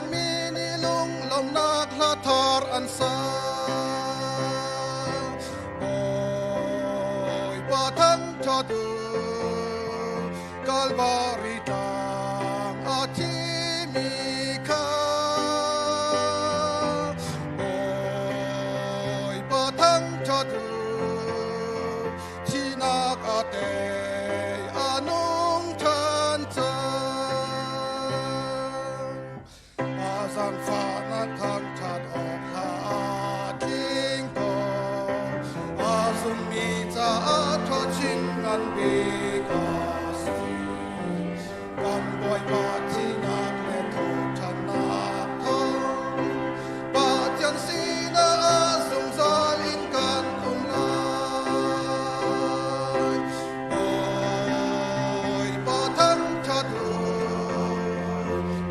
Thiangmi nih lunglawmhnak hla thar an sa. Bawipa thangṭhat u, Kalvari tlang a thimi kha. Bawipa thangṭhat u, Thihnak a tei, a nung ṭhan cang. A zaangfahnak thangṭhat awk hla a tling ko. A zummi caah ṭhawchin ngan bik a si. Kan Bawipa thihnak le thawhṭhannak thawng Pathian sinah a zungzal in kan um lai. Bawipa thangṭhat u,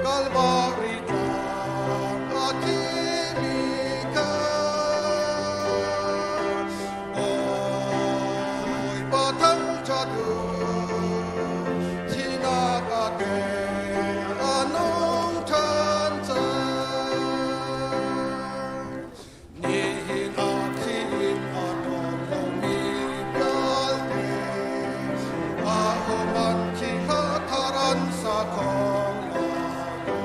Kalvari tlang a thimi kha. Bawipa thangṭhat u, thihnak a tei, a nung ṭhan cang. Nihin ah thih a tuar lomi vialte, ahohmanh thi kha thar an sa kho lai lo.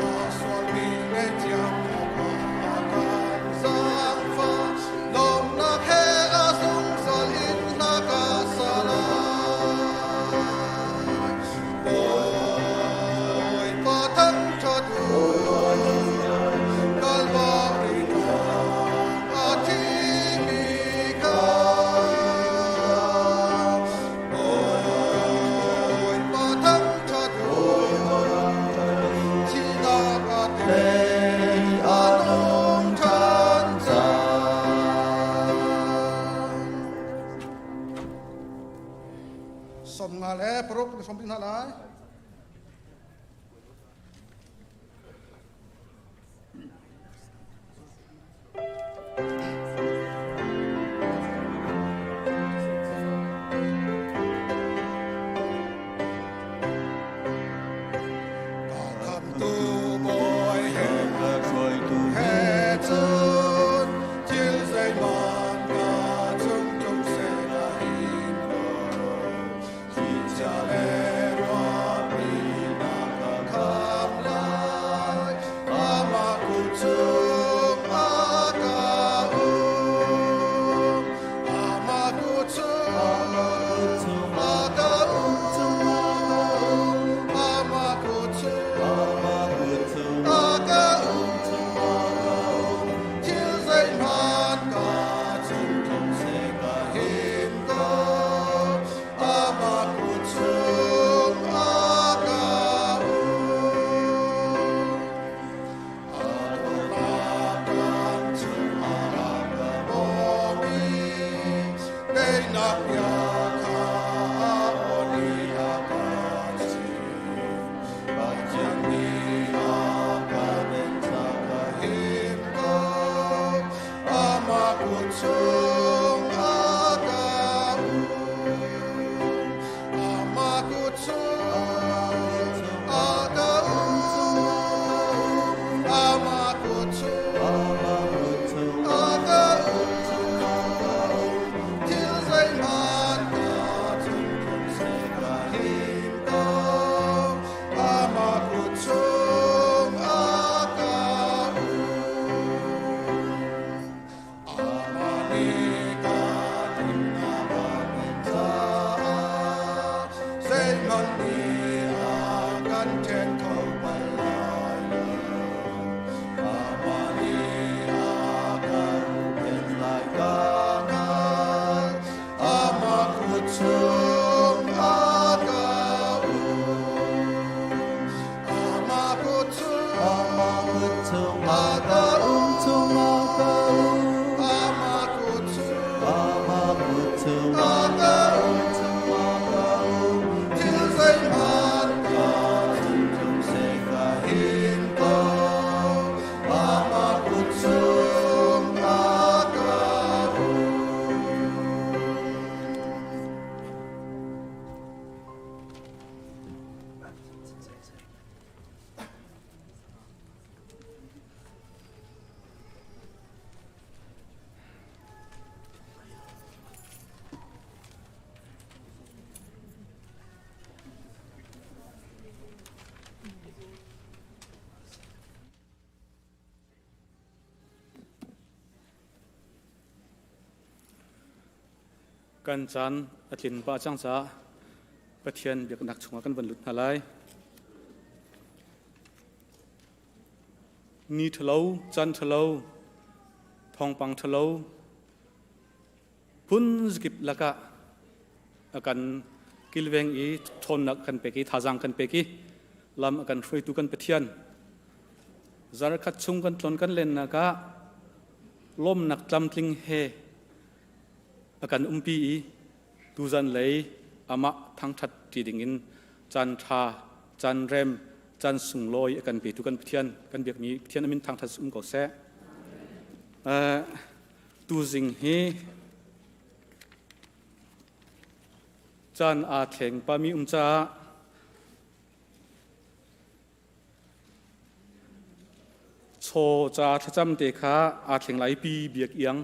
A sualmi ngaihthiam awkah a kan zaangfah, lawmhnak he a zungzal in hla ka sa lai. Bawipa thangṭhat u, Kalvari tlang a thimi kha. Bawipa thangṭhat u, thihnak a tei, a nung ṭhan cang. 50 le paruk na hrawm hna lai. Ka khamtu Bawi he he cun thil zeihmanh ka cung tlung seh ka him lo. Thihcia le ruahpi na ka kham lai, amah kut chung a ka um. Amah kut chung a ka um. Amah kut chung a ka um. Thil zeihmanh ka cung tlung seh ka him ko. Amah kut chung a ka um. A dawtnak kan chungah a ka bawm i teinak bia kha a aw nih a ka chimh. Pathian nih a ka ven ca ka him ko. Amah kut chung a ka um. Amah kut chung a ka um. Amah kut chung a ka um. Thil zeihmanh ka cung tlung seh ka him ko. Amah kut chung a ka um. Amah nih ka dinnak a pek caah zeihmanh nih a kan ṭhen kho bal lai lo. Amah nih a kan ṭhen lai ka hngal. Amah kut chung a ka um. Amah kut chung a ka um. Amah kut chung a ka um. Thil zeihmanh ka cung tlung Kan caan a tlin pah cang caah Pathian biaknak chungah kan van lut hna lai. Ni ṭhalo, caan ṭhalo, thawngpang ṭhalo, phun zakip lakah a kan kilveng i ṭhawnnak kan pek i thazaang kan pek i lam a kan hruaitu kan Pathian zarkhat chung kan tlon kan lennak ah lawmnak tlamtling he a kan umpi i tuzan lei amah thangṭhat ṭi dingin caan ṭha caan rem caan sunglawi a kan petu kan Pathian kan biakmi Pathian amin thangṭhat um ko seh. Tuzing hi caan aa thleng pami um caah chaw ca thlacam te kha aa thleng lai pi biak iang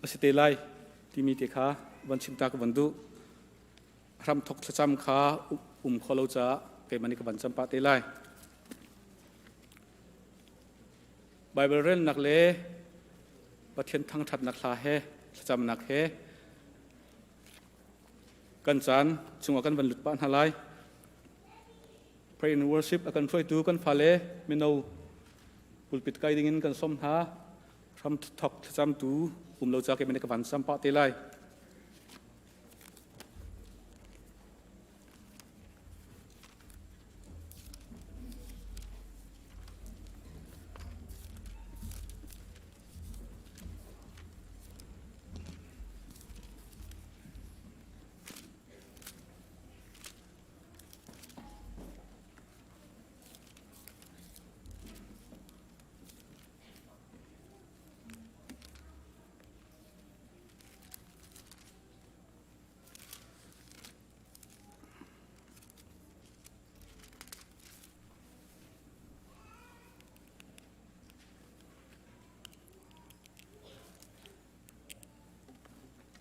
a si te lai timi te kha van chim ta ka van duh. Hramthok thlacam kha um kho lo caah keimah nih ka van cam pah te lai. Baibal relnak le Pathian thangṭhatnak hla he thlacamnak he kan caan chungah kan van lut pah hna lai. Pray and worship a kan hruaitu kan fale mino pulpit kai dingin kan sawm hna. Hram thok thlacamtu um lo ca ke ka van sam pah te lai.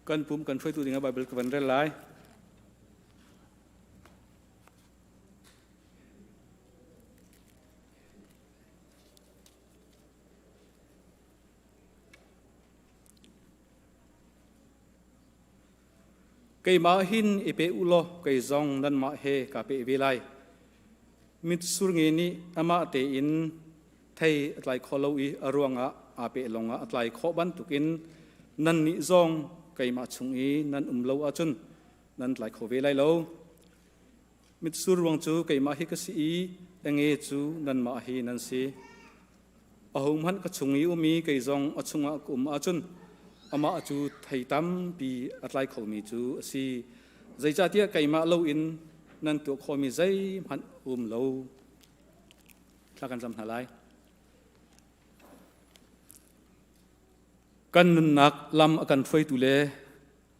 Kan pum kan hruaitu dingah Bible ka van rel lai. Keimah hin i pe u law kei zong nanmah he kaa pe ve lai. Mitsur nge nih amah tein thei a tlai kho lo i a ruangah aa peh lawngah a tlai khawh bantukin nannih zong keimah chung i nan um lo ahcun nan tlai kho ve lai lo. Mitsur ruang cu keimah hi ka si i a nge cu nanmah hi nan si. Ahohmanh ka chung i um i kei zong a chungah ka um ahcun amah cu thei tampi a tlai khomi cu a si. Zeicahtiah keimah loin nan tuah khawhmi zeihmanh um lo. Thla kan cam hna lai. Kan nunnak lam a kan hruaitu le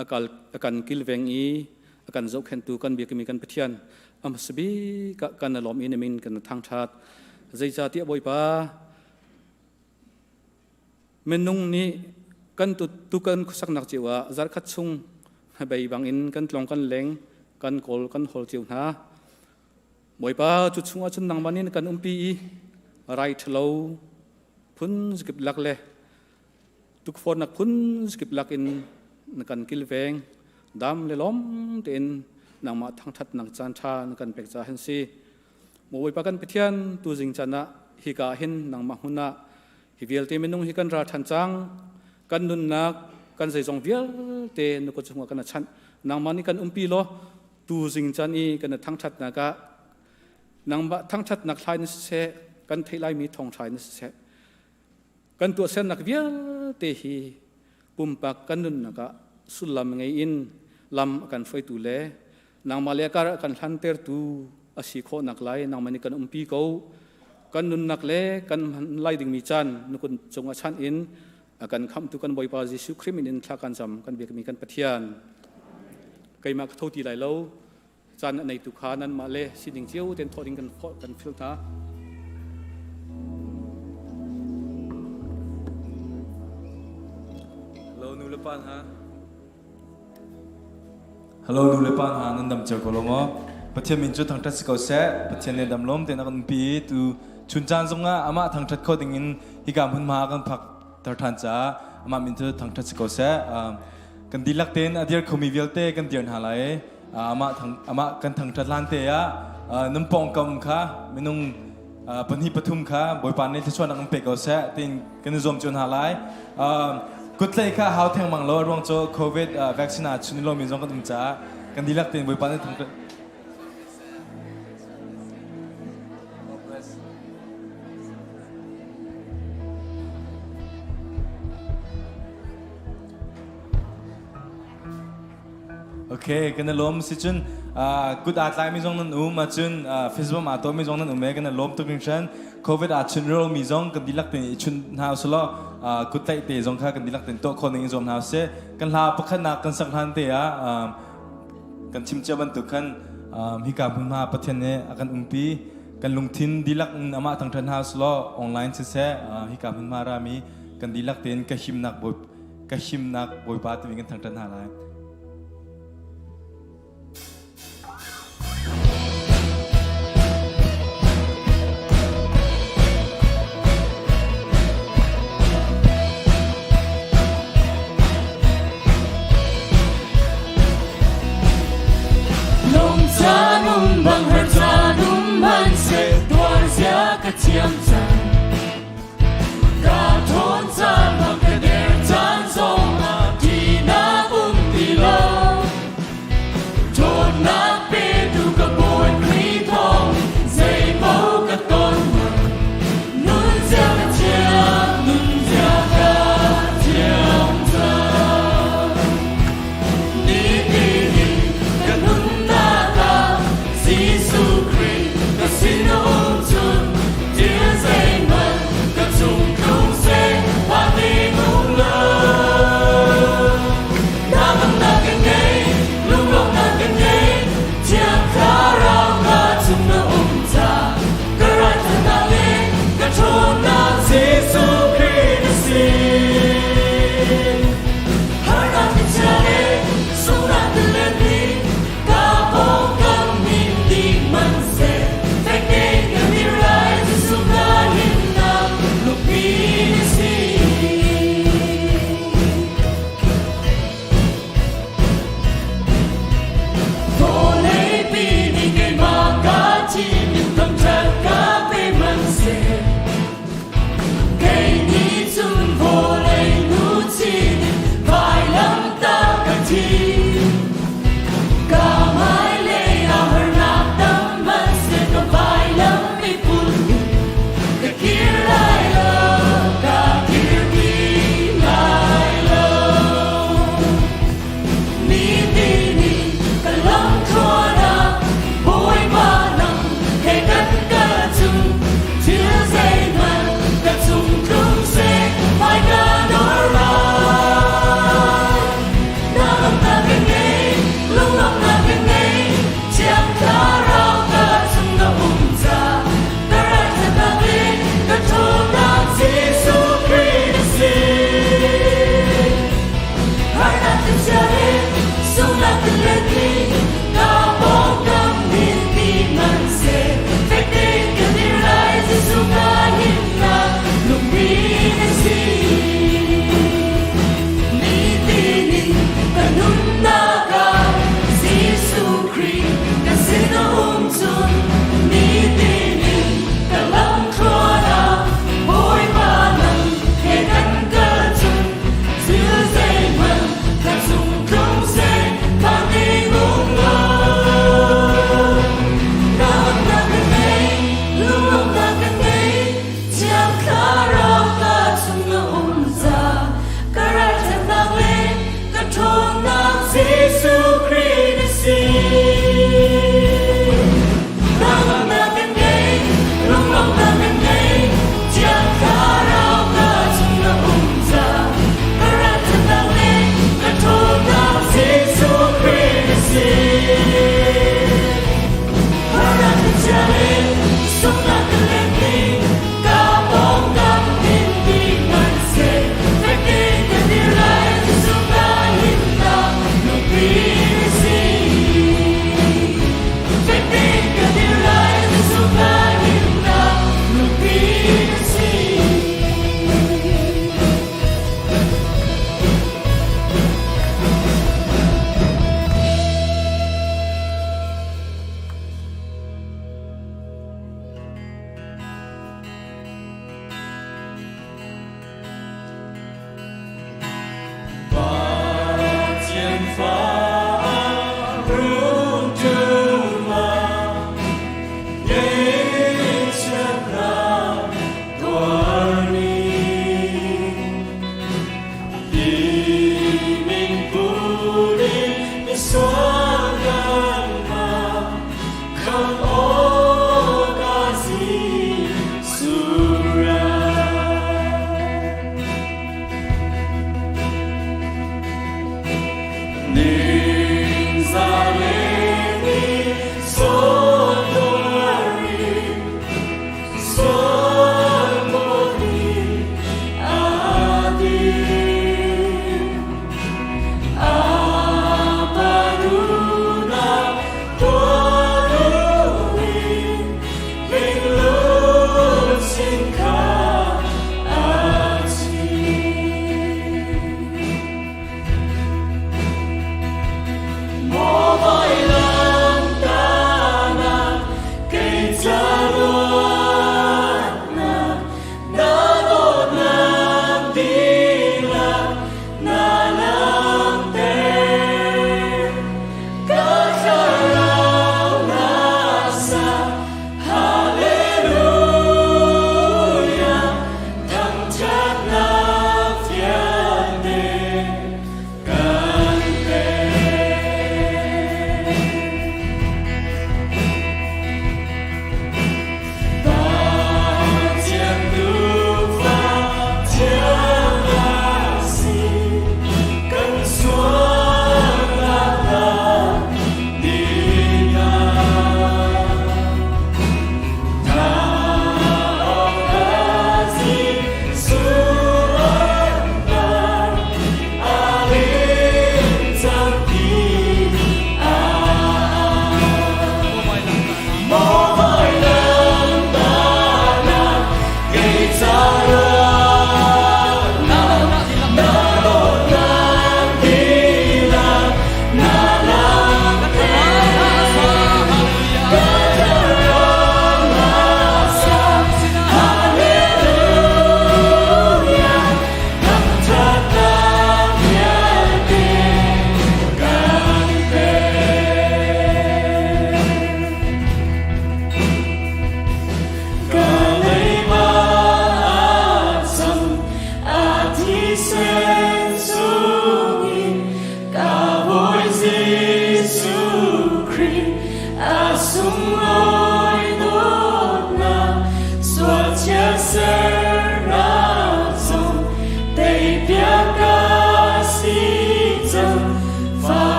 a kan kilveng i a kan zohkhenhtu kan biakimi kan Pathian a hmasa bik ah kan lawm i na min kan thangṭhat. Zeicahtiah Bawipa minung nih kan tu kan khuasaknak cio ah zarkhat chung hnabei bangin kan tlong kan leng kan kawl kan hawl cio hna. Bawipa cu chungah cun nangmah nih na kan umpi i rai ṭhalo phun zakip lak le Tukforhnak phun zakip lakin na kan kilveng. Dam le lawm tein nangmah thangṭhatnak caan ṭha na kan pek caah hin si. Maw Bawipa kan Pathian, tuzing caan ah hika ah hin nangmah hmun ah hi vialte minung hi kan ra ṭhan cang. Kan nunnak, kan zeizong vialte na kut chungah kan chanh. Nangmah nih kan umpi law tuzing caan i kan thangṭhatnak ah nangmah thangṭhatnak thlai na siseh, kan theih laimi thawngṭha in na siseh, Kan tuahsernak vialte hi pumpak kan nunnak ah sullam ngei in lam a kan hruaitu le nangmah le kar a kan hlantertu a si khawhnak lai nangmah nih kan umpi ko. Kan nunnak le kan hman lai dingmi caan na kut cungah chanh in a kan khamhtu kan Bawipa Jesuh Khrih min in thla kan cam kan biakmi kan Pathian. Keimah ka tho ti lai lo. Caan a neitu kha nanmah le sining cio tein thawh ding kan kan fil hna. Hello nu le pa hna. Hello nu le pa hna nan dam cio ko lo maw? Pathian min cu thangṭhat si ko seh. Pathian le dam lawm tein a kan umpi tu chun caan zongah amah thangṭhat kho dingin hika hmunhma kan phak ter ṭhan caah amah min cu thangṭhat si ko seh. Kan dihlak tein a dir khomi vialte kan dir hna lai i amah thang amah kan thangṭhat hlan te ah nan pawngkam kha minung pahnih pathum kha Bawipa nih thluachuahnak in pe ko seh tiin kan i zuam cio hna lai. Kuttlei kha hau thengmang lo ruang cu COVID vaccine aa chun lomi zong kan um caah kan dihlak tein Bawipa nih thangṭhat Okay, kan i lawm si cun kut aa tlaimi zong nan um ahcun Facebook aa tuahmi zong nan um e kan i lawm tuk hringhran. COVID aa chun romi zong kan dihlak tein i chun hna usih law kut tlaih te zong kha kan dihlak tein tuah khawh ning i zuam hna usih. Kan hla pakhatnak kan sak hlan te ah kan chim cia bantuk khan hika hmunhma Pathian nih a kan umpi kan lungthin dihlak in amah thangṭhat hna usih law online siseh hika hmunhma rami kan dihlak tein ka himnak ka himnak Bawipa timi kan thangṭhat hna lai. Lungcaan um bang har caan um hmanhseh tuar zia ka thiam cang. Ka ṭhawn caan bang ka der caan zongah ṭihnak um ti.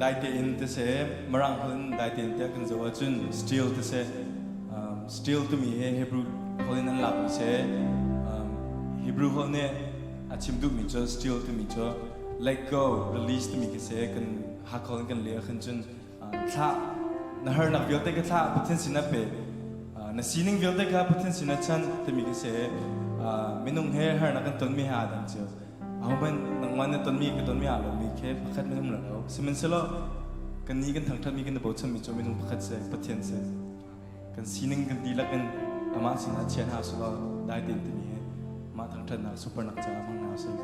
Dai tein ti si Mirang holh in dai tein tiah kan zoh ahcun still ti si still timi hi Hebrew holh in an lakmi si. Hebrew holh nih a chim duhmi cu still timi cu let go, release timi khi si. Kan Hakha in kan leh ahkhan cun thlah na harnak vialte ka thlah Pathian sinah pe na sining vialte kha Pathian sinah chan timi khi si. Minung he harnak kan tonmi he aa dang cio. Ahohmanh nangmah na tonmi ka tonmi aa lomi khi pakhat men um lo. Sihmanhsehlaw kannih kan thangṭhatmi kan i bochanmi cu minung pakhat si, Pathian si. Kan sining kan dihlak in amah sinah chia hna usih law dai tein timi hi mah thangṭhatnak supernak caah hmang hna usih.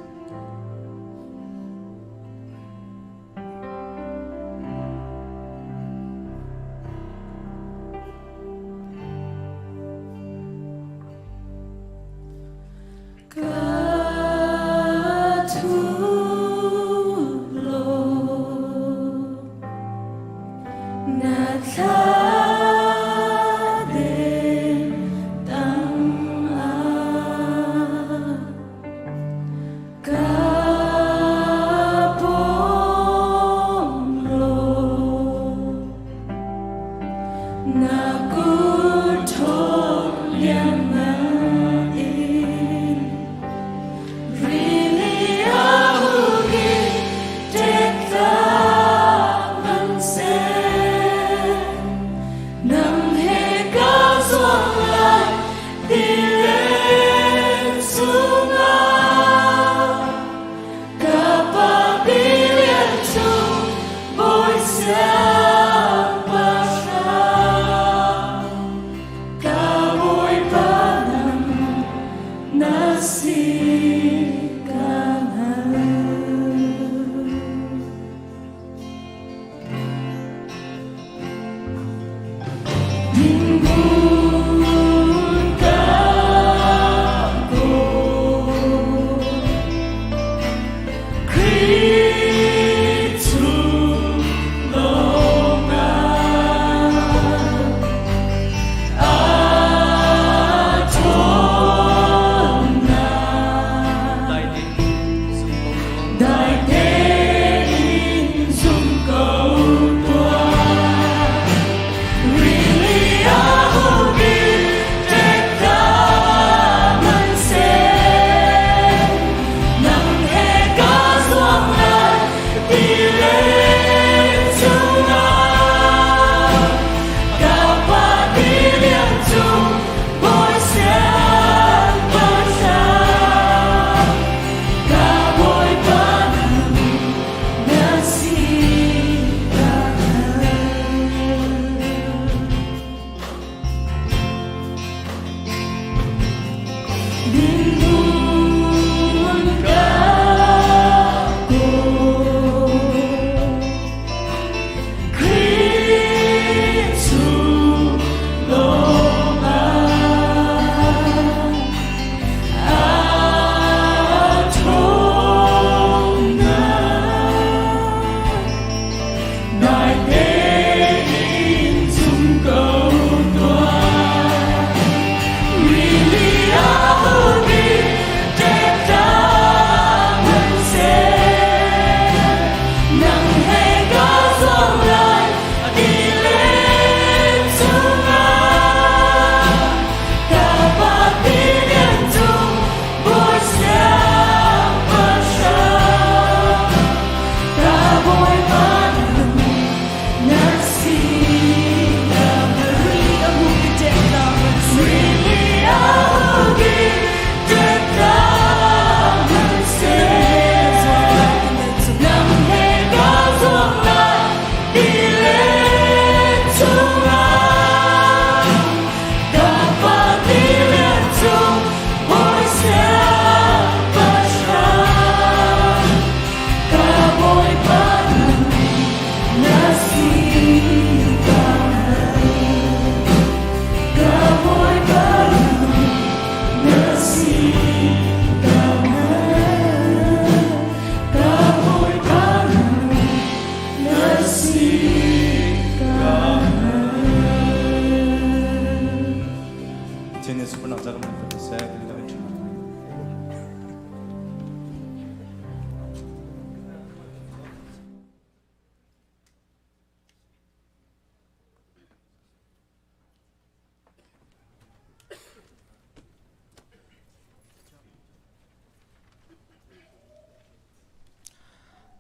Dai tein zum ko tuah.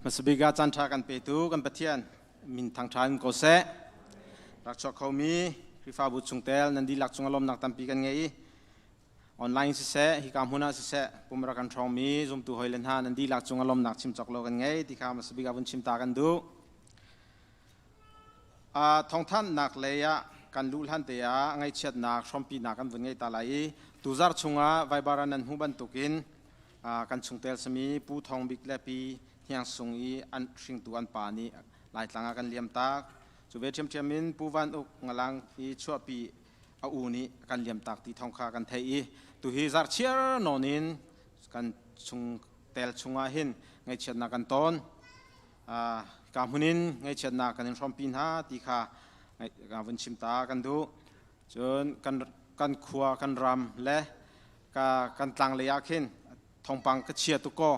Hmasabik ah caan ṭha kan petu kan Pathian min thangṭha in ko seh. Rak chuak khomi Khrihfabu chungtel nan dihlak cungah lawmnak tampi kan ngei i online siseh hika hmun ah siseh pum rak kan ṭhawngmi zumtu hawile hna nan dihlak cungah lawmnak chim cawk lo kan ngei ti kha hmasabik ah vun chim ta kan duh. Thawngthanhnak lei ah kan luh hlan te ah ngaihchiatnak hrawmpinak kan vun ngei ta lai i tuzarh chungah Viber ah nan hmuh bantukin kan chungtel sami Pu Thawng Bik le Pi Hniang Sung i an hringtu an pa nih Laitlang ah kan liam tak. Cu ve ṭhiamṭhiam in Pu Van Uk Ngalang i chuahpi a u nih kan liam tak ti thawng kha kan theih i tuhi zarhchiar nawn in kan chungtel chungah hin ngaihchiatnak kan tawn. Ka hmun in ngaihchiatnak kan in hrawmpi hna ti kha vun chim ta kan duh. Cun kan khua kan ram le kan tlang lei ah khin thawngpang ka chia tuk kaw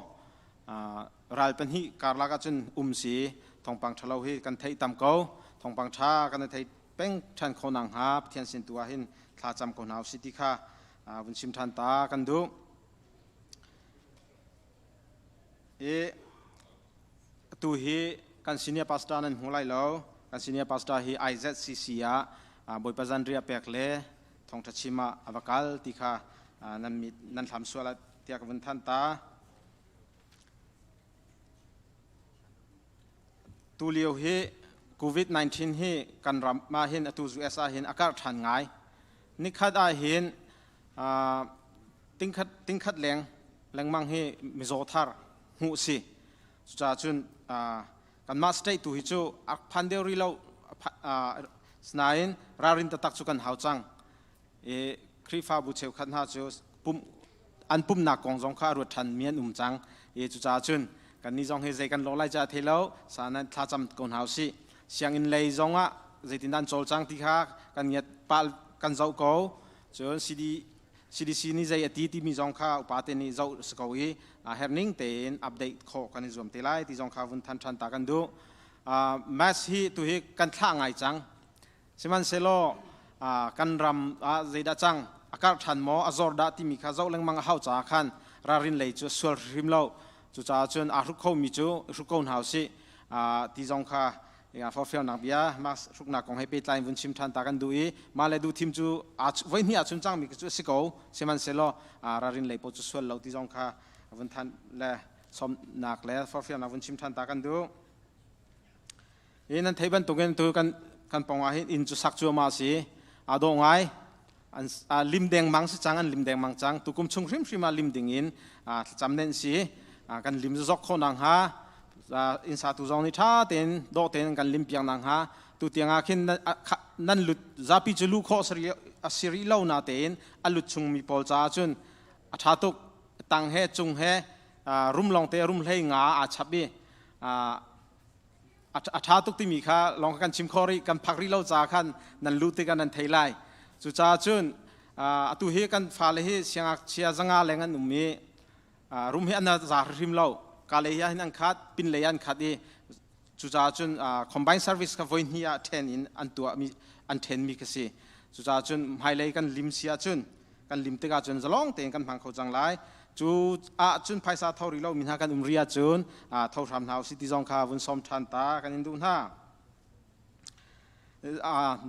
ral pahnih karlak ahcun um si thawngpang ṭhalo hi kan theih tam ko. Thawngpang ṭha kan i thei peng ṭhan kho nak hnga Pathian sin tu ah hin thla cam ko hna usih ti kha vun chim ṭhan ta kan duh. I atu hi kan senior pastor nan hmu lai lo. Kan senior pastor hi IZCC ah Bawipa zanriah pek le thawngṭha chim ah a va kal ti kha nan mit nan hlam sual ah tiah ka vun than ta. Tu lio hi COVID-19 hi kan ram ah hin atu US ah hin a karh ṭhan ngai. Nikhat ah hin tingkhat tingkhat leng lengmang hi mizaw thar hmuh si. Cucaah cun kanmah state tu hi cu a phan deuh rih lo nain ralrin taktak cu kan hau cang. I Khrihfabu cheukhat hna cu pum an pumnak kong zong kha a ruat ṭhan mi an um cang. I cucaah cun kannih zong hi zei kan lawh lai ca thei lo sa nan thlacam ko hna usih. Sianginn lei zong ah zeitindah an cawlcang ti kha kan ngiat pah kan zoh ko. Cun CD CDC nih zei a ti timi zong kha upate nih zoh si ko i herning tein update khawh kan i zuam te lai ti zong kha vun than ṭhan ta kan duh. Mass hi tu hi kan thlah ngai cang. Sihmanhsehlaw kan ram ah zeidah cang a karh ṭhan maw a zor dah timi kha zoh lengmang a hau caah khan ralrin lei cu sual hrim lo. Cucaah cun aa hruk khomi cu hruk ko hna usih ti zong kha forhfialnak bia mask hruknak kong he pehtlai in vun chim ṭhan ta kan duh i mah le duh thim cu voi hnih ah chun cangmi cu a si ko. Sihmanhsehlaw ralrin lei paoh cu sual lo ti zong kha vun thanh le sawmnak le forhfialnak vun chim ṭhan ta kan duh. Hi nan theih bantukin tu kan kan pong ah hin inn cu sak cuahmah a si. Aa dawh ngai. An lim dengmang si cang, an lim dengmang cang. Tukum chung hrimhrim ah lim ding in thlacam nen si. Kan lim zok khawh nak hnga inn satu zong nih ṭha tein dawh tein kan lim piak nak hnga tu tiang ah khin nan lut zapi cu luh khawh a si rih lo na tein a lut chungmi pawl caah cun a ṭha tuk. Tang he cung he rum lawng te rum hlei nga aa chap i a ṭha tuk timi kha lawng kan chim khawh rih kan phak rih lo ca khan nan luh tikah nan thei lai. Cucaah cun atu hi kan fale hi siangngakchia 500 leng an um i rum hi an za hrim lo. Ka lei ah hin an khat, pin lei an khat i cucaah cun combine service kha voi hnih ah ṭhen in an tuah mi an ṭhen mi kha si. Cucaah cun hmailei kan lim si ahcun kan lim tikah cun zalong tein kan hmang kho cang lai. Cu ahcun phaisa tho rih lomi hna kan um rih ahcun tho hram hna usih ti zong kha vun sawm ṭhan ta kan in duh hna.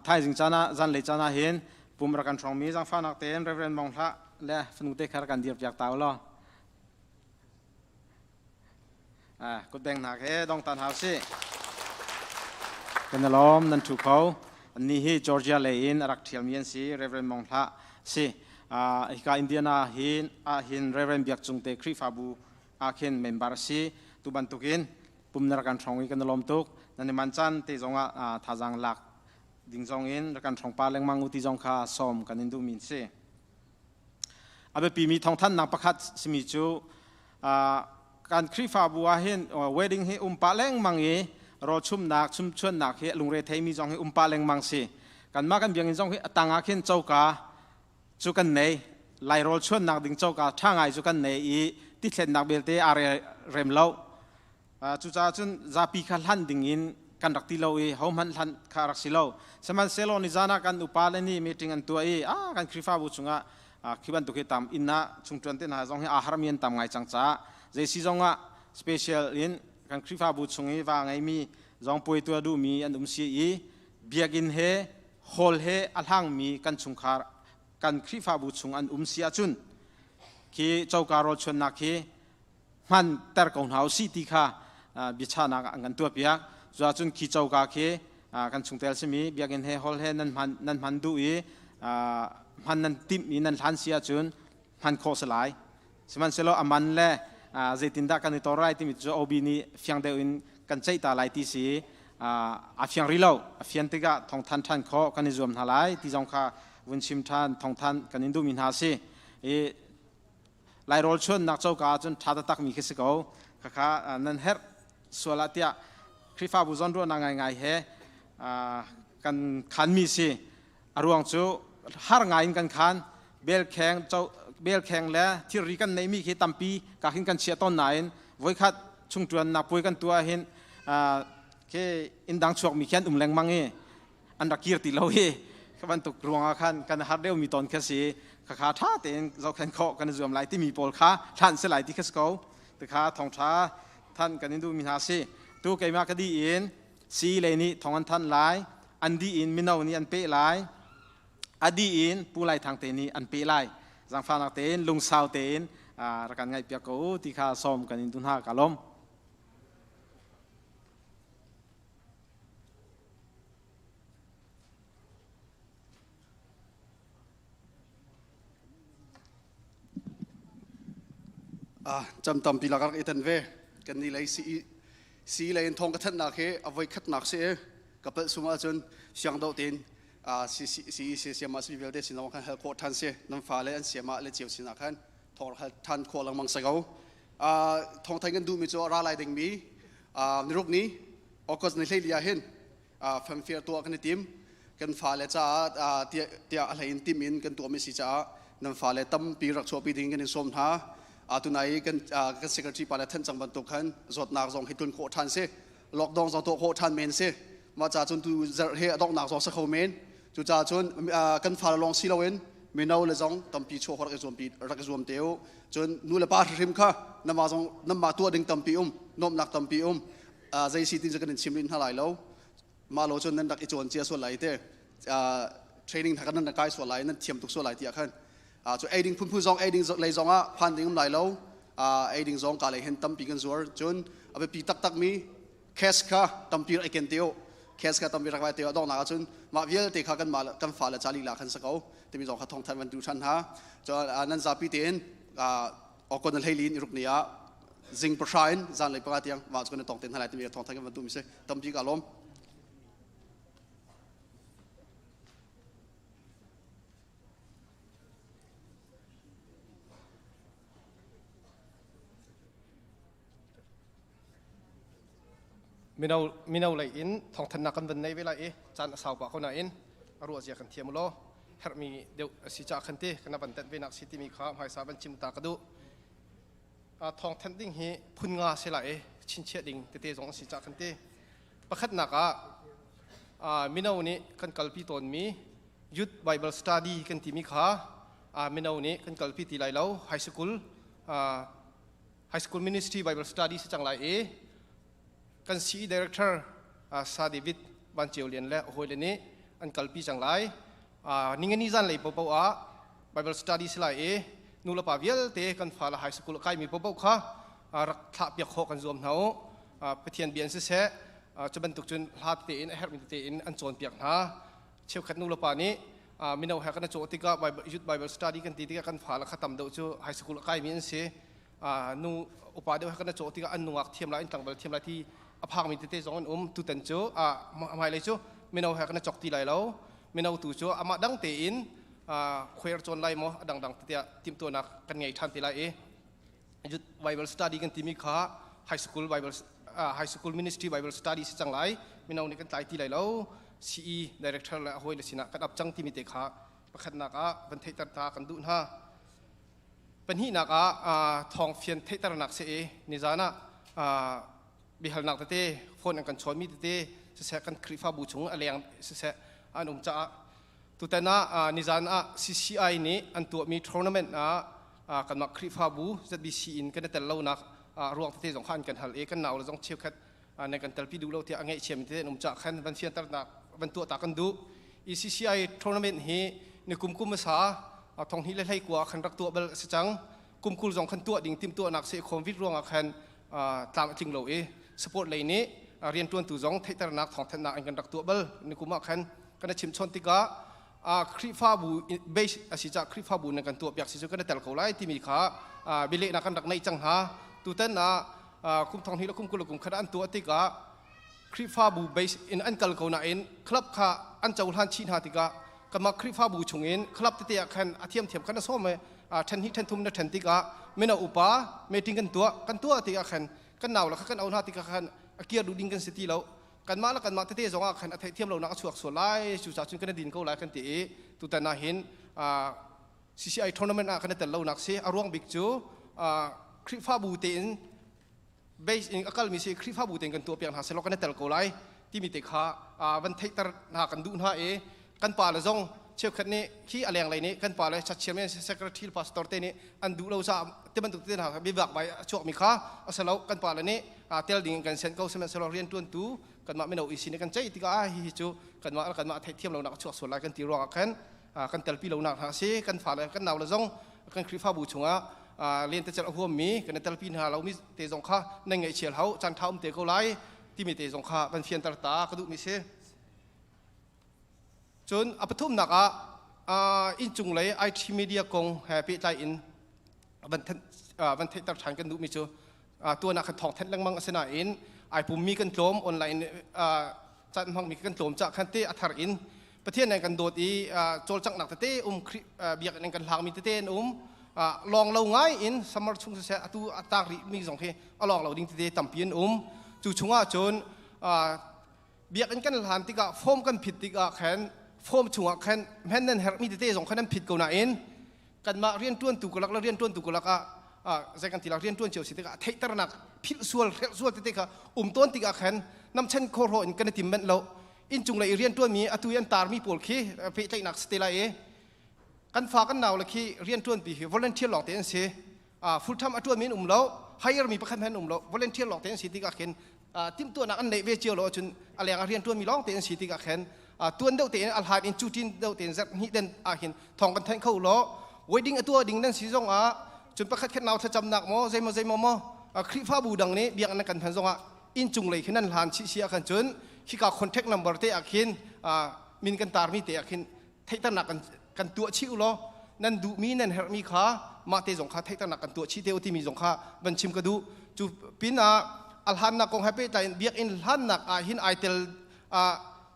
Thaizing caan ah zanlei caan ah hin pum rak kan hrawngmi zaangfahnak tein Reverend Mong Hlah le fanu te kha rak kan dir piak ta u law. Kutbeng hna he dong tan hau si. Kan i lawm nan ṭhu kho. Annih hi Georgia lei in a rak ṭhialmi an si. Reverend Mong Hlah si. Hika Indiana hin ah hin Reverend Biak Cung te Khrihfabu ah khin member a si. Tu bantukin pum na rak kan hrawng i kan i lawm tuk. Nan i man caan te zong ah thazaang lak ding zong in rak kan hrawng pa lengmang u ti zong kha sawm kan in duhmi si. A biapimi thawngthanhnak pakhat simi cu kan Khrihfabu ah hin wedding hi um pah lengmang i rawlchumnak chumchuannak hi lungre theimi zong hi um pah lengmang si. Kanmah kan biakinn zong hi a tang ah khin coka cu kan nei. Lai rawl chuannak ding coka ṭha ngai cu kan nei i tithlennak belte aa rem lo. Cucaah cun zapi kha hlan ding in kan rak ti lo i hohmanh hlan kha rak si lo. Sihmanhsehlaw nizan ah kan upa le nih meeting an tuah i kan Khrihfabu chungah khi bantuk hi tam inn ah chungṭuan te hna zong hi aa harmi an tam ngai cang caah zei si zongah special in Kan Khrihfabu chung i va ngeimi zong puai tuah duhmi an um si i biakinn he hall he a hlangmi kan chungkhar kan Khrihfabu chung an um si ahcun khi coka rawl chuannak hi hman ter ko hna usih ti kha biachahnak an kan tuahpiak. Cuahcun khi coka khi kan chungtel simi biakinn he hall he nan hman nan hman duh i hman nan timh i nan hlan si ahcun hman khawh si lai. Sihmanhsehlaw a man le zeitindah kan i tor lai timi cu OB nih fiang deuh in kan ceih ta lai ti si a fiang rih lo. A fian tikah thawngthan ṭhan khawh kan i zuam hna lai ti zong kha vun chim ṭhan thawngthan kan in duhmi hna a si. I Lairawl chuannak coka ahcun ṭha taktakmi khi si ko. Khakha nan herh sual ah tiah Khrihfabu zawnruahnak ngaingai he kan khanmi si. A ruang cu har ngai in kan khan. Belkheng, belkheng le thirri kan neihmi khi tampi ka hin kan chiah tawn nain voikhat chungṭuannak puai kan tuah hin khi inndang chuakmi khi an um lengmang i an rak kir ti lo hi kha bantuk ruangah khan kan har deuhmi tawn kha si khakha ṭha tein zohkhenh khawh kan i zuam lai timi pawl kha hlan si lai ti kha si ko tikha thawngṭha than kan in duhmi hna si tu keimah ka dih in si lei nih thawng an thanh lai an dih in mino nih an peh lai a dih in pu lai thang te nih an peh lai zangfahnak tein lungsau tein rak kan ngaihpiak ko u ti kha sawm kan in duh hna ka lawm. Cam tampi lak rak i tan ve. Kan nih lei si lei in thawng ka thanhnak hi a voi khatnak si i ka palh sung ahcun siang deuh tein si siama si vialte sin zong khan hal khawh ṭhan si. Nan fale an siama le cio sinah khan thawng rak hal ṭhan khawh lengmang si ko. Thawng theih kan duhmi cu a ra lai dingmi niruk ni August ni 14 ah hin famfir tuah kan i tim. Kan fale caah tiah a hlei in tim in kan tuahmi si caah nan fale tampi rak chuahpi ding kan in sawm hna. Tunai kan kan secretary pa le thanh cang bantuk khan zawtnak zong hi tlun khawh ṭhan si. Lockdown zong tuah khawh ṭhan men si. Mah ca cun tu zarh he a donghnak zong si kho men. Cucaah cun kan fale lawng si loin mino le zong tampi chuah rak i zuampi rak i zuam te u. Cun nu le pa hrimhrim kha namah zong namah tuah ding tampi um, nuamhnak tampi um. Zei si tin cu kan in chim rih hna lai lo. Mah lo cun nan rak i cawn cia sual lai te. Training hna kan nan kai sual lai, nan thiam tuk sual lai tiah khan. Cu ei ding phunphun zong ei ding lei zong ah phan ding um lai lo. Ei ding zong ka lei hin tampi kan zuar. Cun a biapi taktakmi cash kha tampi rak i ken te u. Cash kha tampi rak vai te u. Donghnak ahcun mah vialte kha kan mah kan fale ca lila khan si ko. Timi zong kha thawng thanh van tu ṭhan hna. Cun nan zapi tein Okon na hleili in i ruk ni ah zing pahra in zanlei panga tiang mah cu kan i tong te hna lai timi thawng thanh kan van duhmi si. Tampi ka lawm. Mino mino lei in thawngthanhnak kan van nei ve lai i caan a sau pah ko nain a ruah zia kan thiam u law herhmi deuh a si caah khan ti kana van tenh ve nak si timi kha hmaisa van chim ta ka duh. Thawngthanh ding hi phun nga si lai i chinchiah ding tete zong a si caah khan ti. Pakhatnak ah mino nih kan kalpi tawnmi Youth Bible Study kan timi kha mino nih kan kalpi ti lai lo high school High School Ministry Bible Study si cang lai i kan CE Director Sa David Van Ceu Lian le hawile nih an kalpi cang lai. Ningani zan lei popo ah Bible Study si lai i nu le pa vialte kan fale high school a kaimi popo kha rak thlah piak khawh kan zuam hna u. Pathian bia in siseh cu bantuk cun hla tete in a herhmi tete in an cawnpiak hna. Cheukhat nu le pa nih mino he kan i cawh tikah Youth Bible Study kan ti tikah kan fale kha tam deuh cu high school a kaimi an si. Nu upa deuh he kan i cawh tikah an nungak thiam lai, an tlangval thiam lai ti a phangmi tete zong an um. Tutan cu hmailei cu mino he kan i cawk ti lai lo. Mino tu cu amah dang tein khuair cawn lai maw a dangdang tiah timhtuahnak kan ngei ṭhan te lai i Youth Bible Study kan timi kha high school Bible high school ministry Bible study si cang lai. Mino nih kan tlai ti lai lo. CE director le a hawile sinah kan ap cang timi te kha pakhatnak ah van theihter ta kan duh hna. Pahnihnak ah thawng fian theihternak si i nizan ah biahalnak tete phone an kan chawnmi tete siseh kan Khrihfabu chung a leng siseh an um caah tutan ah nizan ah CCI nih an tuahmi tournament ah kanmah Khrihfabu ZBC in kan i tel lonak. Ruang tete zong kha an kan hal i kan nau le zong cheukhat nan kan telpi duh lo tiah a ngaihchiami tete an um caah khan van fianternak van tuah ta kan duh. ECCI tournament hi ni kum kum hmasa thong hnih le hlei kua khan rak tuah bal a si cang. Kum 20 zong khan tuah ding timhtuahnak si covid ruangah khan tlam a tling lo i support lei nih riantuantu zong theihternak thawngthanhnak an kan rak tuah bal. Ni kum ah khan kan i chimchawn tikah Khrihfabu base a si caah Khrihfabu nan kan tuah piak si cu kan i tel ko lai timi kha bialehnak kan rak neih cang hna. Tutan ah kum thong hnih le kum 20 le kum khat an tuah tikah Khrihfabu base in an kal ko nain club kha an cohlan chih hna tikah kanmah Khrihfabu chungin club tete ah khan a thiamthiam khan a sawm i ṭhen hnih ṭhen thum na ṭhen tikah mino upa meeting kan tuah kan tuah tikah khan kan nau le kha kan au hna tikah khan a kir duh ding kan si ti lo. Kanmah le kanmah tete zong ah khan a theihthiam lonak a chuak sual lai, cucaah cun kan i din ko lai kan ti i tutan ah hin CCI tournament ah kan i tel lonak si. A ruang bik cu Khrihfabu tein base in a kalmi si, Khrihfabu tein kan tuah piak hna selaw kan i tel ko lai timi te kha van theihter hna kan duh hna i kan pa le zong cheukhat nih khi a lenglei nih kan pa le chachiam in secretary pastor te nih an duh lo caah ti bantuk te hna bivak bai a chuakmi kha a si lo. Kan pa le nih tel ding in kan sent ko, sihmanhsehlaw riantuantu kanmah mino isi nih kan ceih tikah hi hi cu kanmah kanmah theihthiam lonak a chuak sual lai kan ti ruangah khan kan telpi lonak hna a si. Kan fale kan nau le zong kan Khrihfabu chungah lentecelh a huammi kan i telpi hna lomi te zong kha nan ngaihchial hau, caan ṭha um te ko lai timi te zong kha kan fianter ta ka duhmi si. Cun a pathumnak ah inncung lei IT media kong he pehtlai in van theihter ṭhan kan duhmi cu tuan ah khan thawng thanh lengmang a si nain ai pummi kan tlawm, online caan hmangmi kan tlawm cah khan te a thar in Pathian nan kan dawt i cawlcanghnak tete um, biakinn in kan hlangmi tete an um, lawng lo ngai in summer chung siseh atu a taak rih mi zong hi a lawng lo ding tete tampi an um. Cu chungah cun biakinn kan hlan tikah form kan phit tikah khan form chungah khan hmen nan herhmi tete zong khan nan phit ko nain kanmah rianṭuantu kulak le rianṭuantu kulak ah zei kan ti la, rianṭuan cio si tikah theihternak philh sual hrelh sual tete kha um tawn tikah khan namchen khawhrawh in kan i tim manh lo. Inncung lei i rianṭuanmi atu i an tarmi pawl khi pehtlaihnak si te lai i kan fa kan nau le khi rianṭuanpi hi volunteer lawng te an si, full time a ṭuanmi an um lo, hire mi pakhat hmanh an um lo, volunteer lawng te an si tikah khin timhtuahnak an neih ve cio lo ahcun a leng ah rianṭuanmi lawng te an si tikah khin tuan deuh tein a hlan in cutin deuh tein zarh hnih den ah hin thawng kan thanh kho law wedding a tuah ding nan si zong ah cun pakhat khat nau thlacamnak maw zeimaw zeimaw maw Khrihfabu dang nih biakinn kan hman zong ah inncung lei khin nan hlan chih si ah khan cun khika contact number te ah khin min kan tarmi te ah khin theihternak kan kan tuah chih u law nan duhmi nan herhmi kha mah te zong kha theihternak kan tuah chih te u timi zong kha van chim ka duh. Cu pinah a hlannak kong he pehtlai in biakinn hlannak ah hin ai tel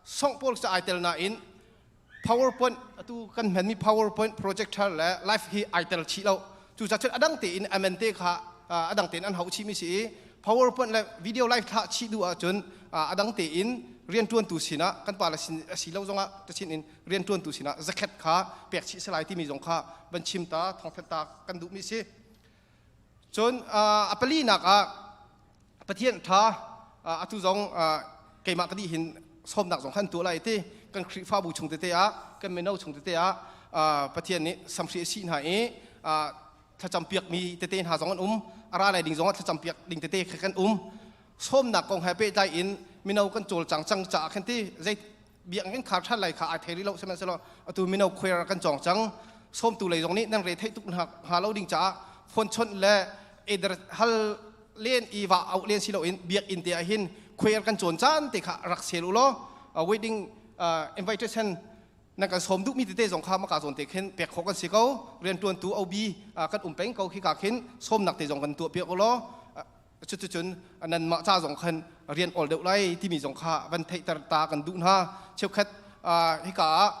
song pawl cu ai tel nain PowerPoint atu kan hmanmi PowerPoint projector le live hi ai tel chih lo. Cucaah cun a dang tein amen te kha a dang tein an hauh chihmi si i PowerPoint le video live thlah chih duh ahcun a dang tein rianṭuantu sinah kan pa le sin a si lo zongah tachin in rianṭuantu sinah zakhet kha pek chih salai timi zong kha van chim ta thawngthan ta kan duhmi si. Cun a palinak ah Pathian ṭha atu zong keimah ka dih hin sawmnak zong khan tuah lai ti kan Khrihfabu chung tete ah kan mino chung tete ah Pathian nih samhri a sih hna i thlacam piakmi tete hna zong an um, a ra lai ding zong ah thlacam piak ding tete kha kan um. Sawmnak kong he pehtlai in mino kan cawlcang cang caah khan ti zei biakinn kan khar ṭhan lai kha ai thei rih lo, sihmanhsehlaw atu mino choir kan cawng cang. Sawmtu lei zong nih nan re theih tuk hnga lo ding caah phone chawnh le eder hal len i va auh len si loin biakinn te ah hin choir kan cawn caan te kha rak sel u law wedding invitation nan kan sawm duhmi tete zong kha maka zawn te khin pek khawh kan si ko. Rianṭuantu OB kan um peng ko khi ka khin sawmnak te zong kan tuah piak u law cuticun nanmah ca zong khan rian awl deuh lai timi zong kha van theihter ta kan duh hna. Cheukhat hika ah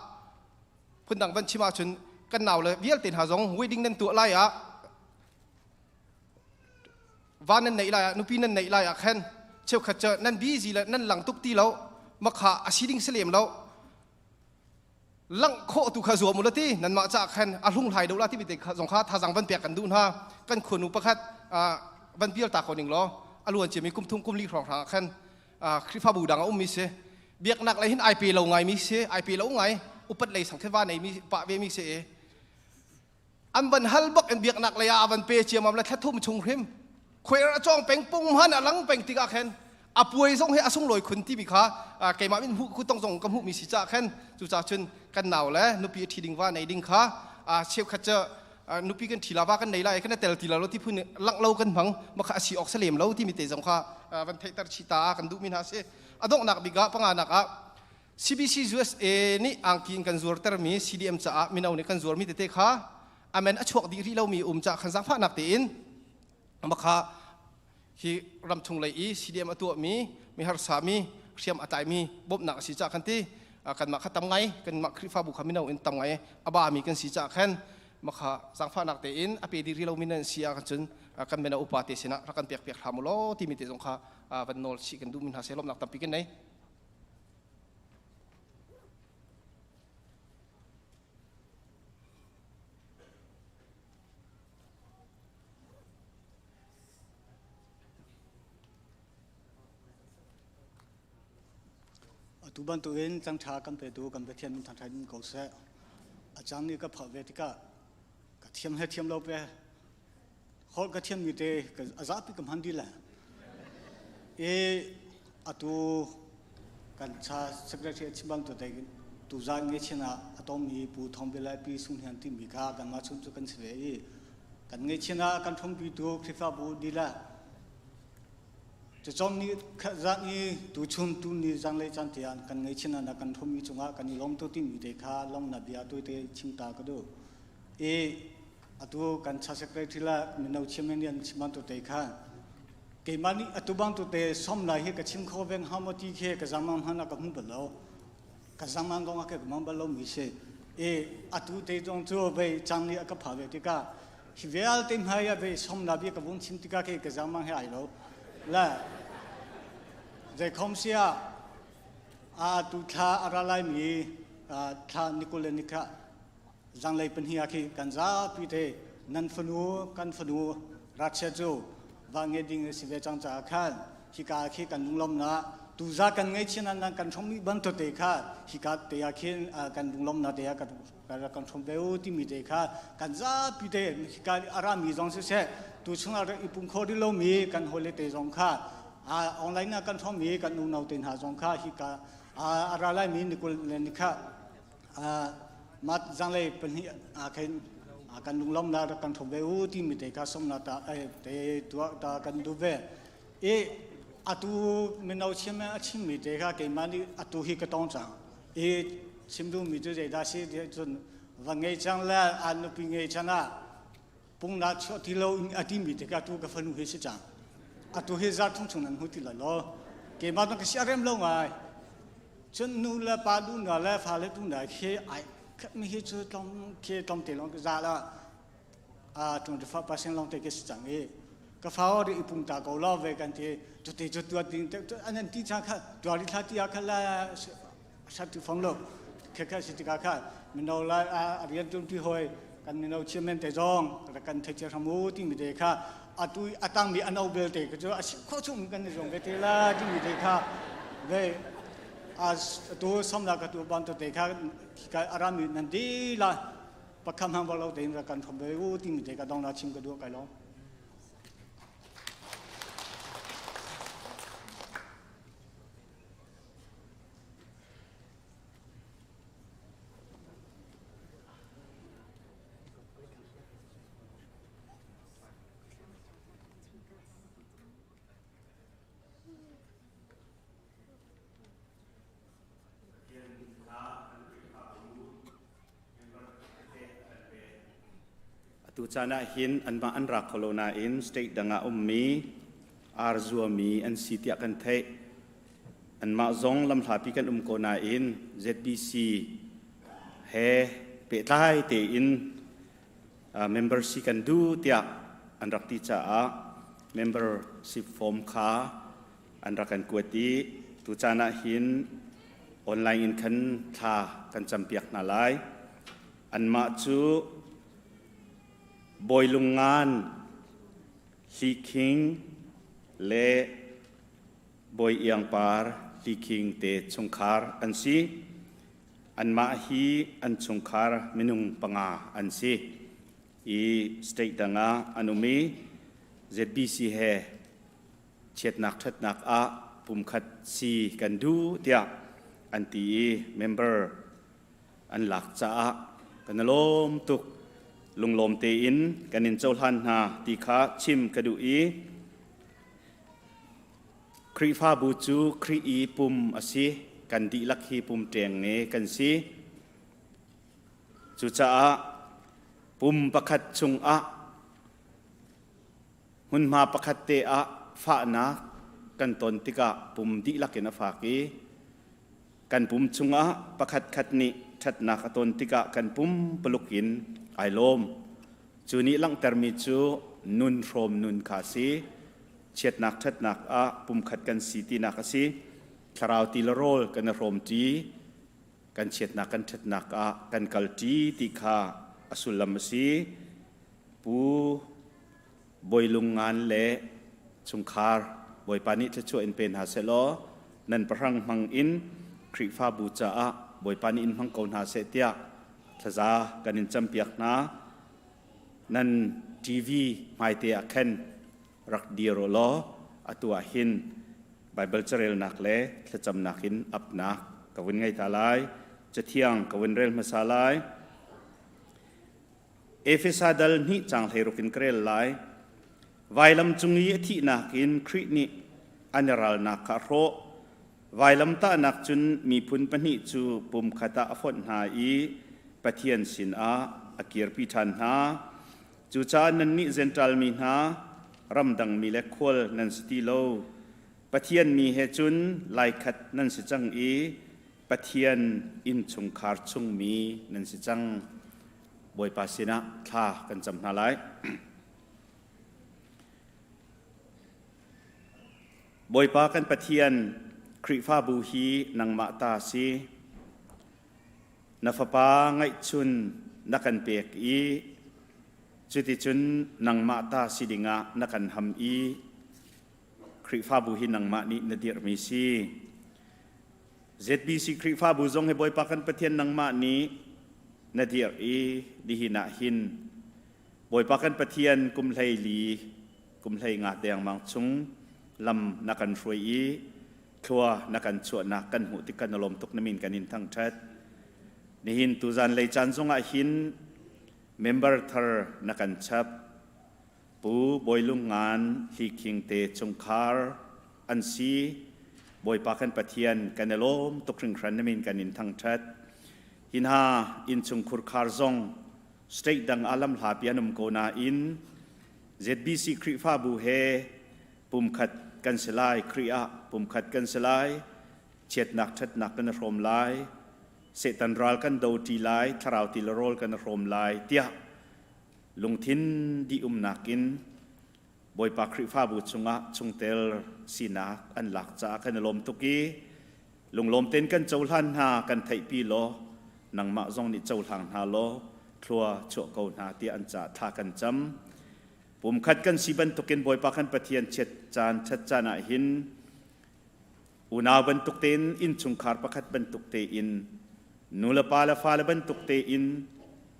phundang van chim ahcun kan nau le vialte hna zong wedding nan tuah lai ah, va nan neih lai ah, nupi nan neih lai ah khan cheukhat cu nan busy le nan lang tuk ti lo, makha a si ding si lem lo, langh khawh tu kha zuam u la ti nanmah caah khan a hlunghlai deuh la timi te zong kha thazang van pek kan duh hna. Kan khuanu pakhat van pial ta ko ning law a luan ciami kum thum kum li hrawng hrang ah khan Khrihfabu dang a ummi si, biaknak lei hin ai pe lo ngai mi si, ai pe lo ngai, upat lei sang va nei mi pah ve mi si i an van hal bak in biaknak lei ah a van pe ciamam le thla thum chung hrim. Khuair a cawng peng pung han a lang peng tikah khan a puai zong hi a sunglawi khun timi kha keimah min hmuh kutong zong ka hmuhmi si caah khan cucaah cun kan nau le nupi a ṭhi ding va nei ding kha cheukhat cu nupi kan ṭhi la va kan nei lai kan tel ti lo ti phun langh lo kan hmang makha a si awk salem lo timi te zong kha van theihter chih ta kan duhmi hna si. A donghnak bik ah panganak ah CBC USA nih angki in kan zuartermi CDM caah mino nih kan zuarmi tete kha amen a chuak dih rih lomi um caah khan zaangfahnak tein makha hi ramchung lei i CDM a tuahmi mi harsa mi hriam a tlaimi bawmhnak a si caah kan ti. Kanmah kha tam ngai kanmah Khrihfabu kha mino in tam ngai a bami kan si caah khan makha zaangfahnak tein a pe dih rih lomi nan si ah cun kan mino upa te sinah rak kan pek piak hram u law timi te zong kha van nawl chih kan duhmi hna seh. Lawmhnak tampi kan nei. Atu bantukin cangṭha kan petu kan Pathian min thangṭhat in ko seh. A cang i ka phah ve tikah ka thiam he thiam lo pe holh ka thiammi te a zapi ka hman dih le. I atu kan cha secretary a chim bantuk te tu zan nge chin ah a tongmi Pu Thawng Bia le Pi Sung Hniang timi kha kanmah chung cu kan si ve i kan ngeihchin ah kan ṭhumpitu Khrihfabu lila Cacawm ni zan i tuchun tu ni zanglei caan tiang kan ngeihchin ah kan ṭhummi cungah kan i lawm tu timi te kha lawmnak bia tuite chim ta ka duh. I atu kan cha secretary la mino chim in chim tu te kha keimah nih atu bang tu te som lai hi ka chim kho veng ha maw ti khi ka zamang hmanh ka hmu bal lo. Ka zamang kong ah ka mang bal lo mi si. I atu te zong cu vei cang nih a ka pha ve tikah hi vialte hmai ah vei som la bia ka vung chim tikah khi ka zamang he ai lo. Le zeikhom sia a tu thla a ra lai mi thla nikul le nikha zanglei pahnih ah khi kan zapi te nan fanu kan fanu rachia cu va nge ding si ve cang caah khan hika khi kan lunglawmnak tuza kan ngaihchia nan kan hrawmmi bantuk te kha hika te ah khin kan lunglawmnak te ah kan kan hrawm ve u timi te kha kan zapi te hika a rami zong siseh tu chungah rak i pum kho rih lomi kan hawile te zong kha online ah kan hrawmmi kan unau te hna zong kha hika a ra laimi nikul le nikha mat zanglei pahnih ah khin kan lunglawmnak rak kan hrawm ve u timi te kha sawmnak ta te tuah ta kan duh ve. I atu mino chim a chimmi te kha keimah nih atu hi ka tong cang. I chim duhmi cu zeidah si ti cun va ngei cang le an nupi ngei cang ah pungnak chuah ti lo in a timi te kha atu ka fanu hi si cang. Atu hi zar thung chung nan hmu ti lai lo. Keimah bang ka si a rem lo ngai. Cun nu le pa duhnak le fale duhnak khi ai mi hi cu tlawm khi tlawm te lawng za la a 25% lawng te khi si cang i ka fa ri i pung ta ko lo ve kan ti cu te cu tuat ding te an an ti cha kha tuar ri thla ti ah kha la sat tu fong lo khe kha si tikah kha mino la a rian tum ti hoi kan mino chairman te zong kan thei che hramu ti mi te kha atu atang mi an bel te cu a si kho chung kan zong ve te la ti mi te kha ve a tu somna ka tu ban tu te kha ka arami nan di la pakham hang lo te in kan thom ve u ti mi te ka dong la chim ka du kai lo. Atu caan ah hin anmah an ra kho lo nain state dang ah ummi ar zuami an si tiah kan theih. Anmah zong lamhlapi kan um ko nain ZBC he pehtlai tein member si kan duh tiah an rak ti caah membership form kha an rak kan kuat i tucaan ah hin online in khan thla kan campiak hna lai. Anmah cu Bawilungngan, Hlikhing le Bawi Iangpar Hlikhing te chungkhar an si. Anmah hi an chungkhar minung panga an si i state dang ah an um i ZBC he chiatnak ṭhatnak ah pumkhat si kan duh tiah an ti i member an lak caah kan i lawm tuk. Lunglawm tein kan in cohlan hna ti kha chim ka duh i Khrihfabu cu Khrih i pum a si. Kan dihlak hi pum ṭengnge kan si. Cucaah pum pakhat chungah hmunhma pakhat te ah fahnak kan ton tikah pum dihlak in a fak i kan pum chungah pakhatkhat nih ṭhatnak a ton tikah kan pum paluk in ai lawm. Cu nih langhtermi cu nun hrawm nun kha a si. Chiatnak ṭhatnak ah pumkhat kan si tinak a si. Thlarau ti le rawl kan i hrawmṭi. Kan chiatnak kan ṭhatnak ah kan kalṭi ti kha a sullam a si. Pu Bawi Lung Ngan le chungkhar Bawipa nih thluachuah in pe hna sehlaw nan pahrang hmang in Khrihfabu caah Bawipa nih in hmang ko hna seh tiah thlaza kan in campiak hna. Nan TV hmaite ah khan rak dir u law atu ah hin Baibal carelnak le thlacamnak in apnak ka vun ngei ta lai. Cathiang ka vun rel hmasa lai. Efesa dal hnih caang 16 in ka rel lai. Vailam cung i a thihnak in Khrih nih an i ralnak kha a hrawh. Vailamtahnak cun miphun pahnih cu pumkhat ah a fonh hna i Pathian sinah a kirpi ṭhan hna. Cucaah nannih Jentail mi hna, ramdangmi le khual nan si ti lo. Pathian mi he cun laikhat nan si cang i Pathian innchungkhar chungmi nan si cang. Bawipa sinah thla kan cam hna lai. Bawipa kan Pathian, Khrihfabu hi nangmah ta si. Na fapa ngaihchun na kan pek i cuticun nangmah ta si dingah na kan ham i Khrihfabu hi nangmah nih na dirhmi si. ZBC Khrihfabu zong hi Bawipa kan Pathian nangmah nih na dirh i nihin ah hin Bawipa kan Pathian kum 14 kum 15 dengmang chung lam na kan hruai i thlua na kan chuahnak kan hmuh tik kan lawm tuk na min kan in thangṭhat. Nihin tuzan lei caan zongah hin member thar na kan chap. Pu Bawi Lung Ngan Hli Khing te chungkhar an si. Bawipa kan Pathian kan i lawm tuk hringhran na min kan in thangṭhat. Hi hna innchungkhur khar zong state dang ah lamhlapi an um ko nain ZBC Khrihfabu he pumkhat kan si lai, Khrih ah pumkhat kan si lai, chiatnak ṭhatnak kan i hrawm lai, Satan ral kan do ṭi lai, thlarau ti le rawl kan i hrawm lai tiah lungthin dih-umnak in Bawipa Khrihfabu chungah chungtel sinak an lak caah kan i lawm tuk i lunglawm tein kan cohlan hna kan theihpi law nangmah zong nih cohlang hna law thlua chuah ko hna tiah an caah thla kan cam. Pumkhat kan si bantukin Bawipa kan Pathian chiat caan ṭhat caan ah hin unau bantuk tein innchungkhar pakhat bantuk tein nulepa le fale bantuk tein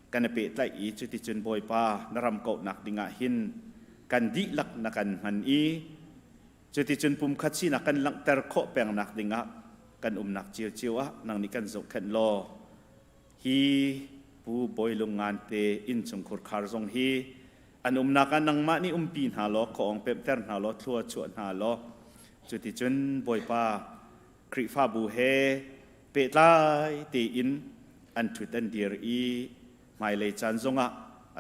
kan i pehtlaih i cuticun Bawipa na ram kauhnak dingah hin kan dihlak na kan hman i cuticun pumkhat sinak kan langhter khawh pengnak dingah kan umnak ciocio ah nang nih kan zohkhenh law hi Pu Bawi Lung Ngan te innchungkhur khar zong hi an umnak ah nangmah nih umpi hna law khuaawng pemhter hna law thlua chuah hna law cuticun Bawipa Khrihfabu he pehtlai tein an ṭhut an dir i hmailei caan zongah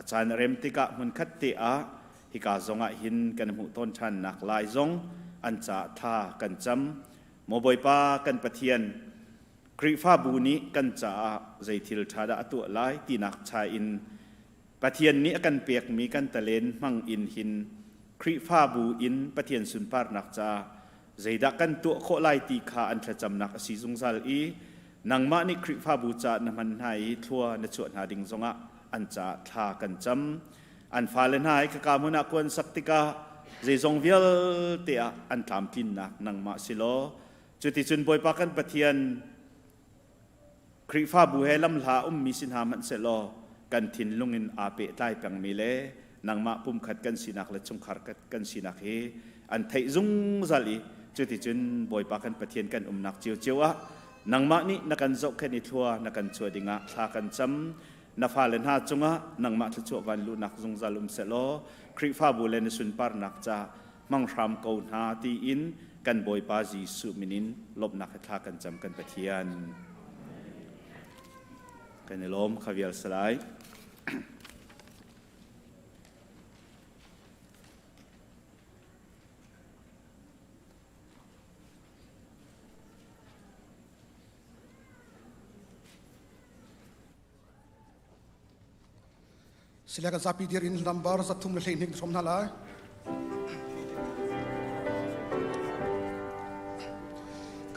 a caan a rem tikah hmunkhat te ah hika zongah hin kan hmuh tawn ṭhannak lai zong an caah thla kan cam. Maw Bawipa kan Pathian, Khrihfabu nih kan caah zei thil ṭha dah a tuah lai tinak cha in Pathian nih a kan pekmi kan talen hmang in hin Khrihfabu in Pathian sunparnak caah zeidah kan tuah khawh lai ti kha an thlacamnak a si zungzal i nangmah nih Khrihfabu caah na hman hna i thlua na chuah hna ding zongah an caah thla kan cam. An fale hna i khaka hmun ah kuan sak tikah zeizong vialte ah an tlamtlinnak nangmah si law cuticun Bawipa kan Pathian Khrihfabu he lamhla ummi si hna hmanh sehlaw kan thinlung in aa pehtlai pengmi le Nangmah pumkhat kan sinak le chungkhar kan sinak hi an theih zungzal i cuticun Bawipa kan Pathian kan umnak ciocio ah nangmah nih na kan zohkhenh i thlua na kan chuah dingah thla kan cam. Na fale hna cungah nangmah thluachuah van luhnak zungzal um sehlaw Khrihfabu le na sunparnak ca hmang hram ko hna tiin kan Bawipa Jesuh min in lawmhnak he thla kan cam kan Pathian. Kan i lawm kha vial salai. Sile kan zapi dir in number 312 hrom hna lai.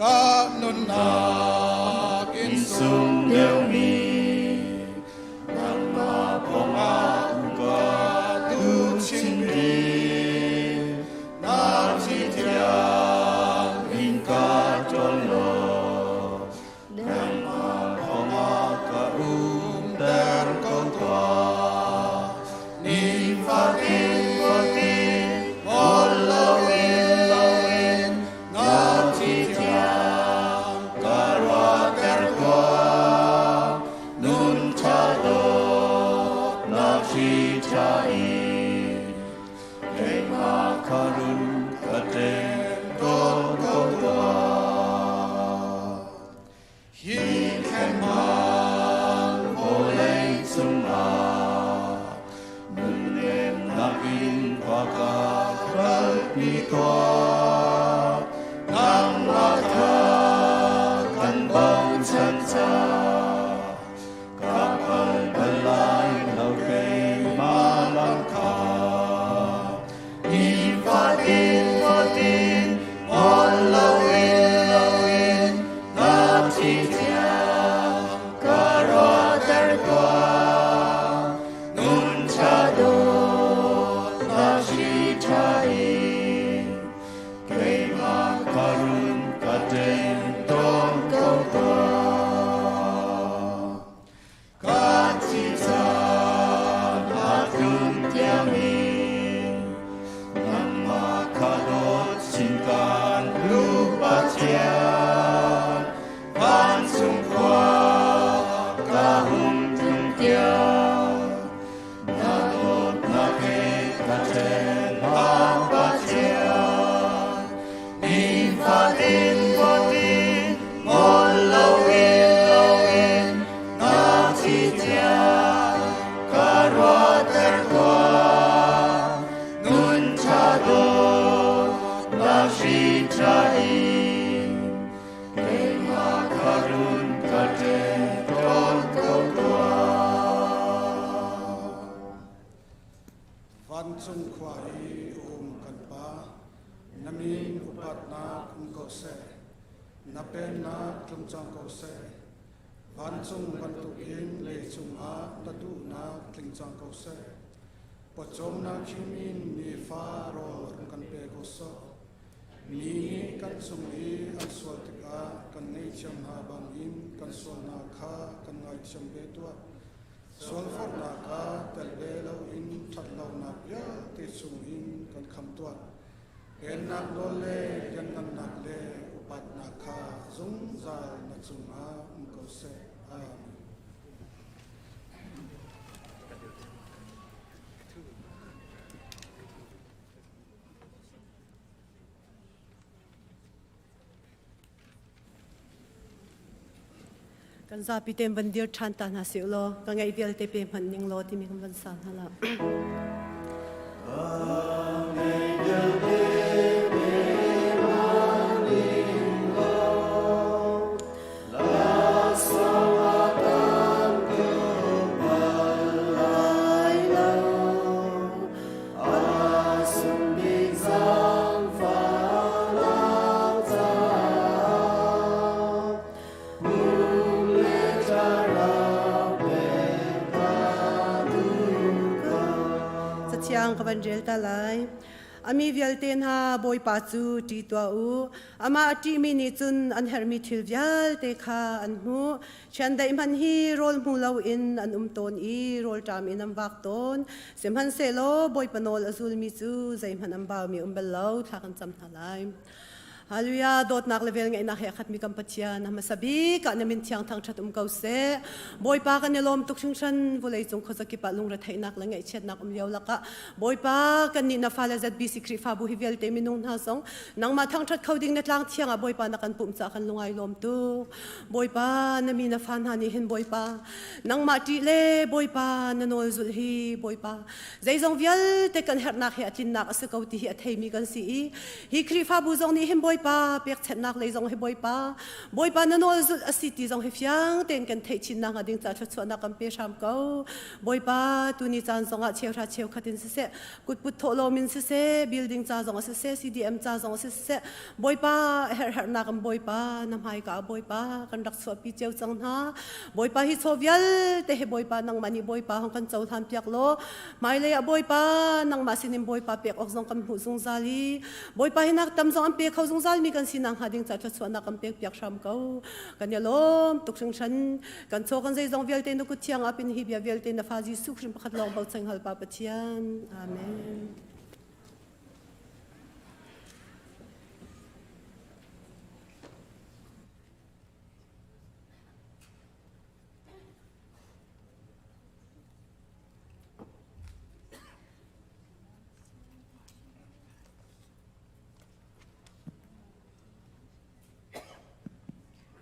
Ka nunnak in sung deuhmi nangmah kongah ka duh chin bik na thi thiang in ka ṭawl law Nangmah kongah ka umter ko tuah. Nifatin fatin ngol loin loin na thi thiang ka ruahter tuah. Nun ṭha dawtnak hri ṭha in keimah kha run ka ṭem tawn ko tuah. Hi thlennak vawlei cungah nunnemnak in khua ka kalpi tuah. Nangmah kha kan bochan cang. Ka kal bal lai lo keimah lam kha. Nifatin fatin ngol loin loin na thi thiang ka ruahter tuah. Nun ṭha dawtnak hri ṭha in Keimah ka run ka ṭem tawn ko tuah. Ka thi caan a tlun tiangin nangmah kha dawt chin kaan duh Pathian. Vancung khua ka hung tlung tiang Na dawtnak he ka ṭhen hna Pathian. Nifatin fatin ngol loin loin na thi thiang ka ruahter tuah. Nun ṭha dawtnak hri ṭha in Keimah kha run ka ṭem tawn ko tuah. Vancung khua i um kan Pa, na min upatnak um ko seh, na pennak tlung cang ko seh. Vancung bantukin leicung ah na duhnak tling cang ko seh. Pawcawmnak him in nifa rawl run kan pe ko sawh. Mi nih kan cung i an sual tikah kan ngaihthiam hna bangin kan sualnak kha kan ngaithiam ve tuah. Sualforhnak ah tel ve loin ṭhatlonak vialte chungin kan kham tuah. Pennak nawl le lianngannak le upatnak kha zungzal na cungah um ko seh. Amen. Kan zapi ten van dir ṭhan ta hna sih law ka ngeih vialte pe hmanh ning law timi kan van sa hna la. Cathiang ka van rel ta lai. A mi vialte hna Bawipa cu ṭih tuah u. Amah a ṭihmi nih cun an herhmi thil vialte kha an hmuh. Chiandeih hmanh hi rawl hmu loin an um tawn i rawlṭam in an vak tawn. Sihmanhsehlaw Bawipa nawl a zulmi cu zeihmanh an baumi um bal lo. Thla kan cam hna lai. Hallelujah dawtnak le velngeihnak he a khatmi kan Pathian hmasa bik ah na min thiang thangṭhat um ko seh. Bawipa kan i lawm tuk hringhran vawlei cung khuazakip ah lungretheihnak le ngaihchiatnak um lio lakah Bawipa kannih na fale ZBC Khrihfabu hi vialte minung hna zong nangmah thangṭhat kho ding na tlang thiang ah Bawipa na kan pumh caah kan lungai lawm tuk. Bawipa na mi na fa hna nih hin Bawipa nangmah ṭih le Bawipa na nawl zulh hi Bawipa zeizong vialte kan herhnak hi a tlinnak a si ko ti hi a theimi kan si i Hi Khrihfabu zong nih hin Bawipa pekchanhnak lei zong hi Bawipa Bawipa na nawl zulh a si ti zong hi fiang tein kan theih chin nakhnga ding ca thluachuahnak kan pe hram ko. Bawipa tuni caan zongah cheuhra cheukhat in siseh kutput thawhlawm in siseh building ca zong siseh CDM ca zong siseh Bawipa herhherhnak in Bawipa na hmaika ah Bawipa kan rak chuahpi cio cang hna. Bawipa hi chaw vialte hi Bawipa nangmah nih Bawipa hong kan cohlan piak law Hmailei ah Bawipa nangmah sinin Bawipa pek awk zong kan hmuh zungzal i Bawipa hi nak tam zong an pe kho zungzal mi kan sinak hnga ding ca thluachuahnak kan pek piak hram ko. Kan i lawm tuk hringhran. Kan chaw kan zeizong vialte na kut thiang apin hi bia vialte na fa Jesuh Khrih pakhat lawng bochan hal pa Pathian. Amen.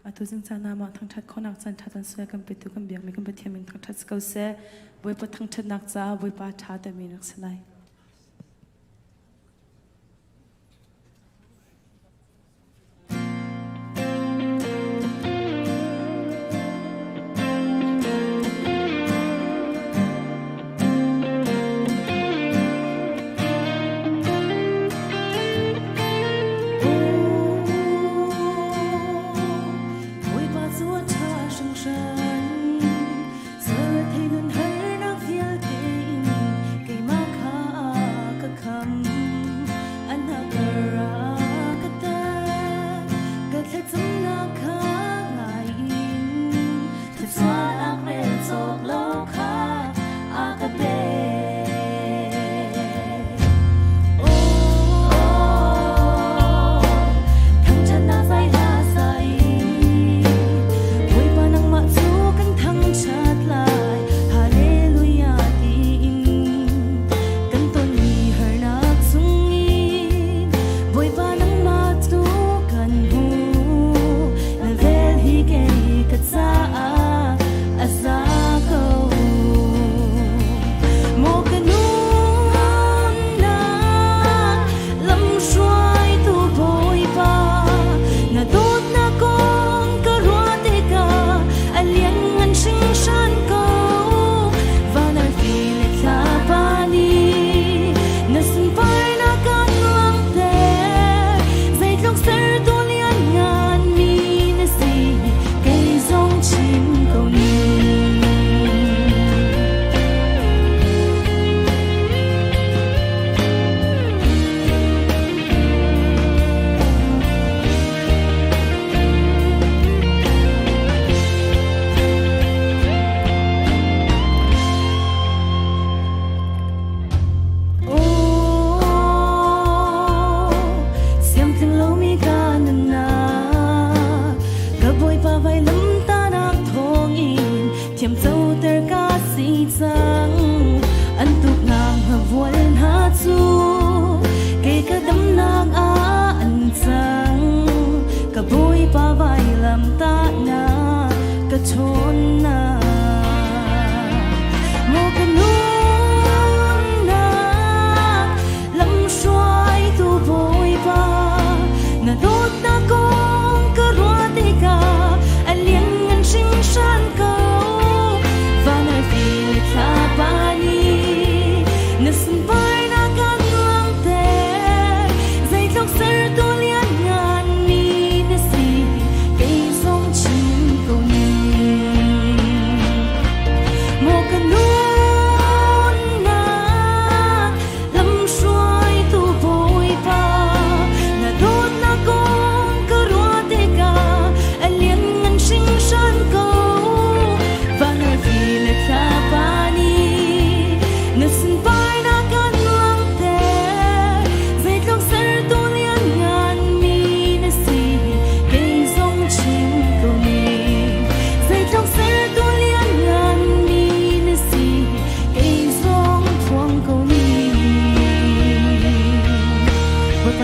Atu zing caan ah mah thangṭhat khawhnak caan ṭha caan sui kan petu kan biakmi kan Pathian min thangṭhat si ko seh. Bawipa thangṭhatnak caah Bawipa ṭha timi rak si lai. Bawipa cu a ṭha hringhran, Sual thei nun harnak vialte in keimah kha a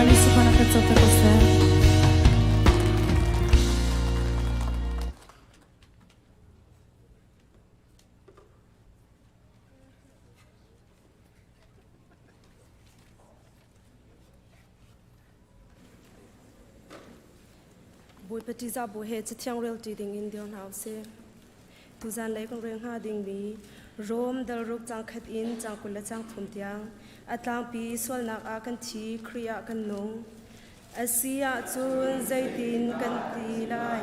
Bawipa nih sunparnak kan coter ko seh. Bawipa ṭihzah bu he Cathiang rel ṭi dingin dir hna usih. Tuzan lei kan rel hnga dingmi Rom dalruk cang khat in cang 20 le cang thum tiang a tlangpi sualnak ah kan thi Khrih ah kan nung. A si ahcun zeitin kan ti lai?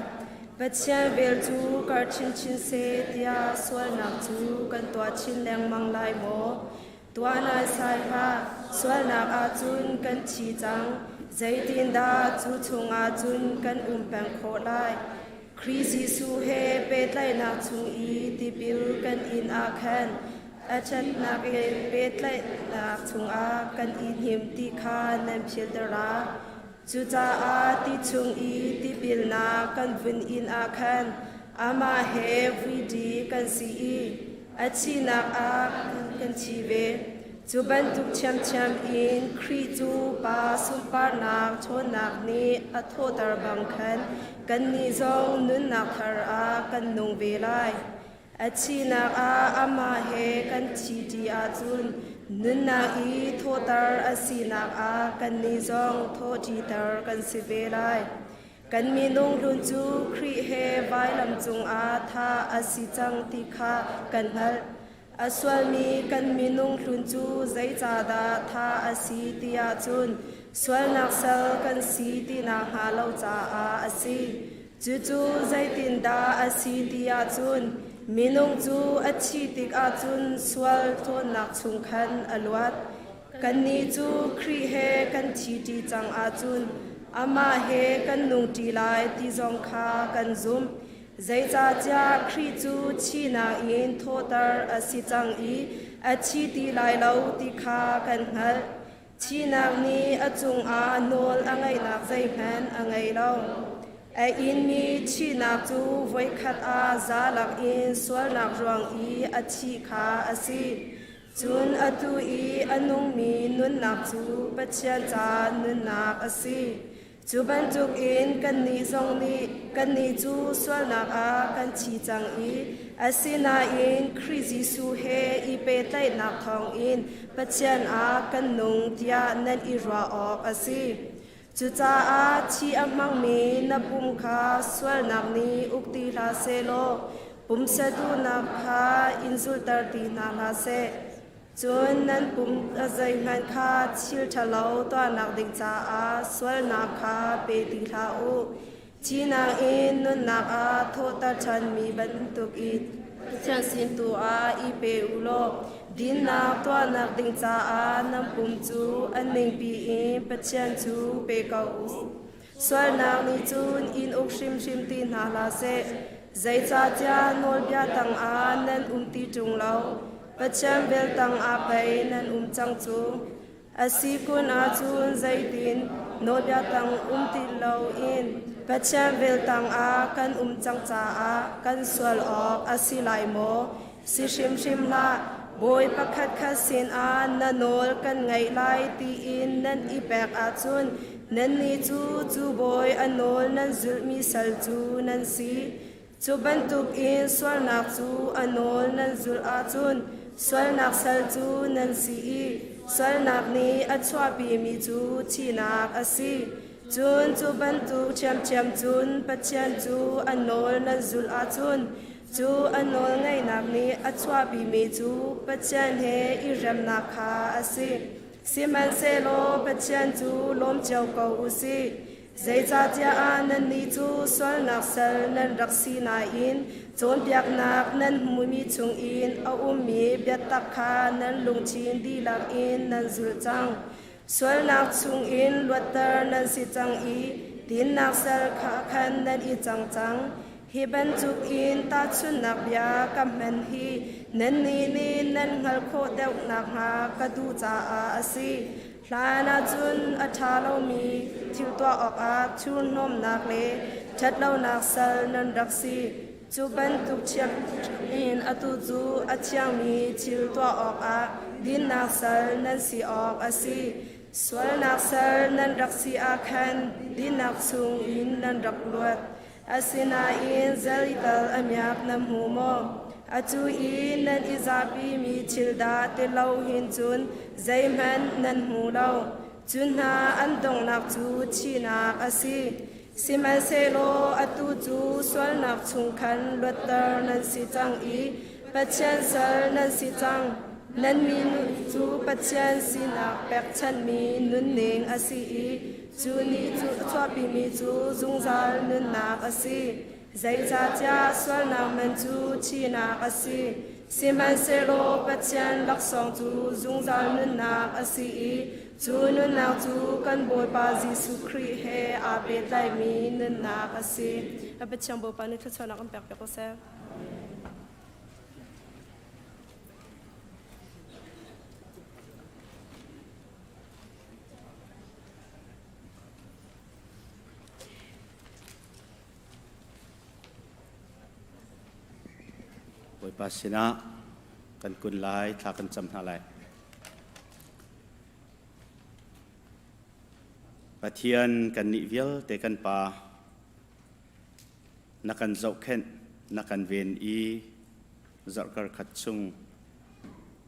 Pathian vel cu kar chinchin seh tiah sualnak cu kan tuah chin lengmang lai maw? Tuah naisai hlah, sualnak ahcun kan thi cang. Zeitindah cu chungah cun kan um peng khawh lai? Khrih Jesuh he pehtlaihnak chung i tipil kan in ah khan a ṭhatnak in pehtlaihnak chungah kan i hnim ti kha nan philter la. Cucaah ti chung i tipilnak kan vun in ah khan amah he vuiṭi kan si i a thihnak ah kan thi ve. Cu bantuk ṭhiamṭhiam in Khrih cu Pa sunparnak ṭhawnnak nih a thawhter bang khan kannih zong nunnak thar ah kan nung ve lai. A thihnak ah amah he kan thi ṭi ahcun nunnak i thawhter a sinak ah kannih zong thawhṭiter kan si ve lai. Kan minung hlun cu Khrih he vailam cungah thah a si cang ti kha kan hngalh. A sualmi kan minung hlun cu zeicahdah thah a si ti ahcun sualnak sal kan si ti nakhnga lo caah a si. Cucu zeitindah a si ti ahcun minung cu a thih tikah cun sual ṭhawnnak chung khan a luat. Kannih cu Khrih he kan thi ṭi cang ahcun amah he kan nung ṭi lai ti zong kha kan zumh. Zeicahtiah Khrih cu thihnak in thawhter a si cang i a thi ti lai lo ti kha kan hngalh. Thihnak nih a cungah nawl a ngeihnak zeihmanh a ngei lo. A inmi thihnak cu voikhat ah zalak in sualnak ruang i a thih kha a si. Cun atu i a nungmi nunnak cu Pathian ca nunnak a si. Cu bantukin kannih zong nih kannih cu sualnak ah kan thi cang i asinain Khrih Jesuh he i pehtlaihnak thawngin Pathian ah kan nung tiah nan i ruah awk a si. Cucaah thi a hmangmi na pum kha sualnak nih uk ti hlah sehlaw pumsa duhnak kha in zulhter ti hna hlah seh. Cun nan pum a zeihmanh kha thil ṭhalo tuahnak ding caah sualnak kha pe ti hlah u. Thihnak in nunnak ah thawhter ṭhanmi bantukin Pathian sin tu ah i pe u law dinnak tuahnak ding caah nan pum cu a ningpi in Pathian cu pe ko u. Sualnak nih cun in uk hrimhrim ti hna hlah seh. Zeicahtiah nawlbia tangah nan um ti ṭung lo. Pathian vel tangah pei nan um cang cu. A si kun ahcun zeitin nawlbia tang um ti loin Pathian vel tangah kan um cang caah kan sual awk a si lai maw? Si hrimhrim hlah. Bawi pakhatkhat sinah na nawl kan ngaih lai tiin nan i pek ahcun nannih cu cu bawi a nawl nan zulhmi sal cu nan si. Cu bantukin sualnak cu a nawl nan zulh ahcun sualnak sal cu nan si i sualnak nih a chuahpimi cu thihnak a si. Cun cu bantuk ṭhiamṭhiam cun Pathian cu a nawl nan zulh ahcun cu a nawl ngeihnak nih a chuahpimi cu Pathian he i remnak kha a si. Sihmanhsehlaw Pathian cu lawm cio ko u sih. Zeicahtiah nannih cu sualnak sal nan rak si nain cawnpiaknak nan hmuhmi chungin a ummi biatak kha nan lungthin dihlak in nan zulh cang. Sualnak chungin luatter nan si cang i dinnak sal kha khan nan i cang cang. Hi bantukin tahchunhnak bia ka hman hi nannih nih nan hngalh khawh deuh nakhnga ka duh caah a si. Hlan ahcun a ṭha lomi thil tuah awkah thurhnawmnak le ṭhatlonak sal nan rak si. Cu bantuk in atu cu a thiangmi thil tuah awkah dinnak sal nan si awk a si. Sualnak sal nan rak si ah khan dinnak chungin nan rak luat. Asinain zeital a miak na hmu maw? Atu i nan i zapimi thil dah ti lo hin cun zeihmanh nan hmu lo. Cu hna an donghnak cu thihnak a si. Sihmanhsehlaw atu cu sualnak chung khan luatter nan si cang i Pathian sal nan si cang. Nan mi cu Pathian sinak pekchanhmi nunning a si i cu nih cu a chuahpimi cu zungzal nunnak a si. Zeicahtiah sualnak man cu thihnak a si. Sihmanhsehlaw Pathian laksawng cu zungzal nunnak a si i cu nunnak cu kan Bawipa Jesuh Khrih he aa pehtlaimi nunnak a si. Pathian Bawipa nih thluachuahnak kan pek piak ko seh. Bawipa sinah kan kun lai, thla kan cam hna lai. Pathian kan nih vialte kan Pa, na kan zohkhenh, na kan ven i zarhkar khat chung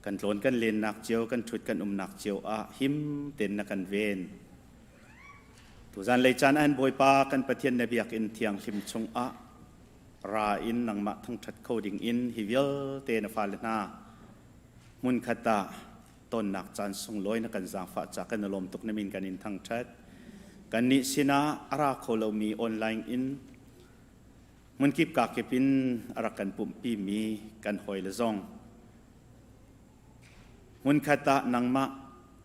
kan tlawn kan lennak cio, kan ṭhut kan umnak cio ah him tein na kan ven. Tuzan lei caan an Bawipa kan Pathian na biakinn thianghlim chungah ra in nangmah thangṭhat kho ding in hi vialte na fale hna hmunkhat ah tonnak caan sunglawi na kan zaangfah ca kan i lawm tuk na min kan in thangṭhat. Kannih sinah a ra kho lomi online in hmunkip kakip in a rak kan pumhpimi kan hawile zong Hmunkhat ah nangmah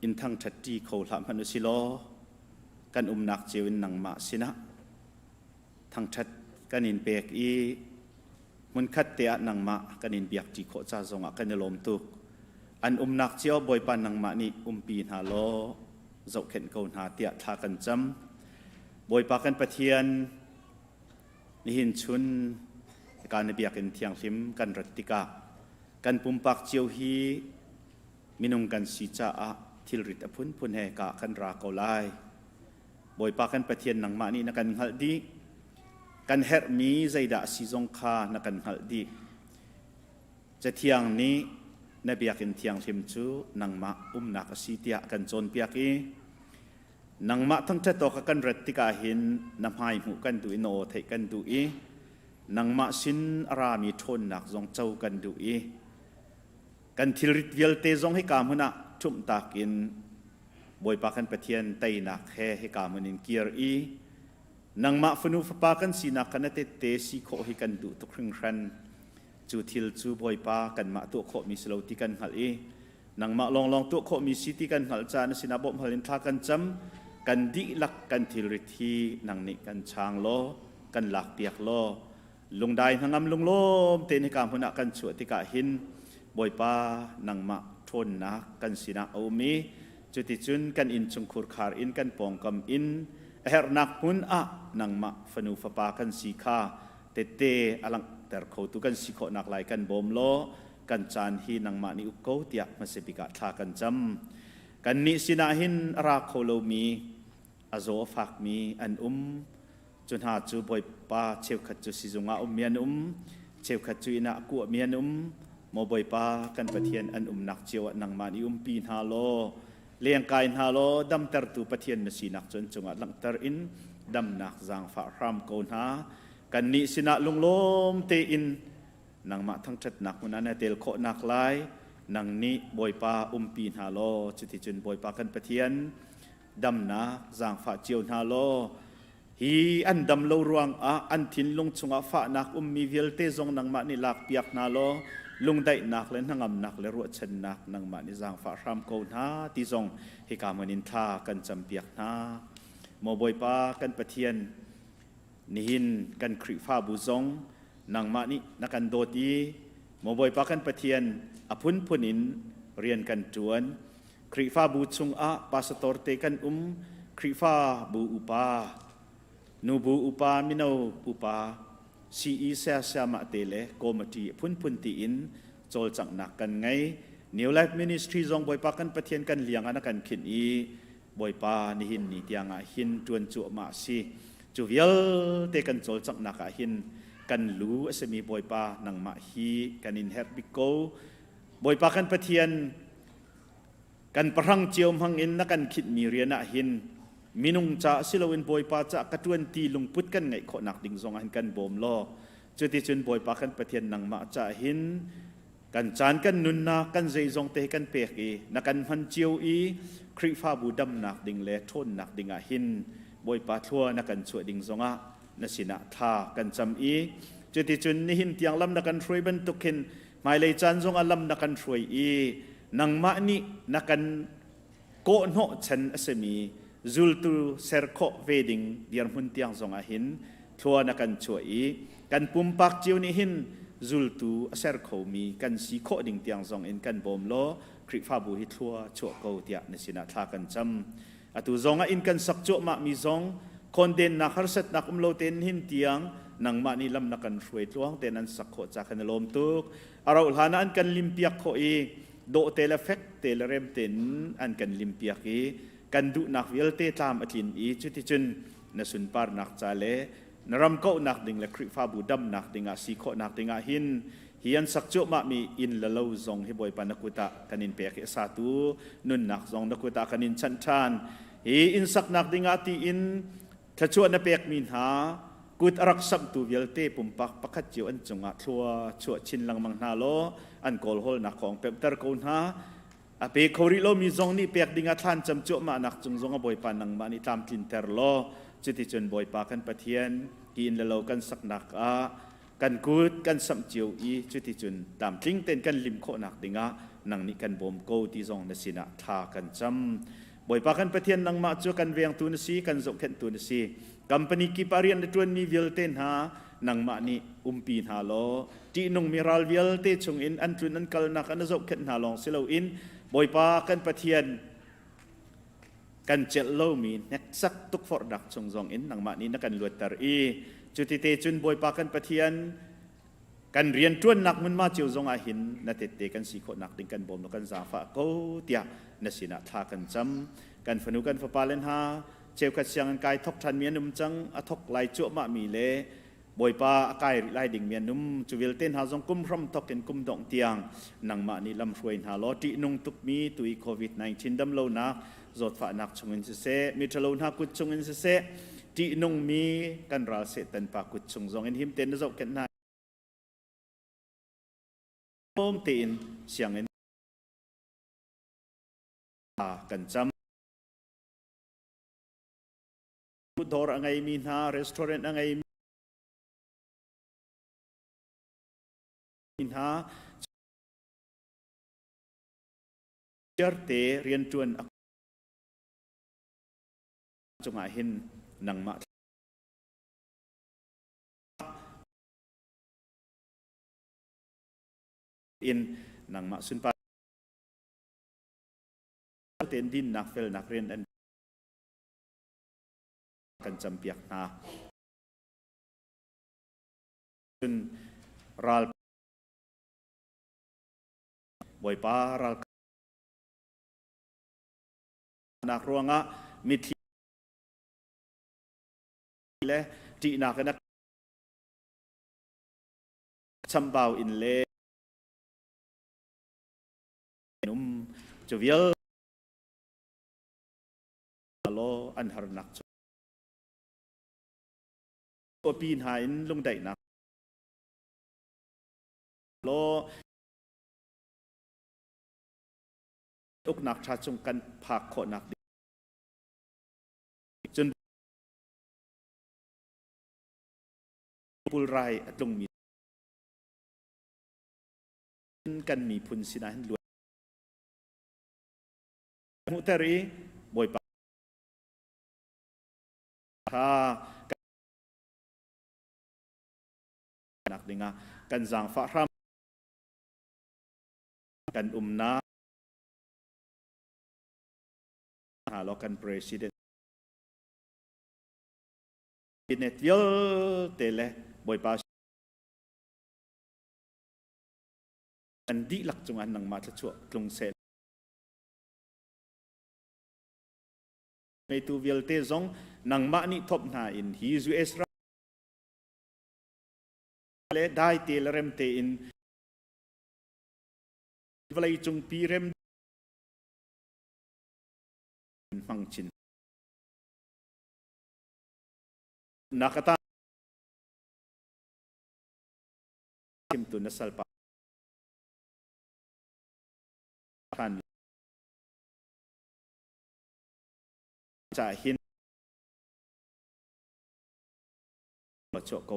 in thangṭhatṭi kho hlah hmanh u si law kan umnak cio in nangmah sinah thangṭhat kan in pek i hmunkhat te ah nangmah kan in biakṭi khawh ca zongah kan i lawm tuk. An umnak cio Bawipa nangmah nih umpi hna law zohkhenh ko hna tiah thla kan cam. Bawipa kan Pathian, nihin chun ka na biakinn thianghlim kan rat tikah Kan pumpak cio hi minung kan si caah thilrit a phunphun he ka kan ra ko lai. Bawipa kan Pathian nangmah nih na kan hngalh dih. Kan herhmi zeidah a si zong kha na kan hngalh dih. Cathiang nih na biakinn thianghlim cu nangmah umnak a si tiah a kan cawnpiak i nangmah thangṭhat awk a kan rat tikah hin na hmai hmuh kan duh i na aw theih kan duh i nangmah sin a rami ṭhawnnak zong co kan duh i kan thilrit vialte zong hika hmun ah ṭhumhtak in Bawipa kan Pathian teinak he hika hmun in kir i nangmah fanu fapa kan sinak kha na tette si khawh hi kan duh tuk hringhran. Cu thil cu Bawipa kanmah tuah khawhmi si lo ti kan hngalh i nangmah lawnglawng tuah khawhmi si ti kan hngalh caah na sinah bawmh hal in thla kan cam. Kan dihlak kan thilrit hi nang nih kan chang law kan lakpiak law lungdai hnangam lunglawm tein hika hmun ah kan chuah tikah hin Bawipa nangmah ṭhawnnak kan sinah a um i cuticun kan innchungkhur khar in kan pawngkam in a herhnak hmun ah nangmah fanu fapa kan si kha tette a langhter khotu kan si khawhnak lai kan bawm law kan caan hi nangmah nih uk ko tiah hmasa bik ah thla kan cam. Kannih sinah hin a ra kho lomi a zaw a fakmi an um. Cu hna cu Bawipa cheukhat cu sizung ah ummi an um, cheukhat cu inn ah kuahmi an um. Maw Bawipa kan Pathian an umnak cio ah nangmah nih umpi hna law lengkai hna law damtertu Pathian na sinak cu an cungah langhter in damnak zaangfah hram ko hna. Kannih sinah lunglawm tein nangmah thangṭhatnak hmun ah na tel khawhnak lai nang nih Bawipa umpi hna law cuticun Bawipa kan Pathian damnak zaangfah cio hna law hi an dam lo ruangah an thinlung chungah fahnak ummi vialte zong nangmah nih lakpiak hna law lungdaihnak le hnangamnak le ruahchannak nangmah nih zaangfah hram ko hna ti zong hika hmun in thla kan campiak hna. Maw Bawipa kan Pathian, nihin kan Khrihfabu zong nangmah nih na kan dawt i maw Bawipa kan Pathian a phunphun in rian kan ṭuan. Khrihfabu chungah pastor te kan um, Khrihfabu upa, nubu upa, mino upa, CE sayasayamah te le committee a phunphun tiin cawlcanghnak kan ngei. New Life Ministry zong Bawipa kan Pathian kan liang ah na kan khinh i Bawipa nihin ni tiangah hin ṭuan cuahmah a si. Cu vialte kan cawlcanghnak ah hin kan lu a simi Bawipa nangmah hi kan in herh bik ko. Bawipa kan Pathian, kan pahrang cio hmang in na kan khinhmi rian ah hin minung ca si loin Bawipa ca ka ṭuan ti lungput kan ngeih khawhnak ding zong ah hin kan bawm law cuticun Bawipa kan Pathian nangmah ca hin kan caan kan nunnak kan zeizong te kan pek i na kan hman cio i Khrihfabu damnak ding le ṭhawnnak ding ah hin Bawipa thlua na kan chuah ding zongah na sinah thla kan cam i cuticun nihin tiang lam na kan hruai bantuk hin hmailei caan zongah lam na kan hruai i nangmah nih na kan kawhhnawh chan a simi zultu ser khawh ve ding dirhmun tiang zongah hin thlua na kan chuah i kan pumpak cio nih hin zultu a ser khomi kan si khawh ding tiang zong in kan bawm law Khrihfabu hi thlua chuah ko tiah na sinah thla kan cam. Atu zong ah inn kan sak cuahmah mi zong khondennak harsatnak um lo tein hin tiang nangmah nih lam na kan hruai tluang tein an sak khawh ca kan i lawm tuk. A rauh hlan ah an kan limpiak khawh i dawh te le fek te le rem tein an kan limpiak i kan duhnak vialte tlam a tlin i cuticun na sunparnak ca le na ram kauhnak ding le Khrihfabu damnak dingah si khawhnak dingah hin hi an sak cuahmahmi inn le lo zong hi Bawipa na kut ah kan in pek i a satu nunnak zong na kut ah kan in chanh ṭhan. Hi inn saknak dingah tiin thluachuah na pekmi hna kut a rak samhtu vialte pumpak pakhat cio an cungah thlua chuah chin lengmang hna law an kawlhawlnak kong pemhter ko hna. A pe kho rih lomi zong nih pek dingah thlan cam cuahmahnak cung zong a Bawipa nangmah nih tlamtlinter law cuticun Bawipa kan Pathian ti inn le lo kan saknak ah kan kut kan samh cio i cuticun tlamtling tein kan lim khawhnak dingah nang nih kan bawm ko ti zong na sinah thla kan cam. Bawipa kan Pathian nangmah cu kan vengtu na si, kan zohkhenhtu na si. Company kip ah rian na ṭuanmi vialte hna nangmah nih umpi hna law ṭihnungmi ral vialte chungin an tlun an kalnak ah na zohkhenh hna lawng si loin Bawipa kan Pathian kan celh lomi hneksak tukforhnak chung zong in nangmah nih na kan luatter i cutite cun Bawipa kan Pathian kan rianṭuannak hmunhma cio zong ah hin na tette kan si khawhnak ding kan bawm law kan zaangfah ko tiah na sinah thla kan cam. Kan fanu kan fapa le hna cheukhat sianginn kai thok ṭhanmi an um cang, a thok lai cuahmahmi le Bawipa a kai rih lai dingmi an um. Cu vialte hna zong kum hram thok in kum dongh tiang nangmah nih lamhruai hna law ṭihnung tukmi tui COVID-19 damlonak zawtfahnak chungin siseh, miṭhalo hna kut chungin siseh, ṭihnungmi kan ral Satan pa kut chung zong in him tein na zohkhenh hna. Tlawm tein sianginn kan cam. Dawr a ngeimi hna, restaurant a ngeimi hna, te rianṭuan a cungah hin nangmah in nangmah sunpar tein dinnak felnak rian an kan campiak hna. Cun ral Bawipa ral nak ruangah mitthli le ṭihnak in a chambau in le um cu vial law an harnak cu pi hna in lungdaihnak law uknak ṭha chung kan phak khawhnak ding cun pulrai a tlungmi kan miphun sinah hin luat hmuhter i Bawipa kha nak dingah kan zaangfah hram kan umnak hna law kan president cabinet vialte le Bawipa an dihlak cungah nangmah thluachuah tlung seh. Ngeitu vialte zong nangmah nih thop hna in hi US ram le dai te le rem tein vawlei cungpi rem hmang chin nakata chimtu na salpa than ca hin chuah ko.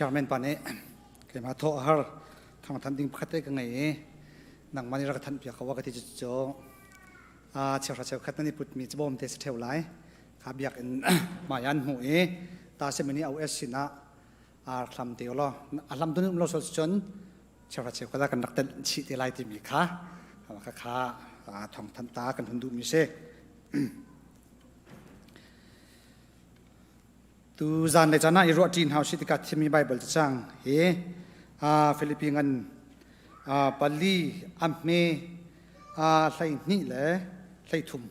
Chairman pa nih keimah thawh a har thawngthanh ding pakhat te ka ngei i nangmah nih rak ka thanh piak ko ka ti cu cheuhra cheukhat nan i putmi cabawm te si ṭheo lai kha biakinn hmai an hmuh i ta semini OS sinah ar hlam te law a hlam dun um lo sol cun cheuhra cheukhat ah kan rak tenh chih te lai timi kha kha kha thawngthanh ta kan hun duhmi si. Tu zan le caan ah i ruah ṭi hna usih tikah thimmi Baibal cacang hi Filipi ngan pali a hme 12 le 13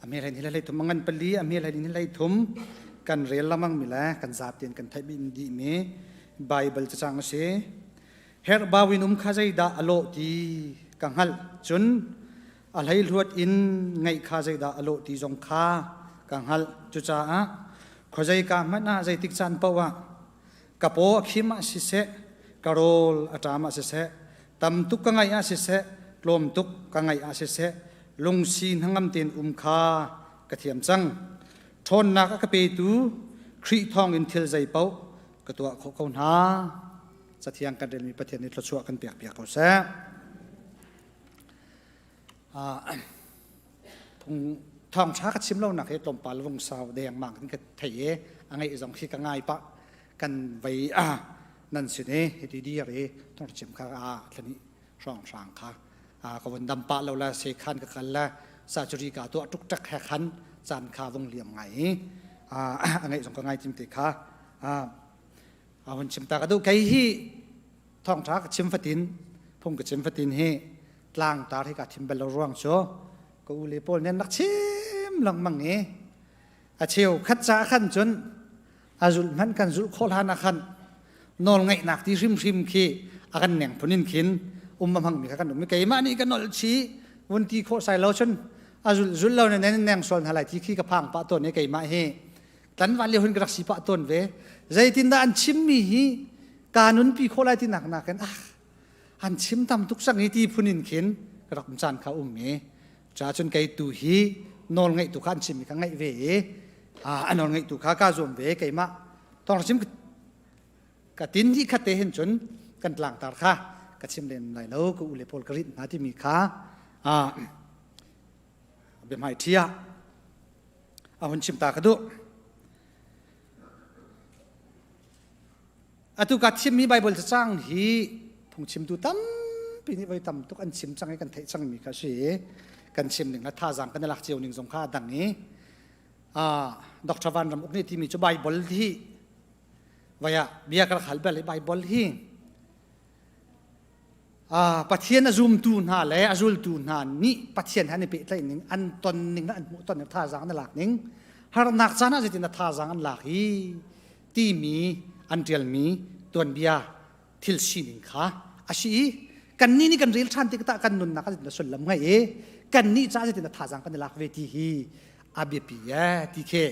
a hme 12 le 13 a ngan pali a hme 12 le 13 kan rel lamang mi le kan zapi in kan theih dih mi Baibal cacang a si. Herhbau in um kha zeidah a lawh ti ka hngalh cun a hleihluat in ngaih kha zeidah a lawh ti zong kha ka hngalh. Cucaah khuazeika hmanh ah zeitik caan paoh ah ka paw a khim ah siseh, ka rawl a ṭam ah siseh, tam tuk ka ngaih ah siseh, tlawm tuk ka ngaih ah siseh, lungsi hnangam tein um kha ka thiam cang. Ṭhawnnak a ka petu Khrih thawngin thil zei paoh ka tuah khawh ko hna. Cathiang kan relmi Pathian nih thluachuah kan pek piak ko seh. Thawngṭha ka chim lonak hi tlawmpal vung sau dengmang in ka thei i a ngeih zong khi ka ngai pah kan vei nan sin i hiti dir i thawngṭha chim kha a thlani hrawnghrang kha ka vun dam pah lo la sekhan ka kal la surgery ka tuah tuk tak he khan caan kha vung liam ngai i a ngeih zong ka ngai tim te kha a hun chim ta ka duh kei hi thawngṭha ka chim fatin phung ka chim fatin hi tlangtar hi ka thim bal lo ruang cu ka u le pawl nih an rak chim lengmang i a cheu khat ca khan cun a zulh hmanh kan zulh khawh hlan ah khan nawl ngeihnak ti hrimhrim khi a kan neng phun in khin um a hmangmi kha kan um i keimah nih ka nolh chi vun ti khawh sai lo cun a zulh zulh lo ne neng sual hna lai ti khi ka phang pah tawn i keimah hi tlanval le hun ka rak si pah tawn ve zeitindah an chimmi hi ka nunpi khawh lai ti nak nakin ah an chim tam tuk sang i ti phun in khin ka rak um caan kha um i cha cun kei tu hi nawl ngeih tu kha an chimmi kha ngaih ve i a nawl ngeih tu kha ka zuam ve keimah tawng chim ka tin hi khat te hin cun kan tlangtar kha ka chim len lai lo ka u le pawl ka rit hna timi kha biahmai ṭhia a hun chim ta ka duh Atu ka thimmi Baibal cacang hi phungchimtu tampi nih voi tam tuk an chim cang i kan theih cangmi kha a si i kan chim ning le thazaang kan i lak cio ning zong kha a dang i Dr. Van Ram Uk nih timi cu Baibal hi vai ah bia ka rak hal bal i Baibal hi Pathian a zumtu hna le a zultu hna nih Pathian he an i pehtlaih ning an ton ning le an hmuh ton ning thazaang an lak ning harnak caan ah zeitin thazaang an lak i timi an ṭialmi tuanbia thil sining kha a si i kannih nih kan rel ṭhan tik tah kan nunnak ah zeitin sullam ngei i kannih caah zeitin thazaang kan i lak ve ti hi a biapi e ti khi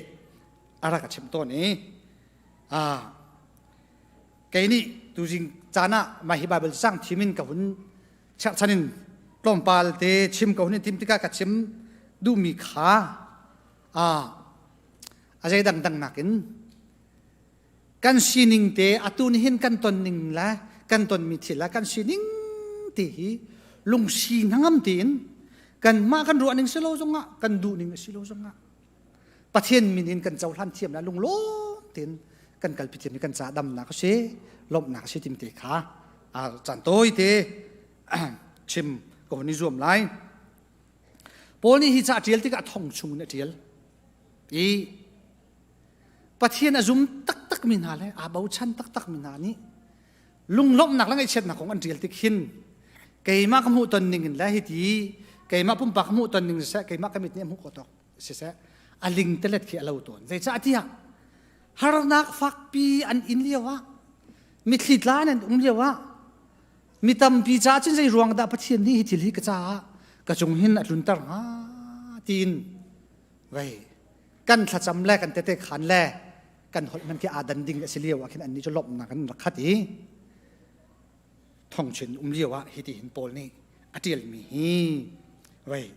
a rak a chimh tawn i kei nih tuzing caan ah mah hi Bible cang thim in ka hun cherhchan in tlawmpal te chim ka hun in tim tikah ka chim duhmi kha a zei dangdang nakin kan sining te atu ni hin kan ton ning le kan tonmi thil le kan sining ti hi lungsi hnangam tein kanmah kan ruah ning si lo zongah kan duh ning a si lo zongah Pathian min in kan cohlan thiam la lunglawm tein kan kalpi thiam i kan ca damnak a si lawmhnak a si tim te kha caan tawi te chim ka hun i zuam lai. Paul nih hi ca a ṭial tikah thong chung in a ṭial. I Pathian a zum taktakmi hna le aa bochan taktakmi hna nih lunglawmhnak le ngaihchiatnak kong an ṭial tik hin keimah ka hmuhton ning in le hiti keimah pumpak ka hmuhton ning siseh keimah ka mit nih a hmuh khawh tawk siseh a ling telet khi a lo tawn. Zeicah tiah harnak fakpi an in lio ah mithli tla in an um lio ah mi tampi caah cun zei ruang dah Pathian nih hi thil hi ka caah ka cung hin a tlunter hnga tiin vei kan thlacam le kan tete khan le kan holh man khi aa dan ding a si lio ah khin annih cu lawmhnak an rak khat i thongchin um lio ah hiti hin Paul nih a ṭialmi hi vei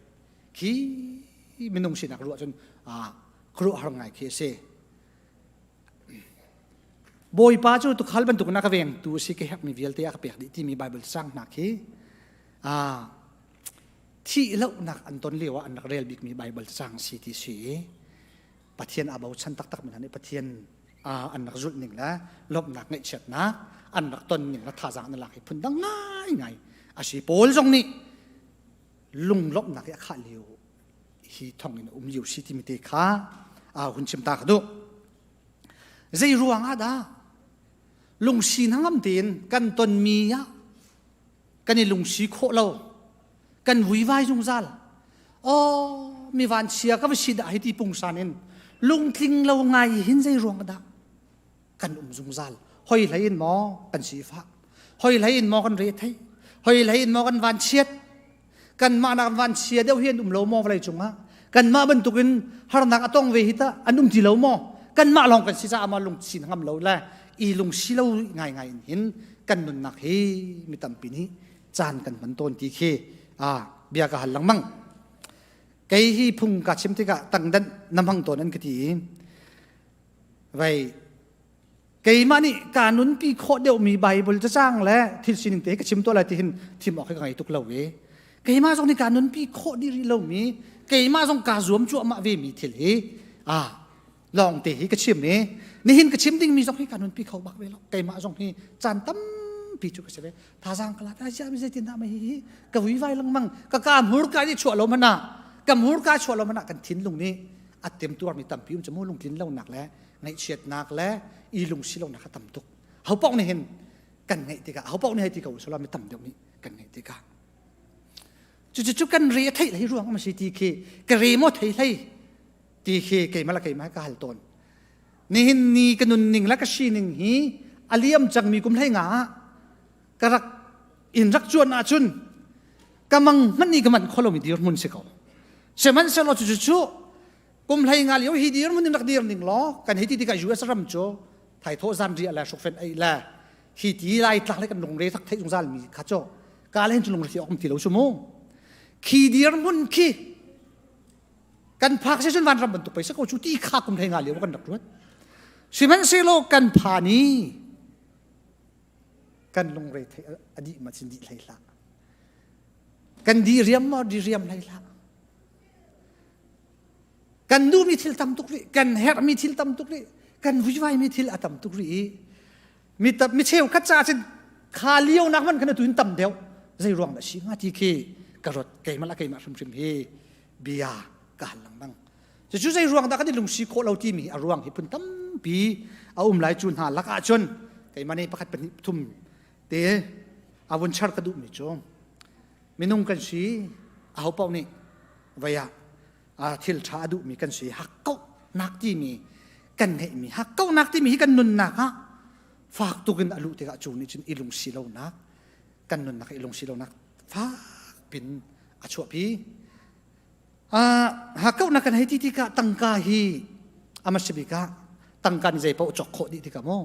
khi minung sinak ruah cun khuaruahhar ngai khi a si. Bawipa cu tukhal bantuk na ka vengtu a si ka herhmi vialte a ka pek dih timi Bible cang hna khi thih lohnak an ton lio ah an rak rel bikmi Bible cang si ti si i Pathian aa bochan taktak mi hna nih Pathian an rak zulh ning le lawmhnak ngaihchiatnak an rak ton ning le thazaang an lak hi phun dang ngaingai a si. Paul zong nih lunglawmhnak i a khah lio hi thong in um lio si timi te kha a hun chim ta ka duh. Zei ruang ah dah lungsi hnangam tein kan tonmi ah kan i lungsi khawh lo kan vuivai zungzal aw mi van chia ka va si dah hi ti pungsan in lungtling lo ngai hin zei ruang dah kan um zungzal hoi hlei in maw kan sifah hoi hlei in maw kan re thei hoi hlei in maw kan van chiat kanmah nak van chia deuh hi an um lo maw vawlei cungah kanmah bantukin harnak a tong ve hi ta an um ti lo maw kanmah lawng kan si caah ma lungsi ngam lo le i lungsi lo ngai ngai in hin kan nunnak hi mi tampi nih caan kan hman tawn ti khi a bia ka hal lengmang kei hi phung ka chim tikah tangdan na hmang tawn an ka ti i vei keimah nih ka nunpi khawh deuhmi Bible cacang le thil sining te ka chim tuah lai ti hin thim awk hi ka ngei tuk lo i keimah zong nih ka nunpi khawh dih rih lomi keimah zong kaa zuam cuahmah ve mi thil hi a lawng te hi ka chim i nihin ka chim dingmi zong hi ka nunpi kho bak ve lo keimah zong hi caan tampi cu ka si ve thazaang ka la ta sia mi zeitin dah mai hi ka vuivai lengmang ka ka hmurka nih chuah lo mana ka hmurka chuah lo mana kan thinlung nih a temtuarmi tampi um cu mu lungtlin lonak le ngaihchiatnak le i lungsi lonak a tam tuk ho paoh nih hin kan ngeih tikah ho paoh nih hei ti ko usulaw mi tam deuh nih kan ngeih tikah cucu cu kan re a theih hlei ruang a si ti khi ka re maw thei hlei ti khi keimah le keimah ka hal tawn nihin ni ka nunning le ka sining hi a liam cangmi kum hlei nga ah ka rak in rak cuan ahcun ka mang hmanh nih ka manh kho lomi dirhmun si ko sihmanhsehlaw cucu cu kum hlei nga lio hi dirhmun in rak dir ning law kan hei ti tikah US ram cu thaithawh zan riah le hrukfen ei le hi ti lai tlak le kan lungre tak theih zungzal mi kha cu ka le hin cu lungre thi awk ti lo su mu khi dirhmun khi kan phak si cun vanram bantuk pei si ko cu ti kha kum hlei nga lio kan rak ruat sihmanhsehlaw kan phan i kan lungre thei a dih ma cin dih hlei hlah kan di riam maw di riam hlei hlah kan duhmi thil tam tuk rih kan herhmi thil tam tuk rih kan vuivaimi thil a tam tuk rih i mi mi cheukhat caah cun kha lio nak man khan tu in tam deuh zei ruang dah si hnga ti khi ka ruat keimah la keimah hrimhrim hi bia ka hal lengmang cucu zei ruang dah kan i lungsi khawh lo timi a ruang hi phun tampi a um lai cu hna lakah cun keimah nih pakhat pahnih thum te a vun char ka duhmi cu minung kan si aho paoh nih vei ah thil ṭha a duhmi kan si hakkauhnak timi kan ngeihmi hakkauhnak timi hi kan nunnak ah fak tuk in a luh tikah cu nih cun i lungsi lonak kan nunnak i lungsi lonak fak pin a chuahpi hakkauhnak kan hei ti tikah tangka hi a bik ah tangka nih zei paoh cawk khawh dih tikah maw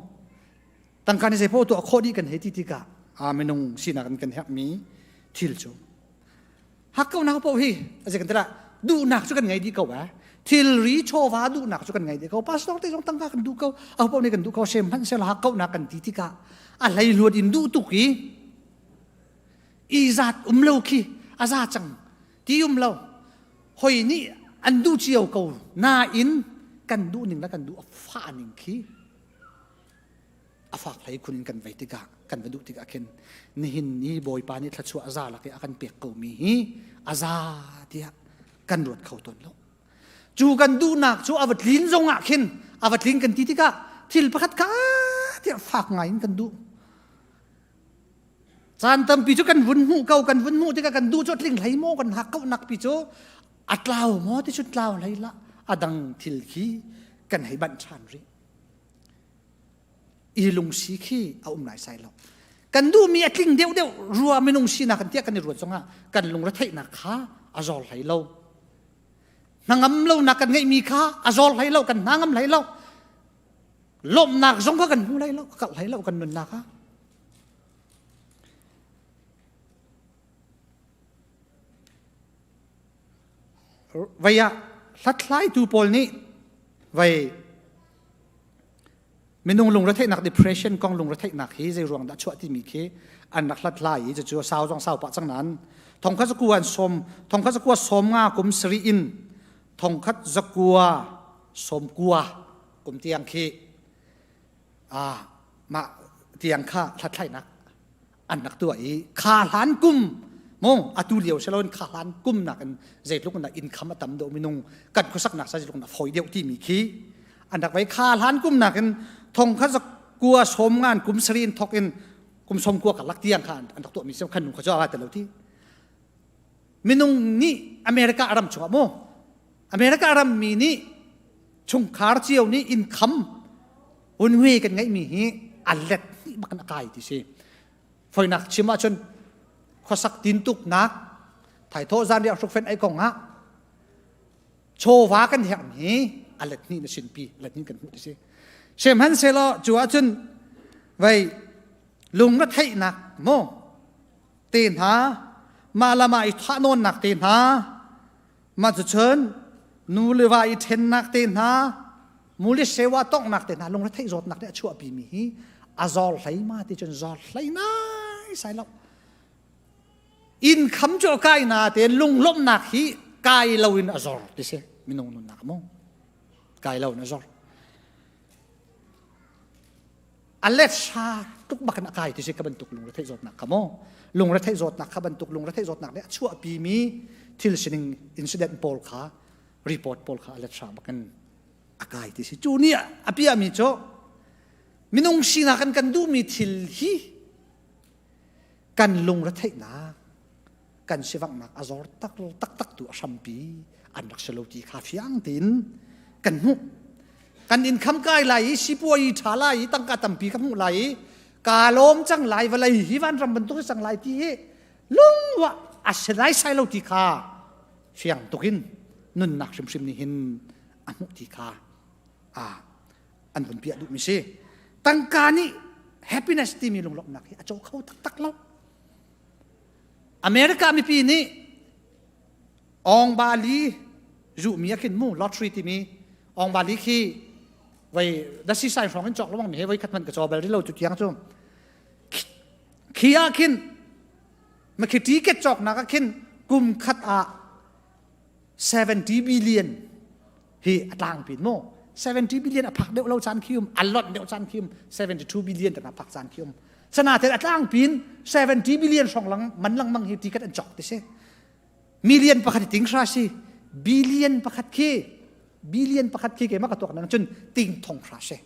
tangka nih zei paoh tuah khawh dih kan hei ti tikah a minung sinak in kan herhmi thil cu hakkauhnak paoh hi a kan tilah duhnak cu kan ngei dih ko eh thilri chawva duhnak cu kan ngei dih ko pastor te zong tangka kan duh ko aho paoh nih kan duh ko sem hmanh sel hakkauhnak kan ti tikah a hleihluat in duh tuk i i zat um lo khi a za cang ti um lo hoi nih an duh cio ko nain kan duh ning le kan duh a fah ning khi a. A fak hlei khun in kan vei tikah kan va duh tikah khin nihin ni Bawipa nih thluachuah a za lak i a kan pek ko mi hi a za tiah kan ruat kho tawn lo. Cu kan duhnak cu a va tlin zong ah khin a va tlin kan ti tikah thil pakhat kha tiah fak ngai in kan duh. Caan tampi cu kan vun hmuh ko kan vun hmuh tikah kan duh cu tling hlei maw kan hak ko nak pi cu a tlau maw ti cu tlau hlei la a dang thil khi kan hei banh ṭhan rih. I lungsi khi a um nai sai lo. Kan duhmi a tling deuh deuh rua minung sinak kan tiah kan i ruat zongah kan lungretheihnak kha a zor hlei lo. Hnangam lonak kan ngeihmi kha a zor hlei lo, kan hna ngam hlei lo. Lawmhnak zong kha kan hmu lai lo, ka hlei lo kan nunnak ah. Vei ah hlathlaitu pawl nih vei minung lungretheihnak depression kong lungretheihnak hi zei ruang dah chuah timi khi an rak hlathlai i cucu sau zong sau pah cang nain thongkhat zakua an sawm thongkhat zakua sawm nga kum sarih in thongkhat zakua sawm kua kum tiang khi ah mah tiang kha hlathlainak an rak tuah i kha hlan kum mong atu lio silo in kha hlan kum nak in zeitluk na income a tam deuh minung kan khuasaknak sa zeitluk na foi deuh timi khi an rak vai kha hlan kum nak in thong kha kua som ngan kum sari in thok in kum som kua ka lak tiang kha an rak tuah mi sem khan nung kha cho a te lo ti minung nih America ram chungah mu America ram mi nih chungkhar cio nih income hunhui kan ngeihmi hi a let hnih bak in a kai ti si foinak chim ahcun khuasak tintuknak thaithawh zanriah hrukfen ei kong ah chawva kan herhmi a let hnih na sinpi let hnih kan hmuh ti si sihmanhsehlaw cu ahcun vei lung na theihnak maw te hna mah lama i thah nawnnak te hna Mah cucun nu le va i ṭhennak te hna, muli sewa tonghnak te hna, lungretheih zawtnak nih a chuahpimi hi a zor hlei ma ti cun zor hlei nai sai lo. Inn kham cu a kai na tein lunglawmhnak hi kai lo in a zor ti si minung nunnak mu kai lo in a zor. A let sha tuk bak in a kai ti si ka bantuk lungretheih zawtnak kha mu lungretheih zawtnak kha bantuk lungretheih zawtnak nih a chuahpi mi thil sining incident pawl kha report pawl kha a let sha bak in a kai ti si cu nih a piahmi cu minung sinak in kan duhmi thil hi kan lungretheihnak kan sivanghnak a zor tak taktak tu a hrampi an rak si lo ti kha fiang tein kan hmuh kan income kai lai i sipuai tha lai i tangka tampi ka hmuh lai i ka lawm cang lai vawlei hi vanram bantuk cang lai ti hi lungwa a si lai sai lo ti kha fiang tukin nunnak hrimhrim nih hin a hmuh ti kha a an vun piah duhmi si tangka nih happiness timi lunglawmhnak hi a caw kho taktak lo America mipi nih Ong Bali zuhmi ah khin mu lottery timi Ong Bali khi voi dasi sai hrawng in cawk lawng mi he voi khat man ka caw bal rilo tu tiang cu khi ah khin ma khi ticket cawk nak ah khin kum khat ah 70 billion hi a tlang pin mu 70 billion a phak deuh lo caan khi um a lot deuh caan khi um 72 billion tan a phak caan khi um sana te a tlang pin 70 billion hrong lang man lang mang hi ticket an chok ti si million pakhat ting hra si billion pakhat khi billion pakhat khi ke ma ka tuak nang cun ting thong hra si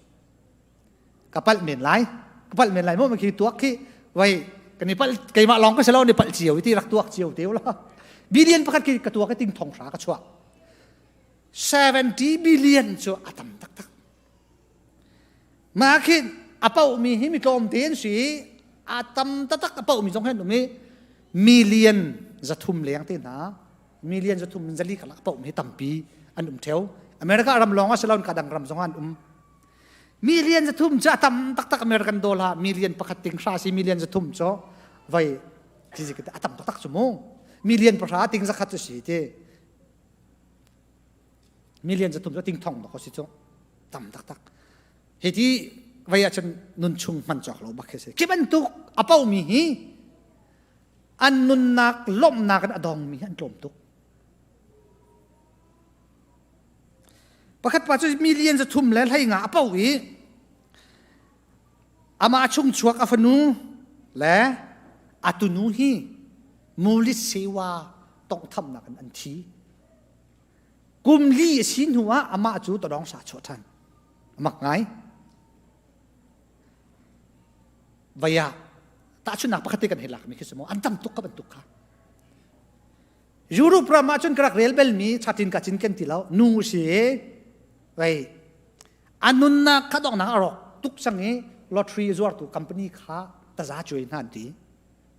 ka palh men lai ka palh men lai mo khi tuak khi vai kan i palh keimah lawng ka si lo ni palh cio ti rak tuak cio te la billion pakhat khi ka tuak ting thong hra ka chuak 70 billion cu a tam taktak mah khi a paoh mi hi mi tlawm te an si a tam taktak a paoh mi zong hen um i million zathum leng te hna million zathum zali kha a paoh mi tampi an um theo America ram lawng a si lo ka dang ram zong an um Million zathum cu a tam taktak American dollar million pakhat ting hra si million zathum cu vai a tam taktak cu mu million pahra ting zakhat cu si ti million zathum cu ting thong dok si cu tam taktak hi ti vai ahcun nun chung hman cawk lo bak khi si khi bantuk a paumi hi an nunnak lawmhnak in a dongmi an tlawm tuk Pakhat pa cu million zathum le hlei nga a poh i. Amah chung chuak a fanu le a tunu hi mulit sewa tonghthamnak in an thi. Kum li a si hnu ah amah cu tadawng sa chuah ṭhan. A mak ngai. Vaya tahchunhnak pakhat te kan hei lakmi khi si mu an tam tuk ka bantuk kha. Europe ram ah cun ka rak rel belmi chatin ka cin kan ti lo nu si vei a nunnak kha donghnak a rawk tuk cang i lottery zuartu company kha taza cuai hna an ti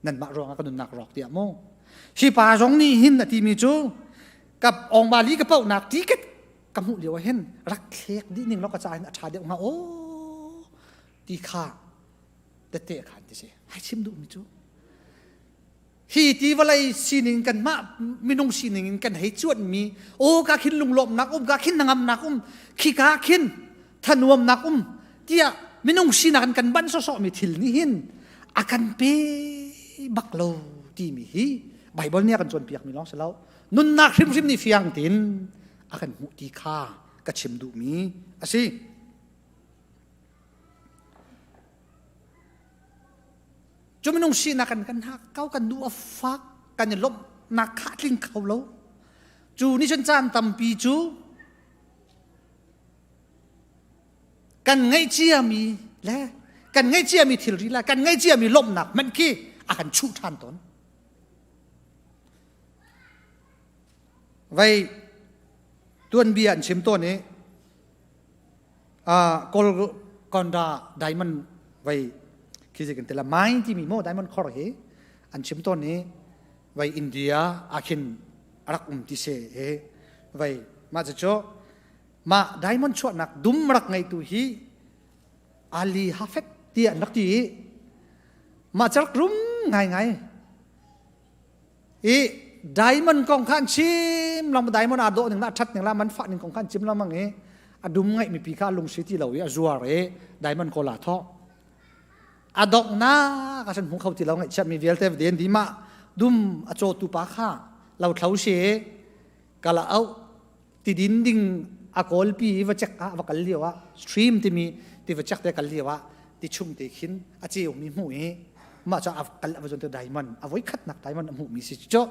nanmah ruangah ka nunnak rawk tiah mu hi pa zong nih hin a timi cu ka ongba li ka pauhnak ticket ka hmuh lio ah hin rak thlek dih ning law ka ca hin a ṭha deuh hnga aw ti kha tete khan ti si ai chim duhmi cu hi ti vawlei sining kanmah minung sining in kan hei cuanmi aw ka khin lunglawmhnak um ka khin hnangamnak um khika khin thanuamnak um tiah minung sinak in kan ban sawsawhmi thil nih hin a kan pe bak lo timi hi Bible nih a kan cawnpiakmi lawng si lo nunnak hrimhrim nih fiang tin a kan hmuh ti kha ka chim duhmi a si. Cu minung sinak kan kan hak kau kan duh a fak kan i lawmhnak kha tling kho lo. Cu nih cun caan tampi cu kan ngaihciami le kan ngaihciami thilri le kan ngaihciami lawmhnak hmanh khi a kan chuh ṭhan tawn. Vei tuanbia an chim tawn i Golconda diamond vei khi kan ti la mine timi mo diamond khor hi an chim tawn i vei India ah khin rak um ti se he vei mah cu mah diamond chuahnak dum rak ngeitu hi Ali Hafet ti an rak ti i mah cu rak rum ngaingai i diamond kong kha an chim lang diamond aa dawh ning la a ṭhat ning la man fah ning kong kha an chim lengmang i a dum ngaih mipi kha a lungsi ti lo i a zuar i diamond kawl aa thawh a donghnak ah cun hmu kho ti lo ngaihchiatmi vialte den di mah dum a cawtu pa kha lothlo si kala auh tidin ding a kawlpi i va check ah va kal lio ah stream timi ti va check te kal lio ah ti chung te khin a ceumi hmuh i mah cu a kal a va zon te diamond a voi khatnak diamond a hmuhmi si cu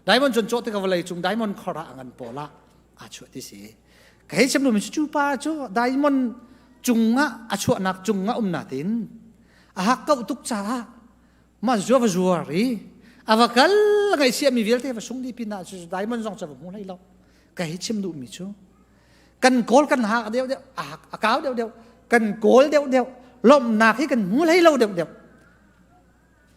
diamond cun cawh tik vawlei cung diamond khor ah a ngan pawl ah aa chuah ti si ka hei chim mi cu pa cu diamond cungah a chuahnak cungah um natin a hak kau tuk caah mah zua va zuar i a va kal ngaihsia mi vialte va sung di pin ah cu diamond zong cu va hmu hlei lo ka hi chim duhmi cu kan kawl kan hak deuh deuh a hak a kau deuh deuh kan kawl deuh deuh lawmhnak hi kan hmu hlei lo deuh deuh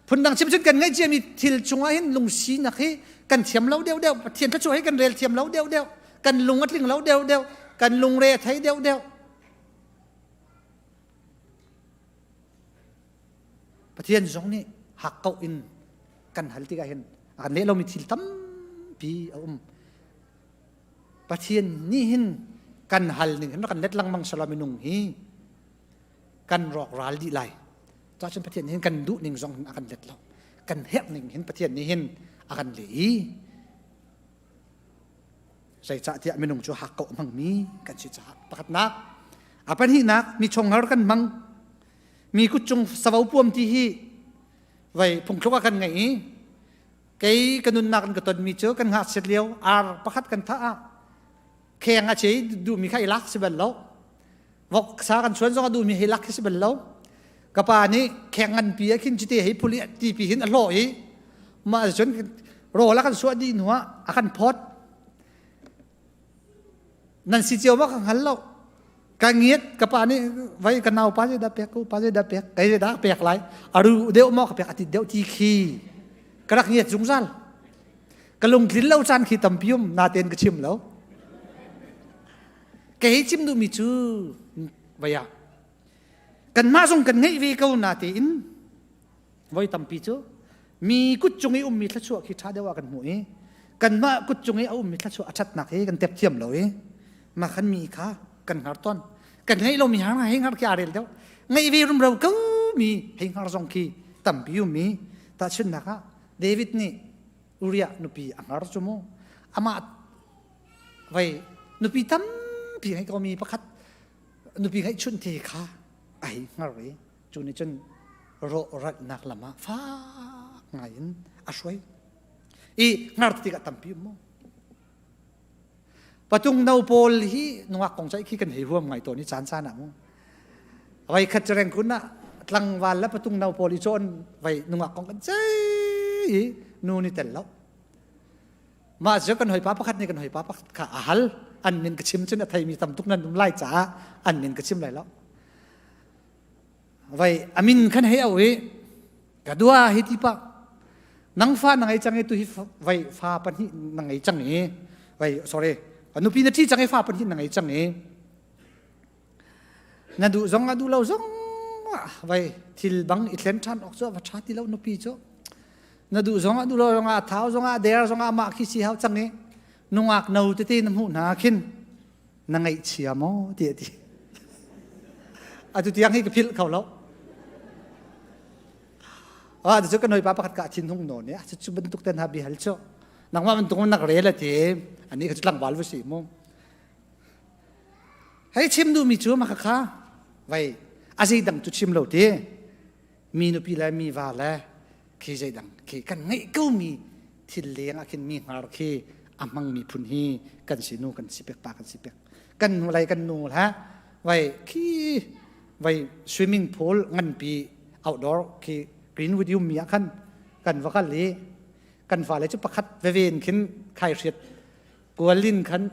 phundang chim cun kan ngaih ciami thil cungah hin lungsinak hi kan thiam lo deuh deuh Pathian thluachuah hi kan rel thiam lo deuh deuh kan lung a tling lo deuh deuh kan lungre a thei deuh deuh Pathian zong nih hakkauh in kan hal tikah hin a kan leh lomi thil tampi a um. Pathian nih hin kan hal ning hin kan let lengmang sala minung hi kan rawk ral dih lai. Cacun Pathian nih hin kan duh ning zong hin a kan let lo. Kan herh ning hin Pathian nih hin a kan leh i zeicahtiah minung cu hakkauh hmangmi kan si caah pakhatnak a pahnihnak mi chonghar kan hmang mi kutcung savo puam ti hi vei phungthluk ah kan ngei i kei ka nunnak in ka tonmi cu kan ngakchiat lio ar pakhat kan thah ah kheng a chei duhmi kha i lak si bal lo vok sa kan chuan zong a duhmi hei lak si bal lo ka pa nih kheng nganpi ah khin cite hei phuli ti pi hin a hlawh i mah cun rawl a kan suah dih hnu ah a kan phawt nan si cio ma ka hngal lo ka ngiat ka pa nih vai ka nau pa zei dah pek ko pa zei dah pek kai zei dah pek lai aru deuh maw ka pek ati deuh ti khi ka rak ngiat zungzal ka lungtlin lo caan khi tampi um natein ka chim lo kei chim duhmi cu vaya kanmah zong kan ngeih ve ko natein voi tampi cu mi kut cung i ummi thluachuah khi ṭha deuh ah kan hmuh i kanmah kut cung i a ummi thluachuah a ṭhatnak hi kan tep thiam lo i mah khan mi kha kan hngar tawn kan ngeih lomi har hei hngar khi aa rel deuh ngeih ve rumro ko mi hei hngar zong khi tampi ummi tahchunhnak ah David nih Uriah nupi a hngar cu mu amah vei nupi tampi ngei ko mi pakhat nupi ngeih chunh te kha a hei hngar i. Cu nih cun rawhralhnak lam ah fak ngai in a hruai. I ngar tikah tampi um mu. Patung no pawl hi nungak kong caih khi kan hei huam ngai tawn i caan caan ah mu. Vai khat reng kun ah tlangval le patung no pawl i cawn vai nungak kong kan cei i nu ni tel lo. Mah cu kan hoipa pakhat nih kan hoipa pakhat kha a hal an min ka chim cun a theimi tam tuk nan um lai caah an min ka chim lai lo. Vai a min khan hei au i ka dua hi ti pa nang fa na ngei cang i tu hi vai fa pahnih na ngei cang i vai sorry nupi na ṭhi cang i fa pahnih na ngei cang i na duh zong a duh lo zong vai thil bang i thlen ṭhan awk cu va ṭha ti lo nupi cu na duh zong a duh lo zong ah thau zong ah der zong ah mah khi si hau cang i nungak no tete na hmuh hna khin na ngaihchia maw ti a ti atu tiang hi ka philh kho lo ah cu kan hawipa pakhat ka thin hung nawn i cu bantuk ten ha bi hal chu nangmah bantuk nak rel a ti ani ka chu tlangval va si mu hei chim duh mi cu maka kha vai a zei dang cu chim lo ti mi nupi le mi va le khi zei dang khi kan ngeih ko mi thil leng ah khin mi hngar khi a hmang mi phun hi kan si nu kan si pek pa kan si pek kan nu lai kan nu ha vai khi vai swimming pool nganpi outdoor khi greenwood yum mi ah khan kan va kal i kan fale cu pakhat veve in khin khai hriat kualin khan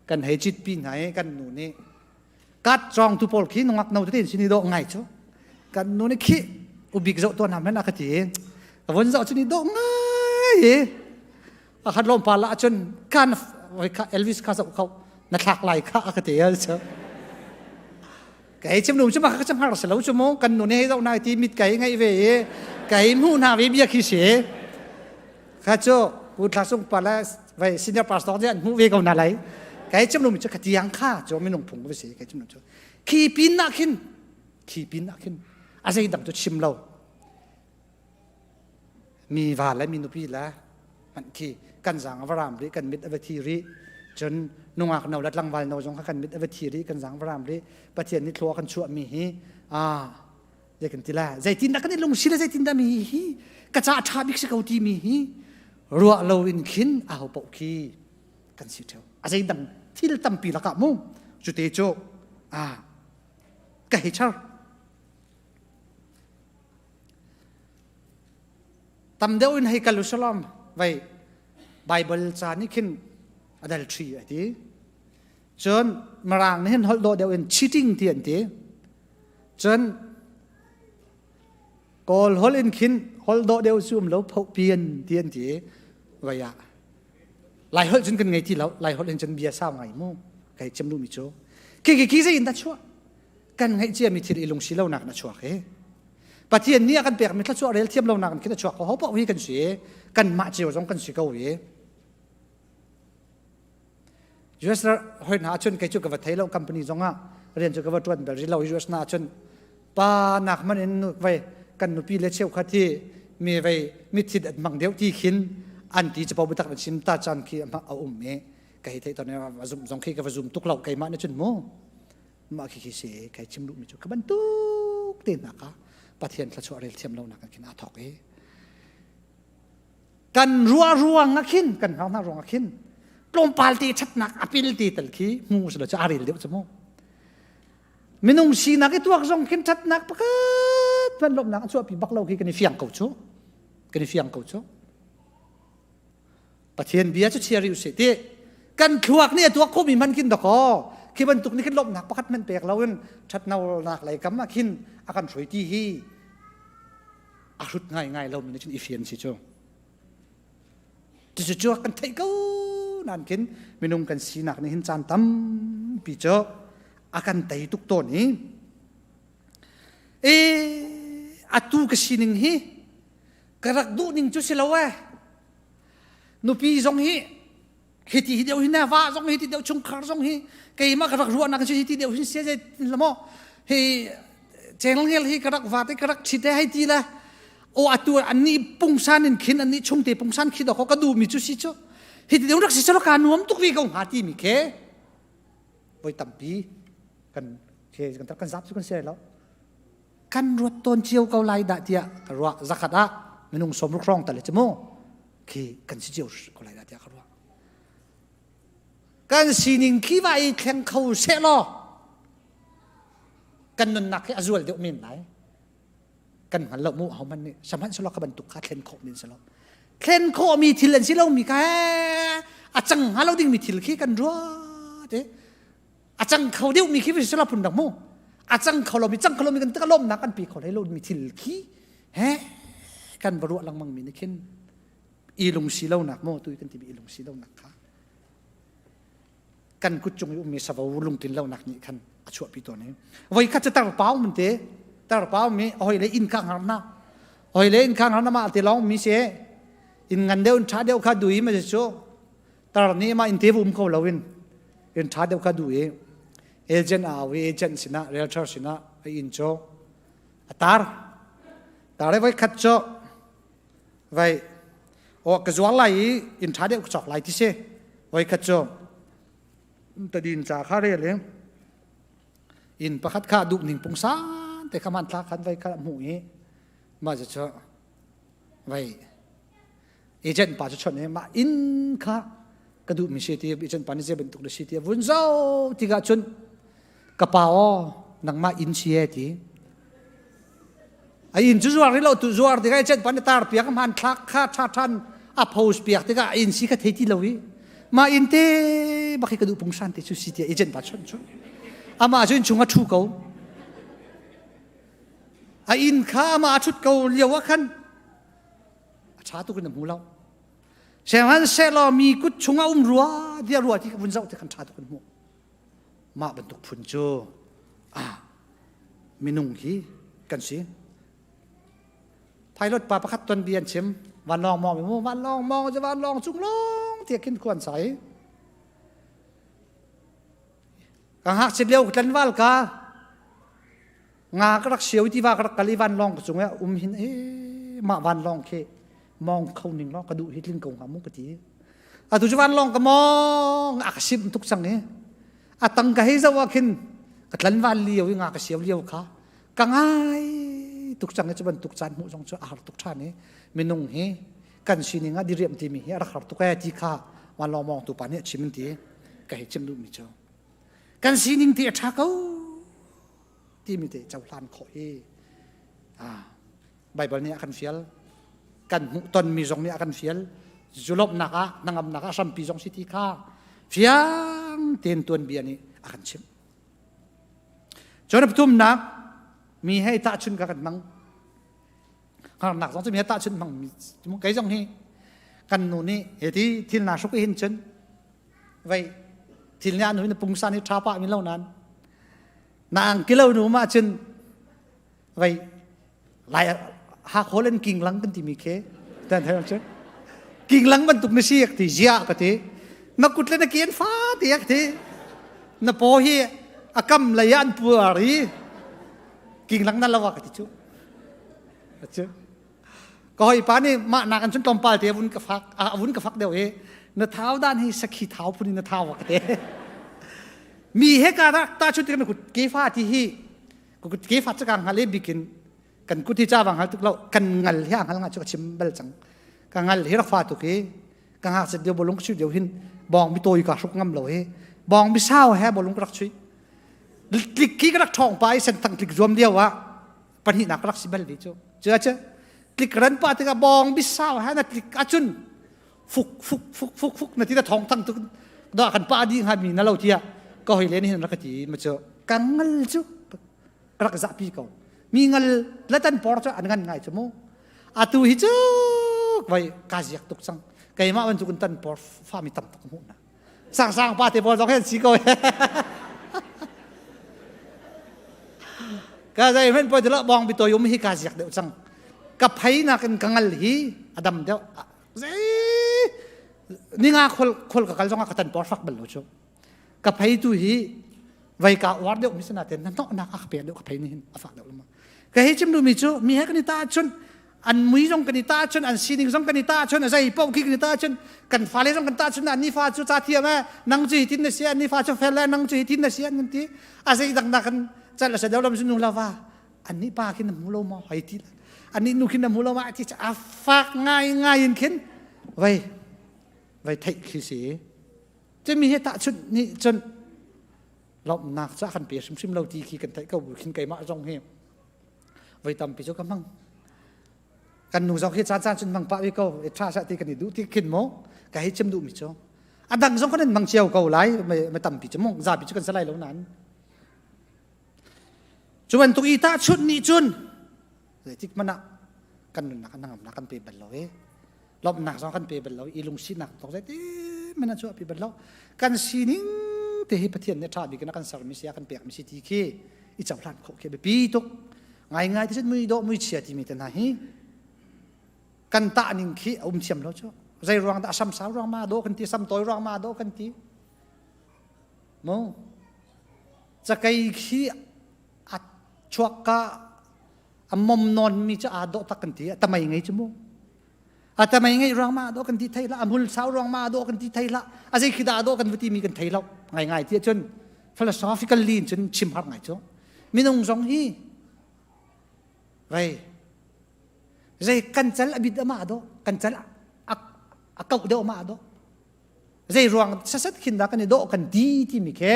kan hei chit pi hna i kan nu nih kat cong tu pawl khi nungak no te sin i dawh ngai cu kan nu nih khi ubik zoh tuan ham hen a ka ti von zoh cu ni dawh ngai i a khat lawm pa la cun kan Elvis kha zoh kho na thlak lai kha a ka ti al chu kai chim lum chu ma ka chim har selo chu mo kan nu ne zoh nai ti mit kai ngai ve i kai mu na ve bia khi si kha chu pu thla sung pa la vai senior pastor ne an hmu ve ko na lai kai chim lum chu ka tiang kha chu minung phung ko si kai chim lum chu khi pin na khin khi pin na khin a zei dang chu chim lo mi va le mi nupi le hmanh khi kan zang a va ram rih kan mit a va thi rih cun nungak no le tlangval no zong kha kan mit a va thi rih kan zang va ram rih pathian nih thlua kan chuah mi hi a zei kan ti la zeitindah kan i lungsi le zeitindah mi hi ka ca ṭha bik si ko ti mi hi ruah lo in khin a ho paoh khi kan si ṭheo a zeidang thil tampi lakah mu cute cu a ka hei char Tam deuh in hei kal u salam vai Bible ca nih khin adultery a ti. Cun Mirang nih hin holh dawh deuh in cheating ti an ti. Cun Kawl holh in khin holh dawh deuh cu um lo phoh pian ti an ti. Vai ah Lai holh cun kan ngei ti lo. Lai holh in cun bia sau ngai mu. Kai chim duhmi cu. Khi khi khi zei in dah chuah? Kan ngeih ciami thil i lungsi lonak in a chuak hi. Pathian nih a kan pekmi thluachuah rel thiam lonak in khin a chuak ko. Ho paoh hi kan si. Kanmah cio zong kan si ko i. US hoi hna ahcun kei cu ka va thei lo company zong ah rian cu ka va ṭuan bal rih lo US na ahcun pa nak man in vai kan nupi le cheukhat hi mi vei mithit an hmang deuh ti khin an ti capo biatak an chim ta caan khi a um i ka hei theih tawn i zum zong khi ka va zum tuk lo keimah nih cun mu mah khi khi si kai chim duhmi cu ka bantuk te hna kha Pathian thluachuah rel thiam lo nak khin aa thawk i kan ruah ruang ah khin kan hngau hna ruang ah khin tlawmpal te ṭhatnak apil te tal khi hmu silo cu a rel deuh cu mu minung sinak i tuak zong khin ṭhatnak pakhat hmanh lawmhnak a chuahpi bak lo khi kan i fiang ko cu kan i fiang ko cu Pathian bia cu chia rih usih ti kan thluak nih a tuak khomi hmanh khin dakaw khi bantuk nih khin lawmhnak pakhat hmanh pek loin ṭhatnak lei kam ah khin a kan hruai ti hi a hrut ngaingai lomi nih cun i fian si cu cucu cu kan theih ko nain khin minung kan sinak nih hin caan tampi cu a kan tei tuk tawn i e atu ka sining hi ka rak duh ning cu si lo eh nupi zong hi hiti hi deuh hin va zong hi ti deuh chungkhar zong hi keimah ka rak ruahnak cu hiti deuh hin sia je lamo hi chenglngel hi ka rak va te ka rak thi te hei ti la o atu anni pungsan in khin anni chungte pungsan khi dok ka du mi chu si chu hiti deuh rak si chalo ka nuam tuk vi ko hnga ti mi khe voi tampi kan kan kan zap chu kan sia lo. Kan ruat tawn cio ko lai dah tiah ka ruah. Zakhat ah minung 60 hrawng tal cu mu khi kan si cio ko lai dah tiah ka ruah. Kan sining khi va i thleng kho seh law kan nunnak hi a zual deuh men lai. Kan hngal lo mu ho man nih sihmanhsehlaw kha bantuk kha thlen khawh men si lo. Thlen khawh mi thil an si lo mi kha a cang hnga lo ding mi thil khi kan ruat i a cang kho deuh mi khi si lo phun dang mu a cang kho lo mi cang kho lo mi kan lawmnak kan pi kho hlei lo mi thil khi he kan va ruah lengmang mi nih khin i lungsi lonak maw tu kan timi i lungsi lonak kha kan kut cung i ummi savo lungtlin lonak nih khan a chuahpi tawn i voi khat cu tarpau mun te tarpau mi hoi le inn ka ngar na hoi le inn ka ngar na ma te long mi se in ngan deuh in tha deuh kha dui ma cu tar ni ma in te vum ko lo in in tha deuh kha du i agent a au i agent sinah realtor sinah a inn cu a tar tar voi khat cu vai o ka zuar lai i inn ṭha deuh ka cawk lai ti si voi khat cu tadin ca kha rel i inn pakhat kha duh ning pungsan te kha hmanthlak khan vai kha hmuh i mah cu vai agent pa cu chawnh i mah inn kha ka duh mi si ti agent pa nih zei bantuk na si ti vun zo tikah cun ka pa aw nangmah inn si e ti a inn cu zuar rih lo tu zuar tikah agent pa nih tar piak hman thlak kha tha than a post piak tikah a inn si kha thei ti lo i mah inn te bak hi ka duh pungsan te cu si ti agent pa chawnh chun amah cu inn chung a thu ko a inn kha amah a thut ko lio ah khan a ṭha tuk in a hmu lo sihmanhsehlaw mi kut chungah um rua dia rua ti ka vun zoh ti kan ṭha tuk in hmuh mah bantuk phun cu ah minung hi kan si pilot pa pakhat ton bia an chim vanlawng mawng mi mu vanlawng mawng cu vanlawng cung lawng tiah khin khuan sai ka ngakchia lio tlanval ka Nga ka rak sio tiva ka rak kal i vanlawng ka cung i um hin e mah vanlawng khi mawng kho ning law ka duh hi tling ko hnga mu ka ti. Atu cu vanlawng ka mawng a ka simh tuk cang i a tang ka hei zoh ah khin ka tlanval lio i nga ka sio lio kha ka ngai tuk cang i cu bantuk caan hmuh zong cu a har tuk ṭhan i minung hi kan sining ah diriam timi hi a rak har tuk ee ti kha vanlawng mawngtu pa nih a chim ti ka hei chim duhmi cu kan sining ti a ṭha ko timi te cohlan khawh hi Baibal nih a kan fial kan hmuh tonmi zong nih a kan fial zulomhnak ah hnangamnak ah hrampi zong si ti kha fiang tein tuanbia nih a kan chimh cun pathumnak mi hei tahchun ka kan hmang harnak zong cu mi he tahchun hmang mi kei zong hi kan nu nih he ti thil na hruk hin cun vei thil nih an hui na pungsan hi tha pah mi lo nan na ang kilo nu ma cun vei lai ha kholen king lang kan ti mi khe tan thai chu king lang bantuk na si ti zia ka ti na kut le na kian fa ti ak ti na po hi akam lei an puar i king lang na lawa ka ti chu chu ka hoi pa nih mah nak an cun tlawmpal te vun ka fak a vun ka fak deuh i na thau dan hi sakhi thau phun in na thau ka te mi he ka rak ta chu ti kan kut ke fa ti hi kut ke fa cha ngal e bikin kan kut hi cha wang hal tuk lo kan ngal hi ngal nga chu ka chim bal chang ka ngal hi rak fa tuk hi ka ngak set deu bolung chu deu hin bong mi toi ka hruk ngam lo hi bong mi sao he bolung rak chui tlik ki ka rak thong pa i sen thang tlik zuam lio ah pahnihnak rak si bal ve cu cu cu tlik ran pa tikah bong bisau ha na tlik acun fuk fuk fuk fuk fuk na ti na thong thang tuk da kan pa di nga mi na lo tia ka hoi len hin rak ti ma chu ka ngal cu rak za pi ko mi ngal latan por chu an ngan ngai chu mu atu hi chu vai ka ziak tuk chang keimah ban chu kun tan por fa mi tam tuk mu na sang sang pa te bol zong hen si ko ka zai men poi la bong bi to yum hi ka ziak deuh chang ka phai na kan ka ngal hi adam deuh zei ninga khol khol ka kal zong ka tan por fak bal lo chu ka phai tu hi vai ka war deuh mi sana ten na nok nak ak pe deuh ka phai ni hin afak deuh lama ka hi chim du mi chu mi he kan ta chun an mui zong kan i tahchun an sining zong kan i tahchun a zei paoh khi kan i tahchun kan fale zong kan tahchun an ni fa cu ca thiam eh nang cu hitin na si an ni fa cu fel eh nang cu hitin na si an kan ti a zei dang na kan cal a se deuh lam nu la va. Annih pa khin na hmu lo maw? Hei ti. Annih nu khin na hmu lo ma? Ti a fak ngai ngai in khin vai vai theih khi si. Cumi he tahchunh nih cun lawmhnak cu a kan pe hrimhrim lo ti khi kan theih ko bu khin keimah zong hi voi tampi cu ka hmang. Kan nu zong khi caan caan cun hmang pah ve ko. E tha sa ti kan i duh ti khin mu. Ka hei chim duh mi cu. A dang zong kan in hmang cio ko lai. Me tampi cu mu. Zapi cu kan si lai lo nain. Cu bantuk i tahchunh nih cun zeitik hmanh ah kan nunnak hnangamnak kan pe bal lo i lawmhnak zong kan pe bal lo i lungsinak zong zeiti hmanh ah chuahpi bal lo. Kan sining te hi Pathian nih ṭha bik in a kan sermi si a kan pekmi si ti khi i cohlan khawh khi a biapi tuk. Ngaingai ti cun mui dawh mui chia timi te hna hi kan tah ning khi a um thiam lo cu. Zei ruang dah a sam sau ruang ma dawh kan ti, sam tawi ruang ma dawh kan ti. Mu cakei khi a chuak ka a mom nawn mi cu aa dawh tak kan ti a tamai ngei cu mu a tamai ngei ruang ma dawh kan ti thei la a hmul sau ruang ma dawh kan ti thei la a zei khi dah dawh kan va ti mi kan thei lo ngai ngai ti cun philosophically cun chim har ngai cu minung zong hi vei zei kan cal a bit ama dawh kan cal a kauh deuh ama dawh zei ruang sasat khin dah kan i dawh kan ti timi khi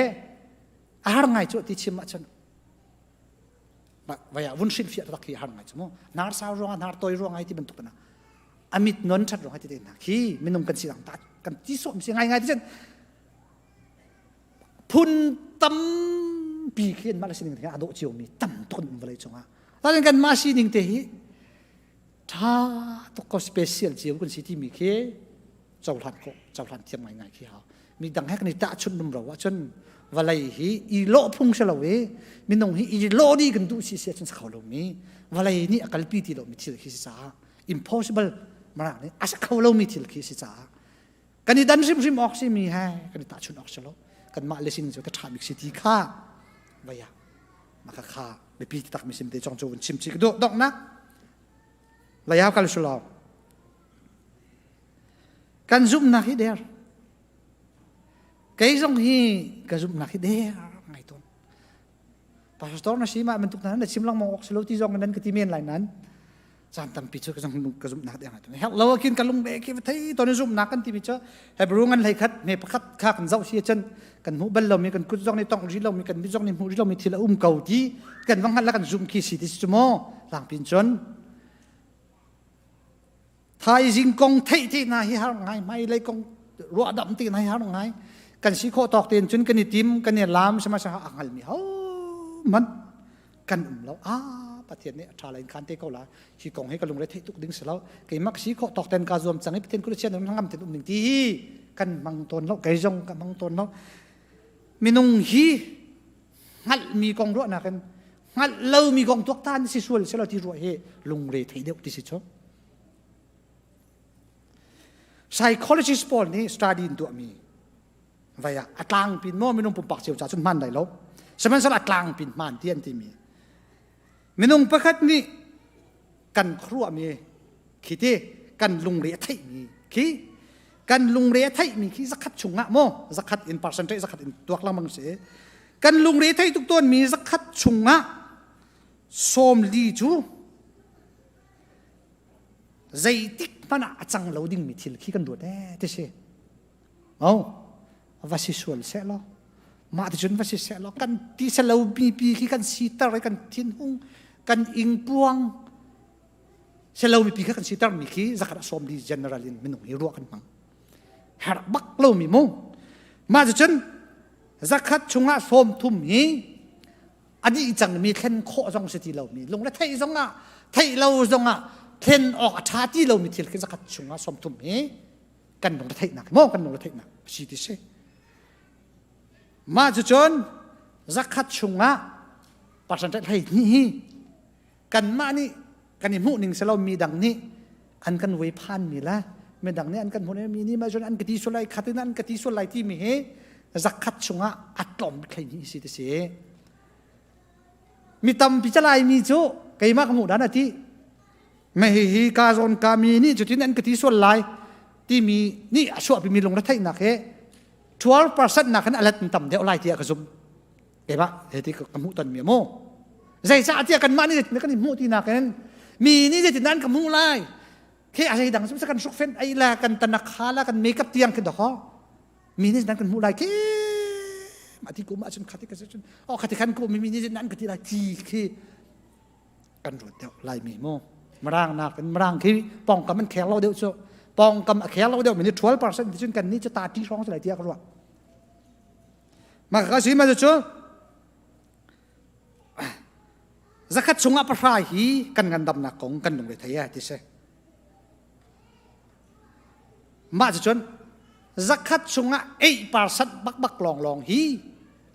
a har ngai cu ti chim ahcun vaya vun hrilh fiah tak khi har ngai cu mu nar sau ruang nar toi ruang ai ti bantuk na amit non that ruang ai ti te na khi minung kan si dang ta kan ti som si ngai ngai ti cun phun tampi khi an mah le sining te a dawh cio mi tam tuk an um vawlei cungah takin kan mah sining te hi tha tuk ko special cio kan si timi khi cohlan khawh cohlan thiam ngaingai khi hau mi dang he kan i tahchunh rumro ahcun vawlei hi i lawh phung si lo i minung hi i lawh dih kan duh si si ahcun si kho lo mi vawlei nih a kalpi ti lo mi thil khi si caah impossible mara nih a si kho lo mi thil khi si caah kan i dan hrimhrim awk si mi he kan i tahchunh awk si lo kanmah le sin cu ka ṭha bik si ti kha vaya maka kha biapi tak mi sim te chong chu vun chim chi ka duh donghnak layau kal sulaw Kan zumhnak hi der. Kei zong hi ka zumhnak hi der ngai tawn. Pastor na si ma bantuk na na chim lengmang awk si lo ti zong nan ka ti men lai nan caan tampi cu ka zong ka zumhnak der ngai tawn. Herh lo akin ka lung be ki thei ton zumhnak kan ti mi cu Hebrew ngan hlei khat me pakhat kha kan zoh si cun kan hmuh bal lomi kan kut zong nih tong ri lomi kan mit zong nih hmuh ri lomi thil a um ko ti kan va hngalh la kan zum khi si ti cu maw langpin cun Thaizing kong theih te hna hi har ngai, hmailei kong ruahdamh te hna hi har ngai. Kan si khawh tawk tein cun kan i tim, kan i lam, sihmanhsehlaw a hngalmi hohmanh kan um lo. Ah, Pathian nih a ṭha lai in khan te ko la. Hi kong hi ka lungre theih tuk ding si lo. Keimah ka si khawh tawk tein kaa zuam cang i Pathian kut chian ngam tein um ding ti hi kan hmang tawn lo. Kei zong ka hmang tawn lo. Minung hi hngalhmi kong ruahnak in hngalh lomi kong tuaktan si sual selaw ti ruah hi lungre thei deuh ti si cu. Psychologist pawl nih study in tuahmi vai ah a tlangpin maw minung pumpak cio ca cun hman lai lo sihmanhsehlaw a tlangpin hman ti an timi minung pakhat nih kan khuaruahmi khi ti kan lungre a theihmi khi kan lungre a theihmi khi zakhat chungah maw zakhat in percentage zakhat in tuak lengmang si kan lungre thei tuk tawnmi zakhat chungah 40 cu zeitik hmanh ah a cang lo dingmi thil khi kan ruat ee ti si oh va si sual seh law mah ti cun va si seh law kan ti selo mi pi khi kan siter i kan thinhung kan ingpuang selo mi pi kha kan siter mi khi zakhat a sawm di general in minung hi ruah kan hmang herh bak lo mi mu mah cu cun zakhat chungah 30 hi a dih cangmi thlen khawh zong si ti lomi lungre theih zongah theih lo zongah thlen awk a ṭha ti lomi thil khi zakhat chungah 30 hi kan lungre theihnak maw kan lungre theihnak si ti si mah cu cun zakhat chungah percentage 12 hi kanmah nih kan i hmuh ning si lo mi dang nih an kan voi phan mi le midang nih an kan hmuh mi nih ma cun an ka ti sual lai khat in an ka ti sual lai ti mi hi zakhat chungah a tlawm 12 si ti si mi tampi calai mi cu keimah ka hmuh dan ati me hi hi ka zawn ka mi nih cutin an ka ti sual lai timi nih a chuahpi mi lungre theihnak he 12% nak in a let tam deuh lai tiah ka zum keimah he ti ka hmuh ton mi mu. Zeicah tiah kanmah nih zeitin kan i hmuh ti nakin mi nih zeitin an ka hmuh lai. Khi a zeidang cu kan hruk fen ei la kan tanak ha la kan makeup tiang khi dawh mi nih nan kan hmuh lai khi mah ti kum ahcun khati ka cun oh khati khan ku mi mi nih nan ka ti lai ti khi kan ruat deuh lai mi mu Mirang nak in Mirang khi pongkam an khel lo deuh cu pongkam a khel lo deuh mi nih 12% ti cun kan nih cu ta ti hrawng cu lai tiah ka ruah mah ka si ma cu Zakhat chungah pahra hi kan ngandamnak kong kan lungre thei eh ti si. Mah cucun zakhat chungah 8% bakbak lawnglawng hi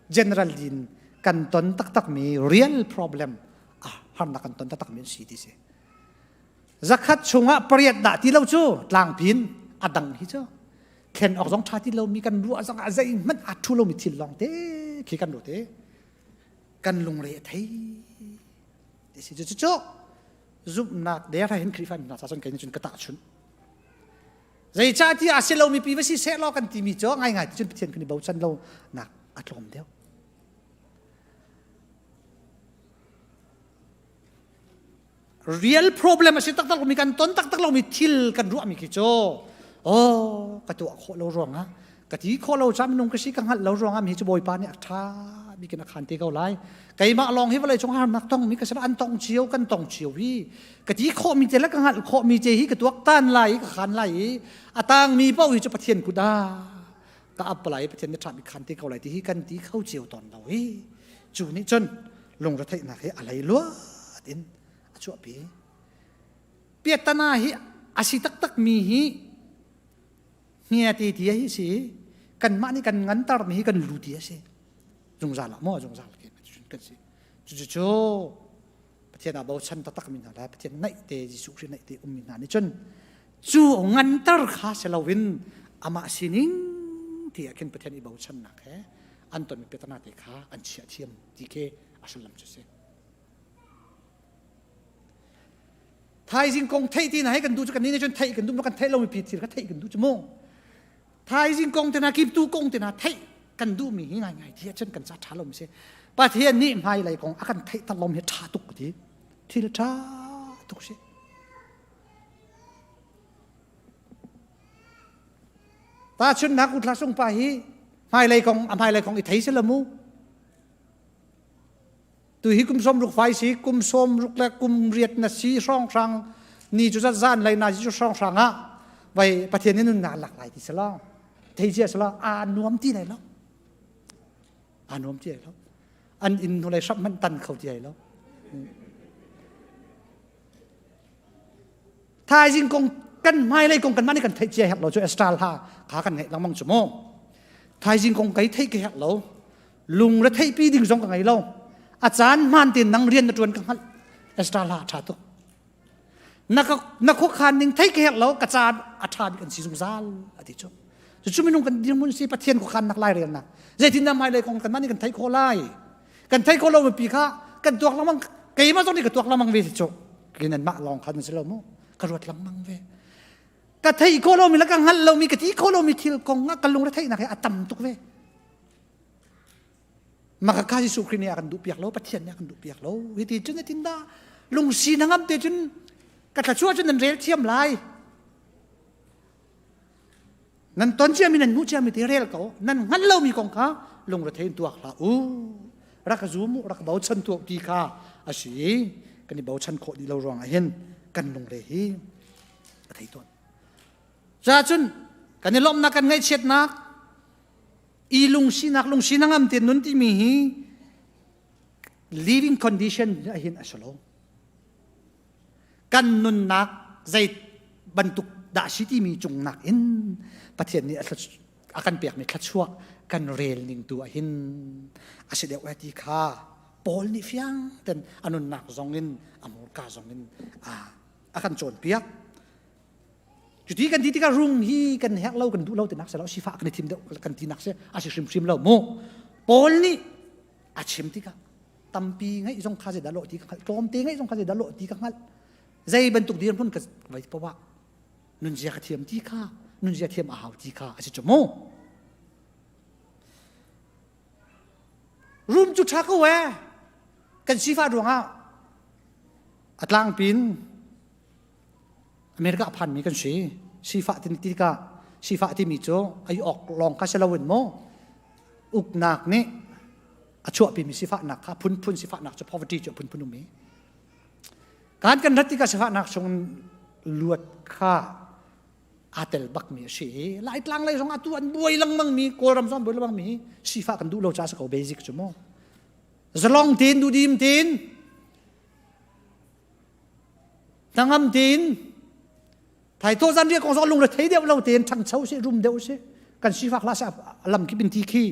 general in kan ton taktakmi real problem ah harnak kan ton taktakmi an si ti si. Zakhat chungah pariat dah ti lo cu tlangpin a dang hi cu thlen awk zong ṭha ti lomi kan ruah zong ah zeihmanh a ṭhu lomi thil lawng te khi kan ruat i kan lungre a thei ti si cu cu zumhnak der hin Khrihfa mi hna ca cun kei nih cun ka tahchunh zeicahtiah a si lomi pi va si seh law kan timi cu ngaingai ti cun Pathian kan i bochan lo nak a tlawm deuh Real problem a si taktak lomi kan ton taktak lomi thil kan ruahmi khi cu oh ka tuah khawh lo ruangah ka ti khawh lo ca minung ka si ka hngalh lo ruangah mi cu Bawipa nih a ṭha bik in a khan te ko lai. Keimah lawng hi vawlei cung harnak tong mi ka si an tong cio kan tong cio hi ka ti khawh mi te le ka hngalh khawh mi te hi ka tuak tan lai i ka khan lai i a tang mi paoh hi cu Pathian kut ah ka ap lai Pathian nih ṭha bik khan te ko lai ti hi kan ti kho cio tawn lo hi cu nih cun lungretheihnak hi a lei luat in a chuahpi. Piattana hi a si taktak mi hi hnia te ti hi si kanmah nih kan ngantar mi hi kan lu ti a si zungzal ah maw zungzal ke kan si cucu cu Pathian ah bochan taktak mi hna le Pathian naih te Jesuh Khrih naih te um mi hna nih cun cu ngantar kha si loin amah sining ti ah khin Pathian i bochannak he an tonmi piattana te kha an chiah thiam ti khi a sullam cu si. Thaizing kong theih ti na hei kan duh cu kan nih cun theih kan duh kan theih lomi pi thil kha theih kan duh cu mu. Thaizing kong te na kiptu kong te na theih kan duh mi hi ngai ngai ti ahcun kan ca ṭha lo mi si. Pathian nih hmailei kong a kan theih tak lom hi ṭha tuk ti. Thil ṭha tuk si. Tahchunhnak uthla sung pa hi hmailei kong a hmailei kong i thei si lo mu. Tu hi kum 60 fai si kum 60 le kum riat na si hrawnghrang ni cu zat zan lei na si cu hrawnghrang ah vai Pathian nih nunnak lak lai ti si lo. Thei cia si lo aa nuam ti lai lo. Aa nuam ti lai lo. An inn hnulei hrap hmanh tan kho ti lai lo. Thaizing kong kan hmailei kong kanmah nih kan theih cia herh lo cu Esther hla kha kan ngaih lengmang cu mu. Thaizing kong kai theih ka herh lo. Lung re theihpi ding zong ka ngei lo. A caan hmaan tein nang rian na ṭuan ka hngalh. Esther hla a ṭha tuk. Na ka na khuakhan ning theih ka herh lo ka caan a ṭha bik an si zungzal a ti cu. Cucu minung kan dirhmun si Pathian khuakhan nak lai relnak. Zeitin dah hmailei kong kanmah nih kan theih khawh lai? Kan theih khawh lo mipi kha kan tuak lengmang keimah zong nih ka tuak lengmang ve cu ke nan mah lawng khan si lo mu ka ruat lengmang ve ka theih khawh lomi le ka hngalh lomi ka ti khawh lomi thil kong ah ka lungre theihnak hi a tam tuk ve maka ka Jesuh Khrih nih a kan duh piak lo Pathian nih a kan duh piak lo hi ti cun tin dah lungsi na ngam te cun ka thlachua cun nan rel thiam lai Nan ton ciami nan hmuh ciami ti rel ko. Nan hngalh lomi kong kha lungrethei in tuak hlah u. Rak zum u, rak bochan tuah ti kha a si. Kan i bochan khawh dih lo ruangah hin kan lungre hi a thei tawn. Cacun kan i lawmhnak kan ngaihchiatnak i lungsinak lungsi na ngam te nun timi hi living condition hin a si lo. Kan nunnak zei bantuk dah si timi cung nakin Pathian nih a kan pekmi thluachuah kan rel ning tu ah hin a si deuh ti kha Paul nih fiang ten a nunnak zong in a hmurka zong in a kan cawnpiak. Cuti kan ti tikah rung hi kan herh lo kan duh lo tinak si lo sifah kan i thim deuh kan tinak si a si hrimhrim lo mu. Paul nih a chim tikah tampi ngeih zong kha zeidah lawh ti ka hngalh tlawmte ngeih zong kha zeidah lawh ti ka hngalh zei bantuk dirhmun ka vai poah nunzia ka thiam ti kha nunzia thiam a hau ti kha a si cu mu rum cu ṭha ko e. Kan sifah ruangah a tlangpin America a phanmi kan si. Sifah ti tikah sifah timi cu ai awk lawng kha si loin maw uknak nih a chuahpimi sifahnak kha phunphun sifahnak cu poverty cu a phunphun um i kan kan rat tikah sifahnak chung luat kha aa tel bakmi a si i Laitlang lei zong atu an buai lengmang mi Kawlram zong an buai lengmang mi sifah kan duh lo ca si ko basic cu mu zalong tein duhdim tein hnangam tein thaithawh zan riah kong zong lungre thei deuh lo tein ṭhangcho si rum deuh si kan sifak hlah seh lam kip in ti khi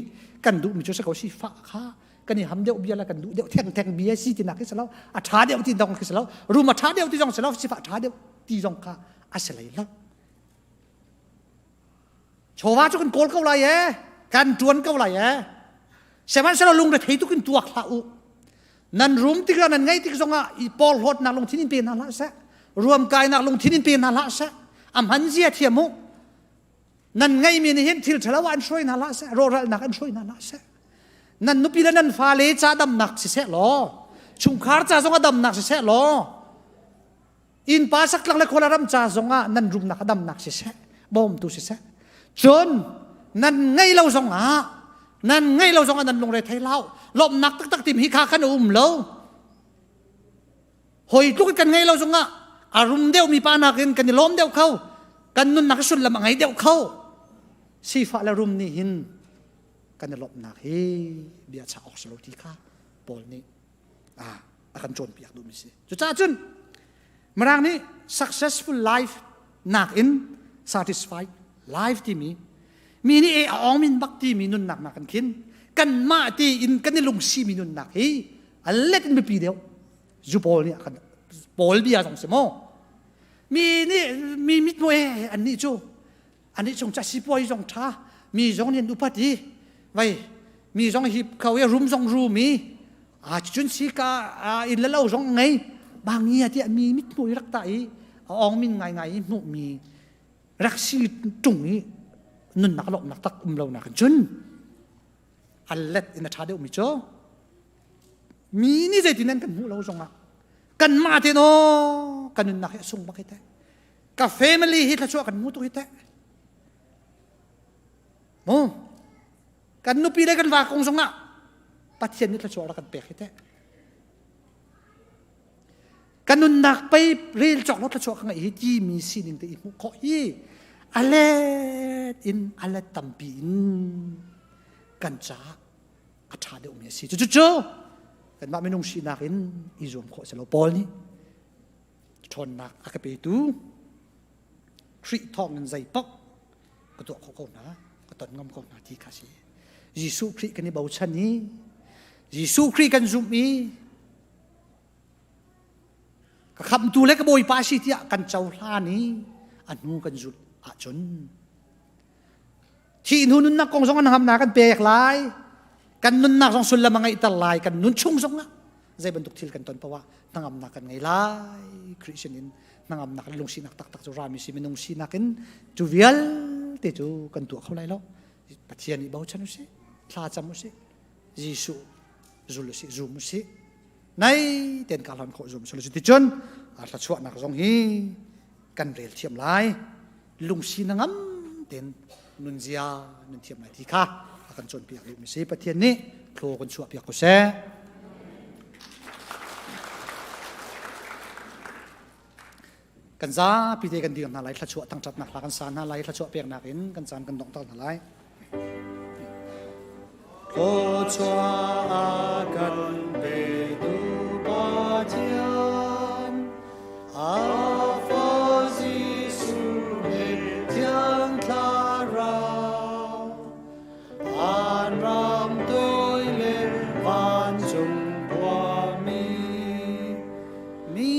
kan duh mi cu si ko sifah kha kan i ham deuh bia le kan duh deuh theng theng bia si ti nak khi si lo a ṭha deuh ti dong khi si lo rum a ṭha deuh ti zong si lo sifah ṭha deuh ti zong kha a si lei lo chawva cu kan kawl ko lai e kan ṭuan ko lai e sihmanhsehlaw lungre thei tuk in tuak hlah u nan rum tik nan ngei tik zongah i porhlawtnak lungthin in pe hna hlah seh ruamkainak lungthin in pe hna hlah seh a hman zia thiam u nan ngeimi nih hin thil ṭhalo an hruai hna hlah seh rawhralnak an hruai hna hlah seh nan nupi le nan fale ca damnak siseh law chungkhar ca zong a damnak siseh law innpa saktlang le khuala ram ca zongah nan rumnak a damnak siseh bawmtu siseh cun nan ngei lo zongah nan ngei lo zongah nan lungre thei hlah lawmhnak taktak tim hi kha khan a um lo hoi tluk kan ngei lo zongah a rum deuh mi pa nakin kan i lawm deuh kho kan nunnak sullam a ngei deuh kho sifah le rum nih hin kan i lawmhnak hi bia chah awk si lo ti kha Paul nih a kan cawnpiak duhmi si. Cucaah cun Mirang nih successful life nakin satisfied life timi mi nih e a ong min bak timi nunnak nak kan khin kanmah ti in kan i lungsi mi nunnak hi a let in biapi deuh zu Paul nih a kan Paul bia zong si maw mi nih mi mit mu e an nih cu Anih chung ca sipuai zong ṭha, mi zong nih an upat i vai mi zong hi kho i rum zong rum i a cun si ka inn le lo zong ngei bangi tiah mi mit hmuh i rak tah i a ong min ngaingai i hmuh mi rak si ṭung i nunnak lawmhnak tak um lo nak cun a let in a ṭha deuh mi cu mi nih zeitin an kan hmuh lo zongah kanmah te no kan nunnak hi a sung bak hi teh ka family hi thluachuah kan hmu tuk hi teh mu kan nupi le kan va kong zongah Pathian nih thluachuah rak kan pek hi teh kan nunnak pei rel cawk lo thluachuah ka ngeih hi ti mi sining te i hmuh khawh hi a let in a let tampi in kan caah a ṭha deuhmi a si cucu kanmah minung sinak in i zuam khawh si lo Paul nih ṭhawnnak a ka petu Khrih thawngin zei paoh ka tuah khawh ko hna ka ton ngam ko hna ti kha si Jesuh Khrih kan i bochan i Jesuh Khrih kan zumh i ka khamtu le ka bawipa si tiah kan cohlan i a hnu kan zulh ahcun Thih hnu nunnak kong zong an hamnak kan pek lai. Kan nunnak zong sullam a ngeihter lai. Kan nun chung zongah zei bantuk thil kan ton poah hnangamnak kan ngei lai. Khrih sinin hnangamnak le lungsinak taktak cu rami si minung sinak in cu vialte cu kan tuah kho lai lo. Pathian i bochan usih, thla cam usih, Jesuh zul usih, zum usih. Nai ten ka hlan khawh zum sulu cuticun thluachuahnak zong hi kan rel thiam lai. Lungsi na ngam ten nunzia nan thiam lai ti kha a kan cawnpiak duhmi si Pathian nih thlaw kan chuahpiak ko seh. Kan zapi te kan dir hna lai thluachuah thangṭhatnak hla kan sa hna lai thluachuah peknak in kan caan kan donghter hna lai. Thluachuah kan petu Pathian a fa Jesuh he Thiang Thlarau an ram toi le vancung khuami mi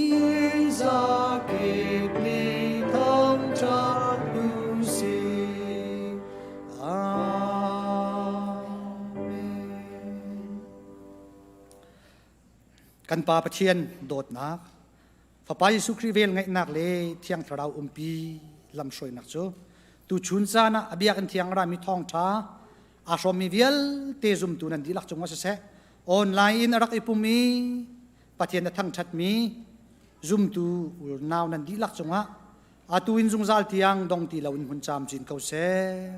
zakip nih thangṭhat usih. Kan Pa Pathian dawtnak, Fapa Jesuh Khrih vel ngaihnak le Thiang Thlarau umpi lamhruainak cu tuchun caan ah a biakinn thiang rami thawngṭha aa hrawmmi vialte zumtu nan dihlak cungah siseh, Online in a rak i pum i Pathian a thangṭhatmi zumtu nau nan dihlak cungah atu in zungzal tiang dong ti loin hun caam cin ko seh.